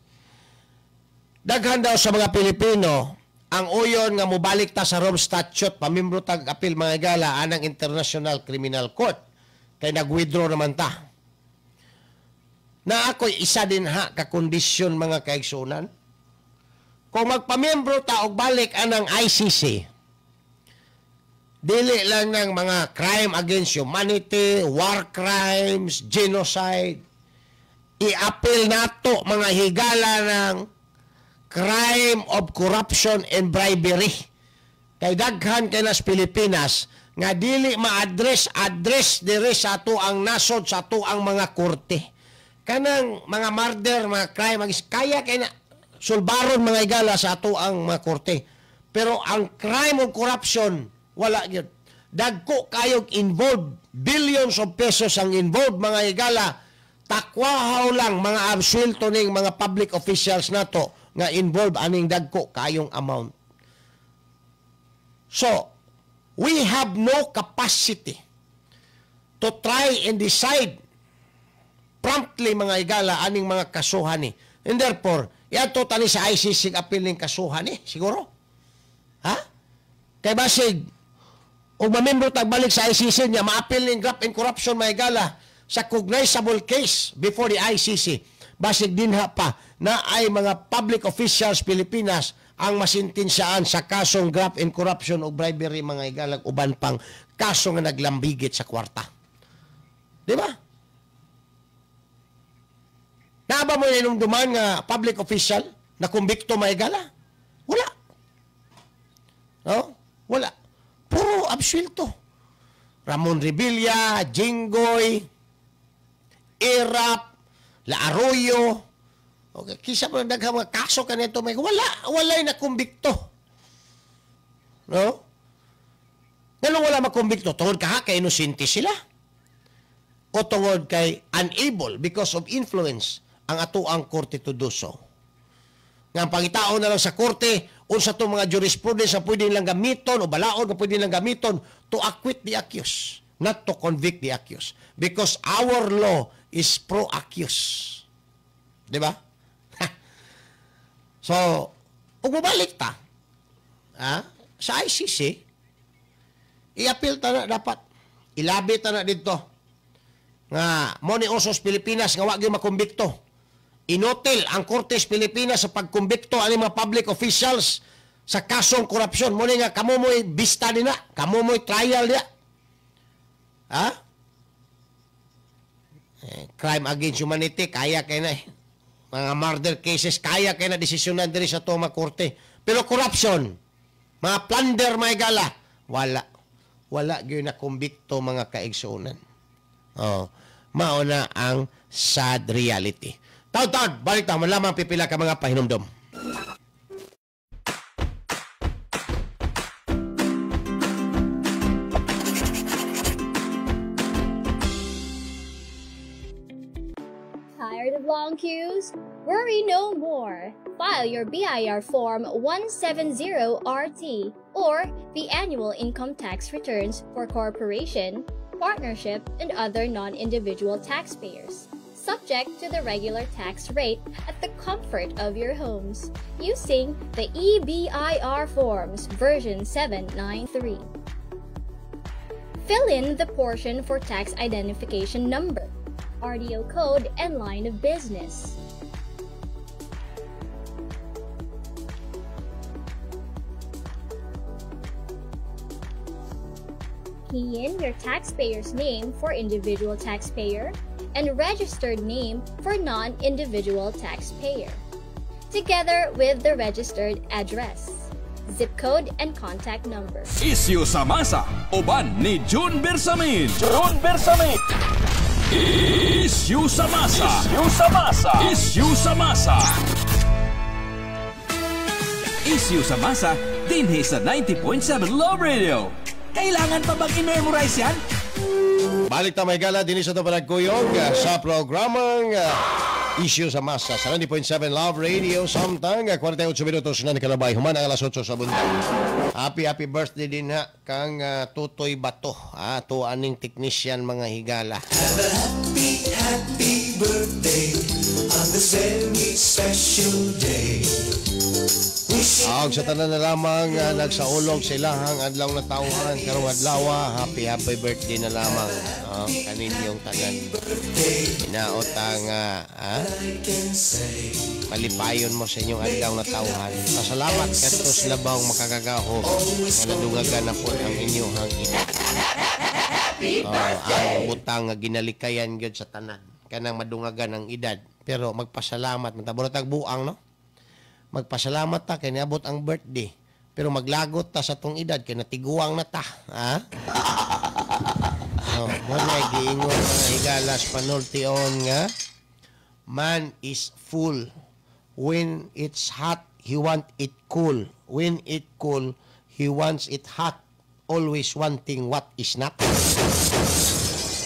Daghan daw sa mga Pilipino ang uyon nga mobalik ta sa Rome Statute, pamimbro tag apil, mga higala, anang International Criminal Court kay nag-withdraw naman ta. Na ako'y isa din ha ka kondisyon, mga kaigsunan. Kung magpamiyembro ta og balik anang ICC, dili lang ng mga crime against humanity, war crimes, genocide, i-appeal nato, mga higala, ng crime of corruption and bribery. Kay daghan kay nas Pilipinas nga dili ma-address address dire sa ato ang nasod, sa ato ang mga korte. Kanang mga murder, mga crime, kaya kay na sulbaron, mga higala, sa ato ang mga korte. Pero ang crime of corruption, wala gyud. Dagko kayog involved, billions of pesos ang involved, mga higala. Takwahaw lang mga absuelto ning mga public officials nato nga involved aning dagko kayong amount. So, we have no capacity to try and decide promptly, mga higala, aning mga kasuhan ni. And therefore, iadto tani sa ICC appeal ning kasuhan ni, siguro. Ha? Kay basig, ug mamembro tag balik sa ICC niya, ma-appeal ning graft and corruption, mga higala, sa cognizable case before the ICC. Basig dinha pa na ay mga public officials Pilipinas ang masintensyaan sa kasong graft and corruption o bribery, mga higala, uban pang kaso nga naglambigit sa kwarta. Di ba? Naa ba mo inumduman nga public official na kumbikto, mga higala? Wala. No? Wala. Puro absuelto. Ramon Revilla, Jinggoy, Erap, La Arroyo. Okay, kisa mo daghang mga kaso kanito may wala, walay na kumbikto. No? Nganong wala makumbikto? Tungod kaha kay inosente sila? O tungod kay unable because of influence ang atoang korte to do so? Nga ang pangitao na lang sa korte unsa to mga jurisprudence na pwede nilang gamiton o balaod na pwede nilang gamiton to acquit the accused. Not to convict the accused. Because our law is pro-accused. Di ba? So, ug mobalik ta, ha, sa ICC, i-appeal ta na dapat. Ilabi ta na dito. Nga, mo ni usos Pilipinas nga wa gyud makumbikto. Inutil ang Kortes Pilipinas sa pagkumbikto ani mga public officials sa kasong korupsyon. Mo ni nga kamo mo'y bista nila, kamo mo'y trial niya. Ha? Eh, crime against humanity, kaya kay na eh. Mga murder cases, kaya kay na desisyonan diri sa tuwa korte. Pero corruption, mga plunder, mga gala, wala. Wala gyud na kumbikto, mga kaigsuonan. Oh, mao na ang sad reality. Taon-taon, balik ta man lamang pipila ka mga pahinumdom. Tired of long queues? Worry no more. File your BIR Form 170RT or the annual income tax returns for corporation, partnership, and other non-individual taxpayers, subject to the regular tax rate at the comfort of your homes, using the eBIR Forms version 793. Fill in the portion for tax identification number, RDO code, and line of business. Key in your taxpayer's name for individual taxpayer and registered name for non-individual taxpayer, together with the registered address, zip code, and contact number. Isyu sa masa, uban ni June Bersamin. June Bersamin. Isyu sa masa. Isyu sa masa. Isyu sa masa. Isyu sa masa, dinhi sa 90.7 Love Radio. Kailangan pa bang i-memorize yan? Balik ta may gala dinhi sa Tabaragkuyog sa programang Isyu sa Masa sa 90.7 Love Radio samtang 48 minutos na nikalabay human ang alas 8 sa buntag. Happy happy birthday din ha kang Tutoy Bato, ha, to aning technician mga higala. Have a happy, happy birthday on this very special day. Ang sa tanan na lamang nagsaulog sa ilahang adlaw na tawhan karong adlaw, happy happy birthday na lamang kaninyong tanan. Hinaot ang malipayon mo sa inyong adlaw na tawhan. Pasalamat kadto sa labawng makagagaho nga nadungagan na po ang inyong edad. Ang butang nga ginalikayan gyud sa tanan kanang madungagan ang edad, pero magpasalamat man ta tag buang, no? Magpasalamat ta kay niabot ang birthday, pero maglagot ta sa tong edad kay natiguang na ta, ha? Oh, mo na giingon mga higalas panultion nga man is full. When it's hot, he want it cool. When it cool, he wants it hot. Always wanting what is not.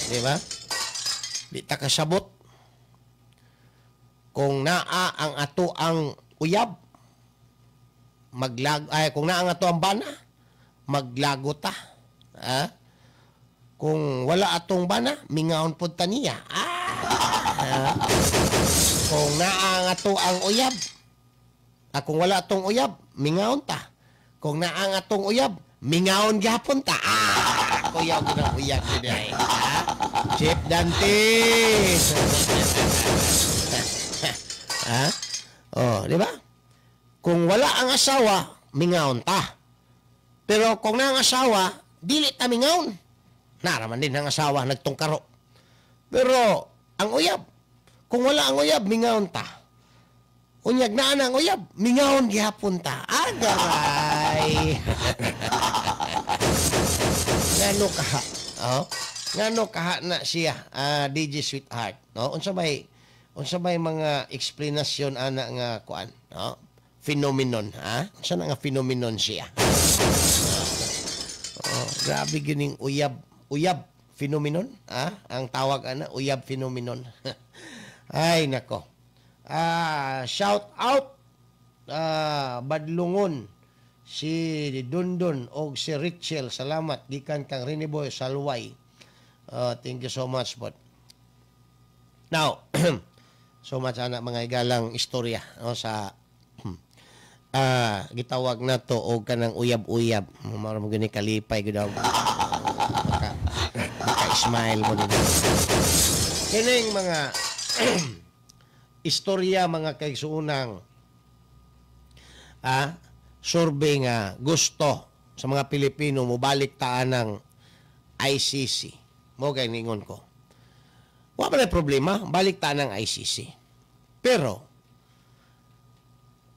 Di ba? Di ta kasabot. Kung naa ang ato ang uyab, maglag ay kung naa ang ato ang bana, maglago ta. Ha? Kung wala atong bana, mingaon pud ta niya. Ah! Kung naa ang ato ang uyab, kung wala atong uyab, mingaon ta. Kung naa ang atong uyab, mingaon gyapon ta. Ah! Kuyaw gid ang uyab gid ay. Chief Dante. Ha? Oh, di ba? Kung wala ang asawa, mingaon ta. Pero kung naa ang asawa, dili ta mingaon. Naraman din ang asawa nagtungkaro. Pero ang uyab, kung wala ang uyab, mingaon ta. Unyag naa na ang uyab, mingaon gihapon ta. Agaray. Ngano kaha? Oh? Ngano kaha na siya, DJ Sweetheart, no? Unsa may mga eksplanasyon ana nga kuan, no? Phenomenon, ha? Unsa na nga phenomenon siya? Oh, grabe gining uyab, uyab phenomenon, ha? Ang tawag ana, uyab phenomenon. Ay nako. Shout out Badlungon si Dundon og si Richel, salamat gikan kang Rene Boy Salway. Thank you so much but now so much ana, mga higalang istorya, no, sa gitawag na to og kanang uyab-uyab. Mao mo gani kalipay gud maka smile mo din kining mga istorya, mga kaigsuunang, survey nga gusto sa mga Pilipino mobalik taan ng ICC. Mo kay ningon ko. Wa man problema, balik ta ng ICC. Pero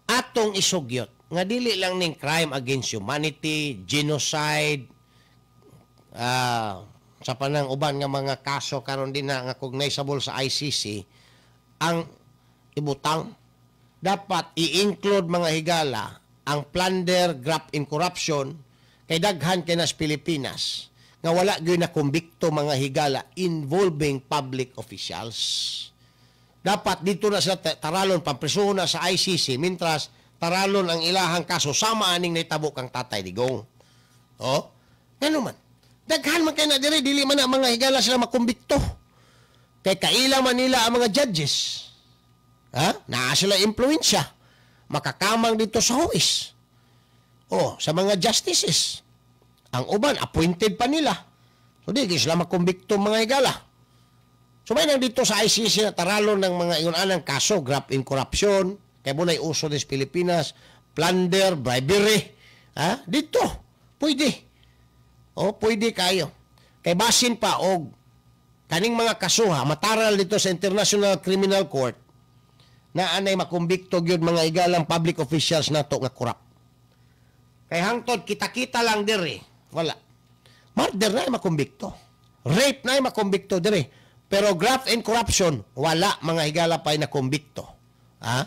atong isugyot nga dili lang ning crime against humanity, genocide, sa panang uban nga mga kaso karon din na nga cognizable sa ICC ang ibutang. Dapat i-include, mga higala, ang plunder, graft and corruption kay daghan kay nas Pilipinas nga wala gyud na kumbikto, mga higala, involving public officials. Dapat dito na sila taralon, pampreso na sa ICC, mintras taralon ang ilahang kaso sama aning nahitabo kang Tatay Digong. Oh, ngano man? Daghan man kay na diri, dili man na, mga higala, sila makumbikto. Kay kaila man nila ang mga judges. Ha? Naa sila impluensya. Makakamang dito sa huis. Oh, sa mga justices. Ang uban, appointed pa nila. So, di sila makumbikto, mga higala. So, may nang dito sa ICC na taralon ng mga ingon anang kaso, graft and corruption, kay mo na'y uso des Pilipinas, plunder, bribery. Ha? Dito, pwede. O, pwede kayo. Kay basin pa, og kaning mga kasuha, mataral dito sa International Criminal Court, na anay makumbikto gyud, mga igalang, public officials nato nga corrupt. Kay hangtod kita-kita lang diri, wala. Murder na ay makumbikto. Rape na ay makumbikto diri. Pero graft and corruption, wala, mga higala, pa ay nakumbikto. Ha?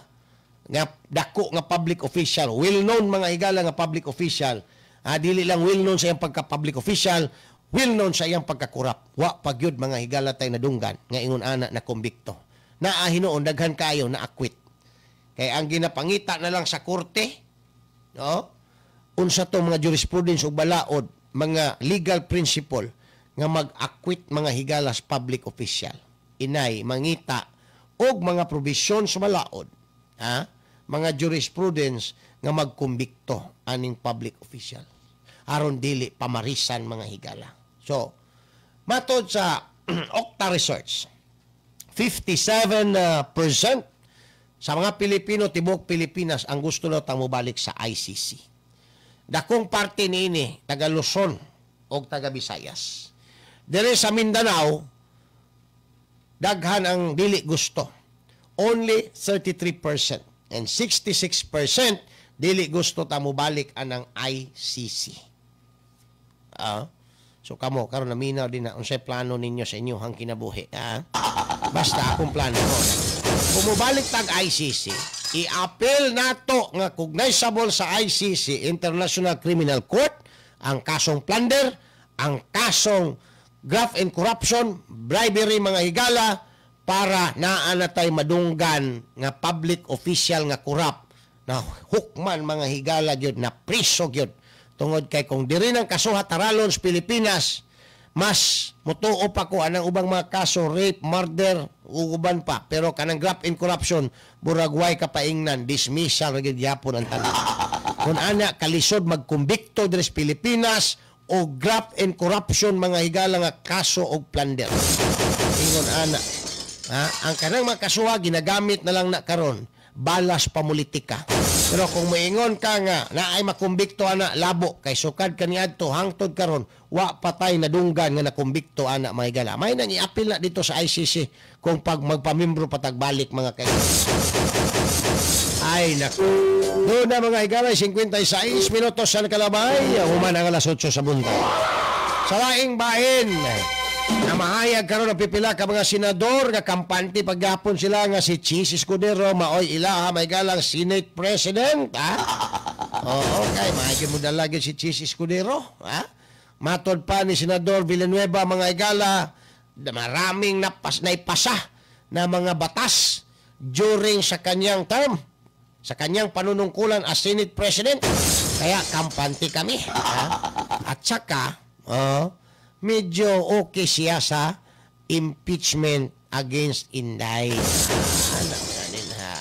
Nga dako nga public official, well known, mga higala, nga public official. Ha, dili lang well known sa iyang pagka-public official, well known sa iyang pagka-corrupt. Wa pa gyud, mga higala, tay nadunggan nga ingon ana na kumbikto. Naa hinuon daghan kayo na acquit. Kay ang ginapangita na lang sa korte, no? Unsa to mga jurisprudence ug balaod, mga legal principle nga mag-acquit, mga higalas, public official. Inay mangita og mga probisyon sa balaod, ha? Mga jurisprudence nga magkumbikto aning public official aron dili pamarisan, mga higala. So, matod sa Octa Research, 57% sa mga Pilipino tibok Pilipinas ang gusto na tang mobalik sa ICC. Dakong parte niini taga Luzon o taga Visayas. Dire sa Mindanao, daghan ang dili gusto. Only 33% and 66% dili gusto ta mobalik anang ICC. So kamo karon naminaw din na unsay plano ninyo sa inyong kinabuhi, ah? Basta akong plano ko. Kung mobalik tag ICC, i-appeal nato nga cognizable sa ICC, International Criminal Court, ang kasong plunder, ang kasong graft and corruption, bribery, mga higala, para naa na tay madunggan nga public official nga corrupt na hukman, mga higala, gyud na priso gyud, tungod kay kung diri ng kasuha taralon sa Pilipinas, mas mutuo pa ko anang ubang mga kaso, rape, murder ug uban pa, pero kanang graft and corruption, burag way kapaingnan, dismissal ra gyud gyapon ang tanan kung ana kalisod magkumbikto diri sa Pilipinas o graft and corruption, mga higala, nga kaso og plunder, ingon ana. Ha? Ang kanang mga kasuha ginagamit na lang na karon balas pamulitika. Pero kung moingon ka nga na ay makumbikto ana, labo kay sukad kaniadto hangtod karon wa patay nadunggan nga nakumbikto ana, mga higala. May nang i-appeal na dito sa ICC kung pag magpamimbro patagbalik, mga kaibigan. Ay nako. Doon na, mga higala, 56 minutos sa nakalabay, human ang alas 8 sa buntag. Sa laing bahin, na mahayag karon ang pipila ka mga senador nga kampante pagyapon sila nga si Chiz Escudero maoy ilaha may galang Senate President, ha? Oh, okay, mahayag mo dalagin si Chiz Escudero, ha? Matod pa ni Senador Villanueva, mga higala, maraming naipasa na mga batas during sa kanyang term, sa kanyang panunungkulan as Senate President. Kaya kampante kami. Ha? At saka, oh, Medyo okay siya sa impeachment against Inday. Ano ganin ha?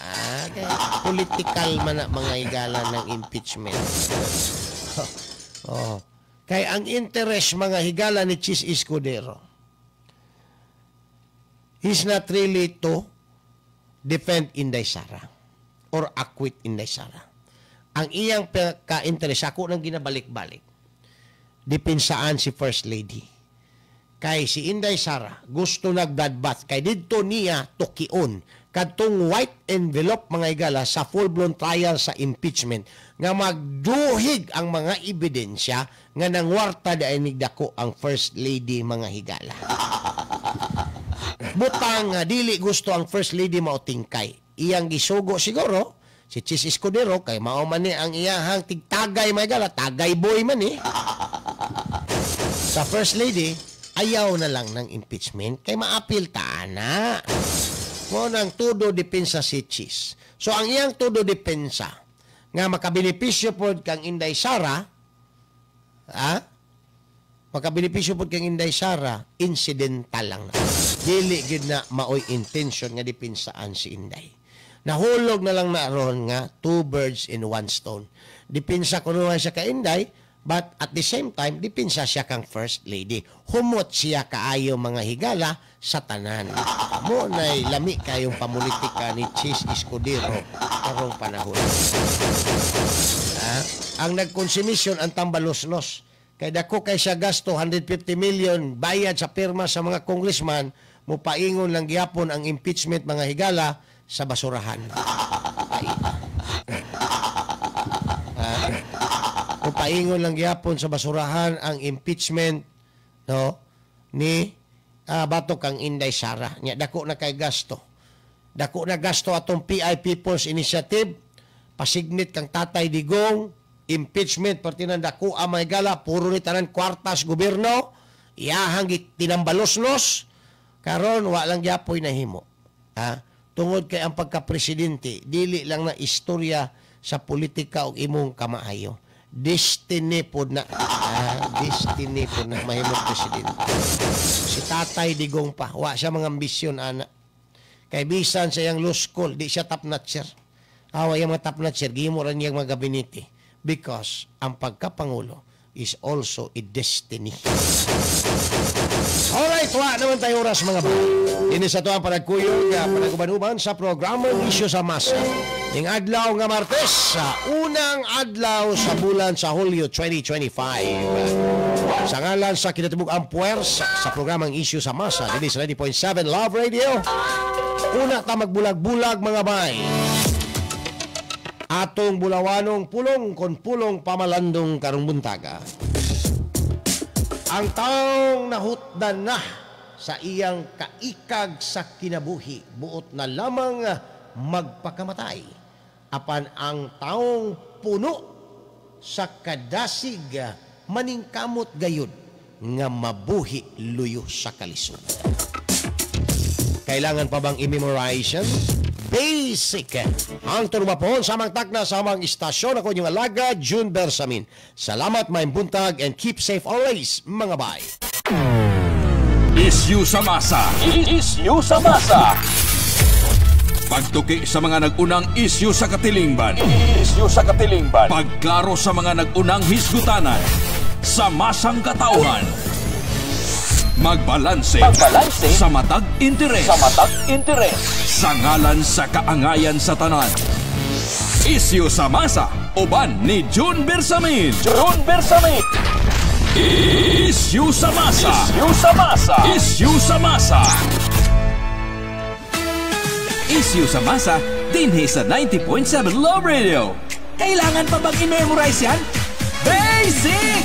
Political man na, mga higala, ng impeachment. Oh. Kay ang interest, mga higala, ni Chiz Escudero, he's not really to defend Inday Sara or acquit Inday Sara. Ang iyang ka-interest, ako nang ginabalik-balik, depinsaan si First Lady. Kay si Inday Sara gusto nag-bloodbath kay didto niya tukion kadtong white envelope, mga higala, sa full-blown trial sa impeachment nga magduhig ang mga ebidensya nga nangwarta diay nigdako ang First Lady, mga higala. Butang nga dili gusto ang First Lady mautingkay. Iyang gisugo siguro si Chiz Escudero kay mao man ni ang iyahang tigtagay, mga higala, tagay boy man eh. Sa First Lady, ayaw na lang ng impeachment kay maapil ta na. Mo nang todo depensa si Chiz. So ang iyang todo depensa nga makabenepisyo pod kang Inday Sara, ha? Makabenepisyo pod kang Inday Sara, incidental lang na. Dili gid na maoy intention nga depensaan si Inday. Nahulog na lang na ron nga two birds in one stone. Depensa kuno siya ka Inday, but at the same time, depensa siya kang First Lady. Humot siya kaayo, mga higala, sa tanan. Mo nay lami kayong pamulitika ni Chiz Escudero karong panahon. Ha? Ang nagkonsumisyon ang tambaloslos. Kay dako kay siya gasto, 150 million bayad sa pirma sa mga congressman, mupaingon lang gyapon ang impeachment, mga higala, sa basurahan. Ay. Ha? Mupaingon lang gyapon sa basurahan ang impeachment, no, ni batok kang Inday Sara. Nya dako na kay gasto. Dako na gasto atong PI People's Initiative. Pasignit kang Tatay Digong, impeachment perti ng dako ang mga higala, puro ni tanan kwartas gobyerno, iyahang tinambaloslos, karon wa lang gyapoy nahimo. Ha? Tungod kay ang pagka-presidente, dili lang na istorya sa politika og imong kamaayo. Destiny pod na. Ah, destiny pod na mahimong presidente. Si Tatay Digong pa, wa siya mga ambisyon ana. Kay bisan sa iyang law school, di siya top notcher. Awa yung mga top notcher, gihimo ra niyang mga gabinete. Because ang pagkapangulo is also a destiny. Alright, wa naman tayo oras, mga ba. Ini sa tuang panagkuyog, panag-uban-uban sa programang Isyu sa Masa. Ning adlaw nga Martes, sa unang adlaw sa bulan sa Hulyo 2025. Sa ngalan sa kinatibuk ang puwersa sa programang Isyu sa Masa, dinhi sa 90.7 Love Radio. Una ta magbulag-bulag, mga bay. Atong bulawanong pulong kon pulong pamalandong karong buntaga. Ang taong nahutdan na sa iyang kaikag sa kinabuhi, buot na lamang magpakamatay. Apan ang taong puno sa kadasig, maningkamot gayud nga mabuhi luyo sa kalisod. Kailangan pa bang i-memorize yan? Basic. Ang turmapon sa amang takna sa amang istasyon, ako inyong alaga, June Bersamin. Salamat, maayong buntag, and keep safe always, mga bay. Isyu sa masa. Isyu sa masa. Pagtuki sa mga nag-unang isyu sa katilingban. Isyu sa katilingban. Pagklaro sa mga nag-unang hisgutanan. Sa masang katauhan. Magbalanse. Magbalanse. Sa matag interes. Sa matag interes. Sa ngalan sa kaangayan sa tanan. Isyu sa masa. Uban ni June Bersamin. June Bersamin. Isyu sa masa. Isyu sa masa. Isyu sa masa. Isyu sa masa dinhi sa 90.7 Love Radio. Kailangan pa bang i-memorize yan? Basic!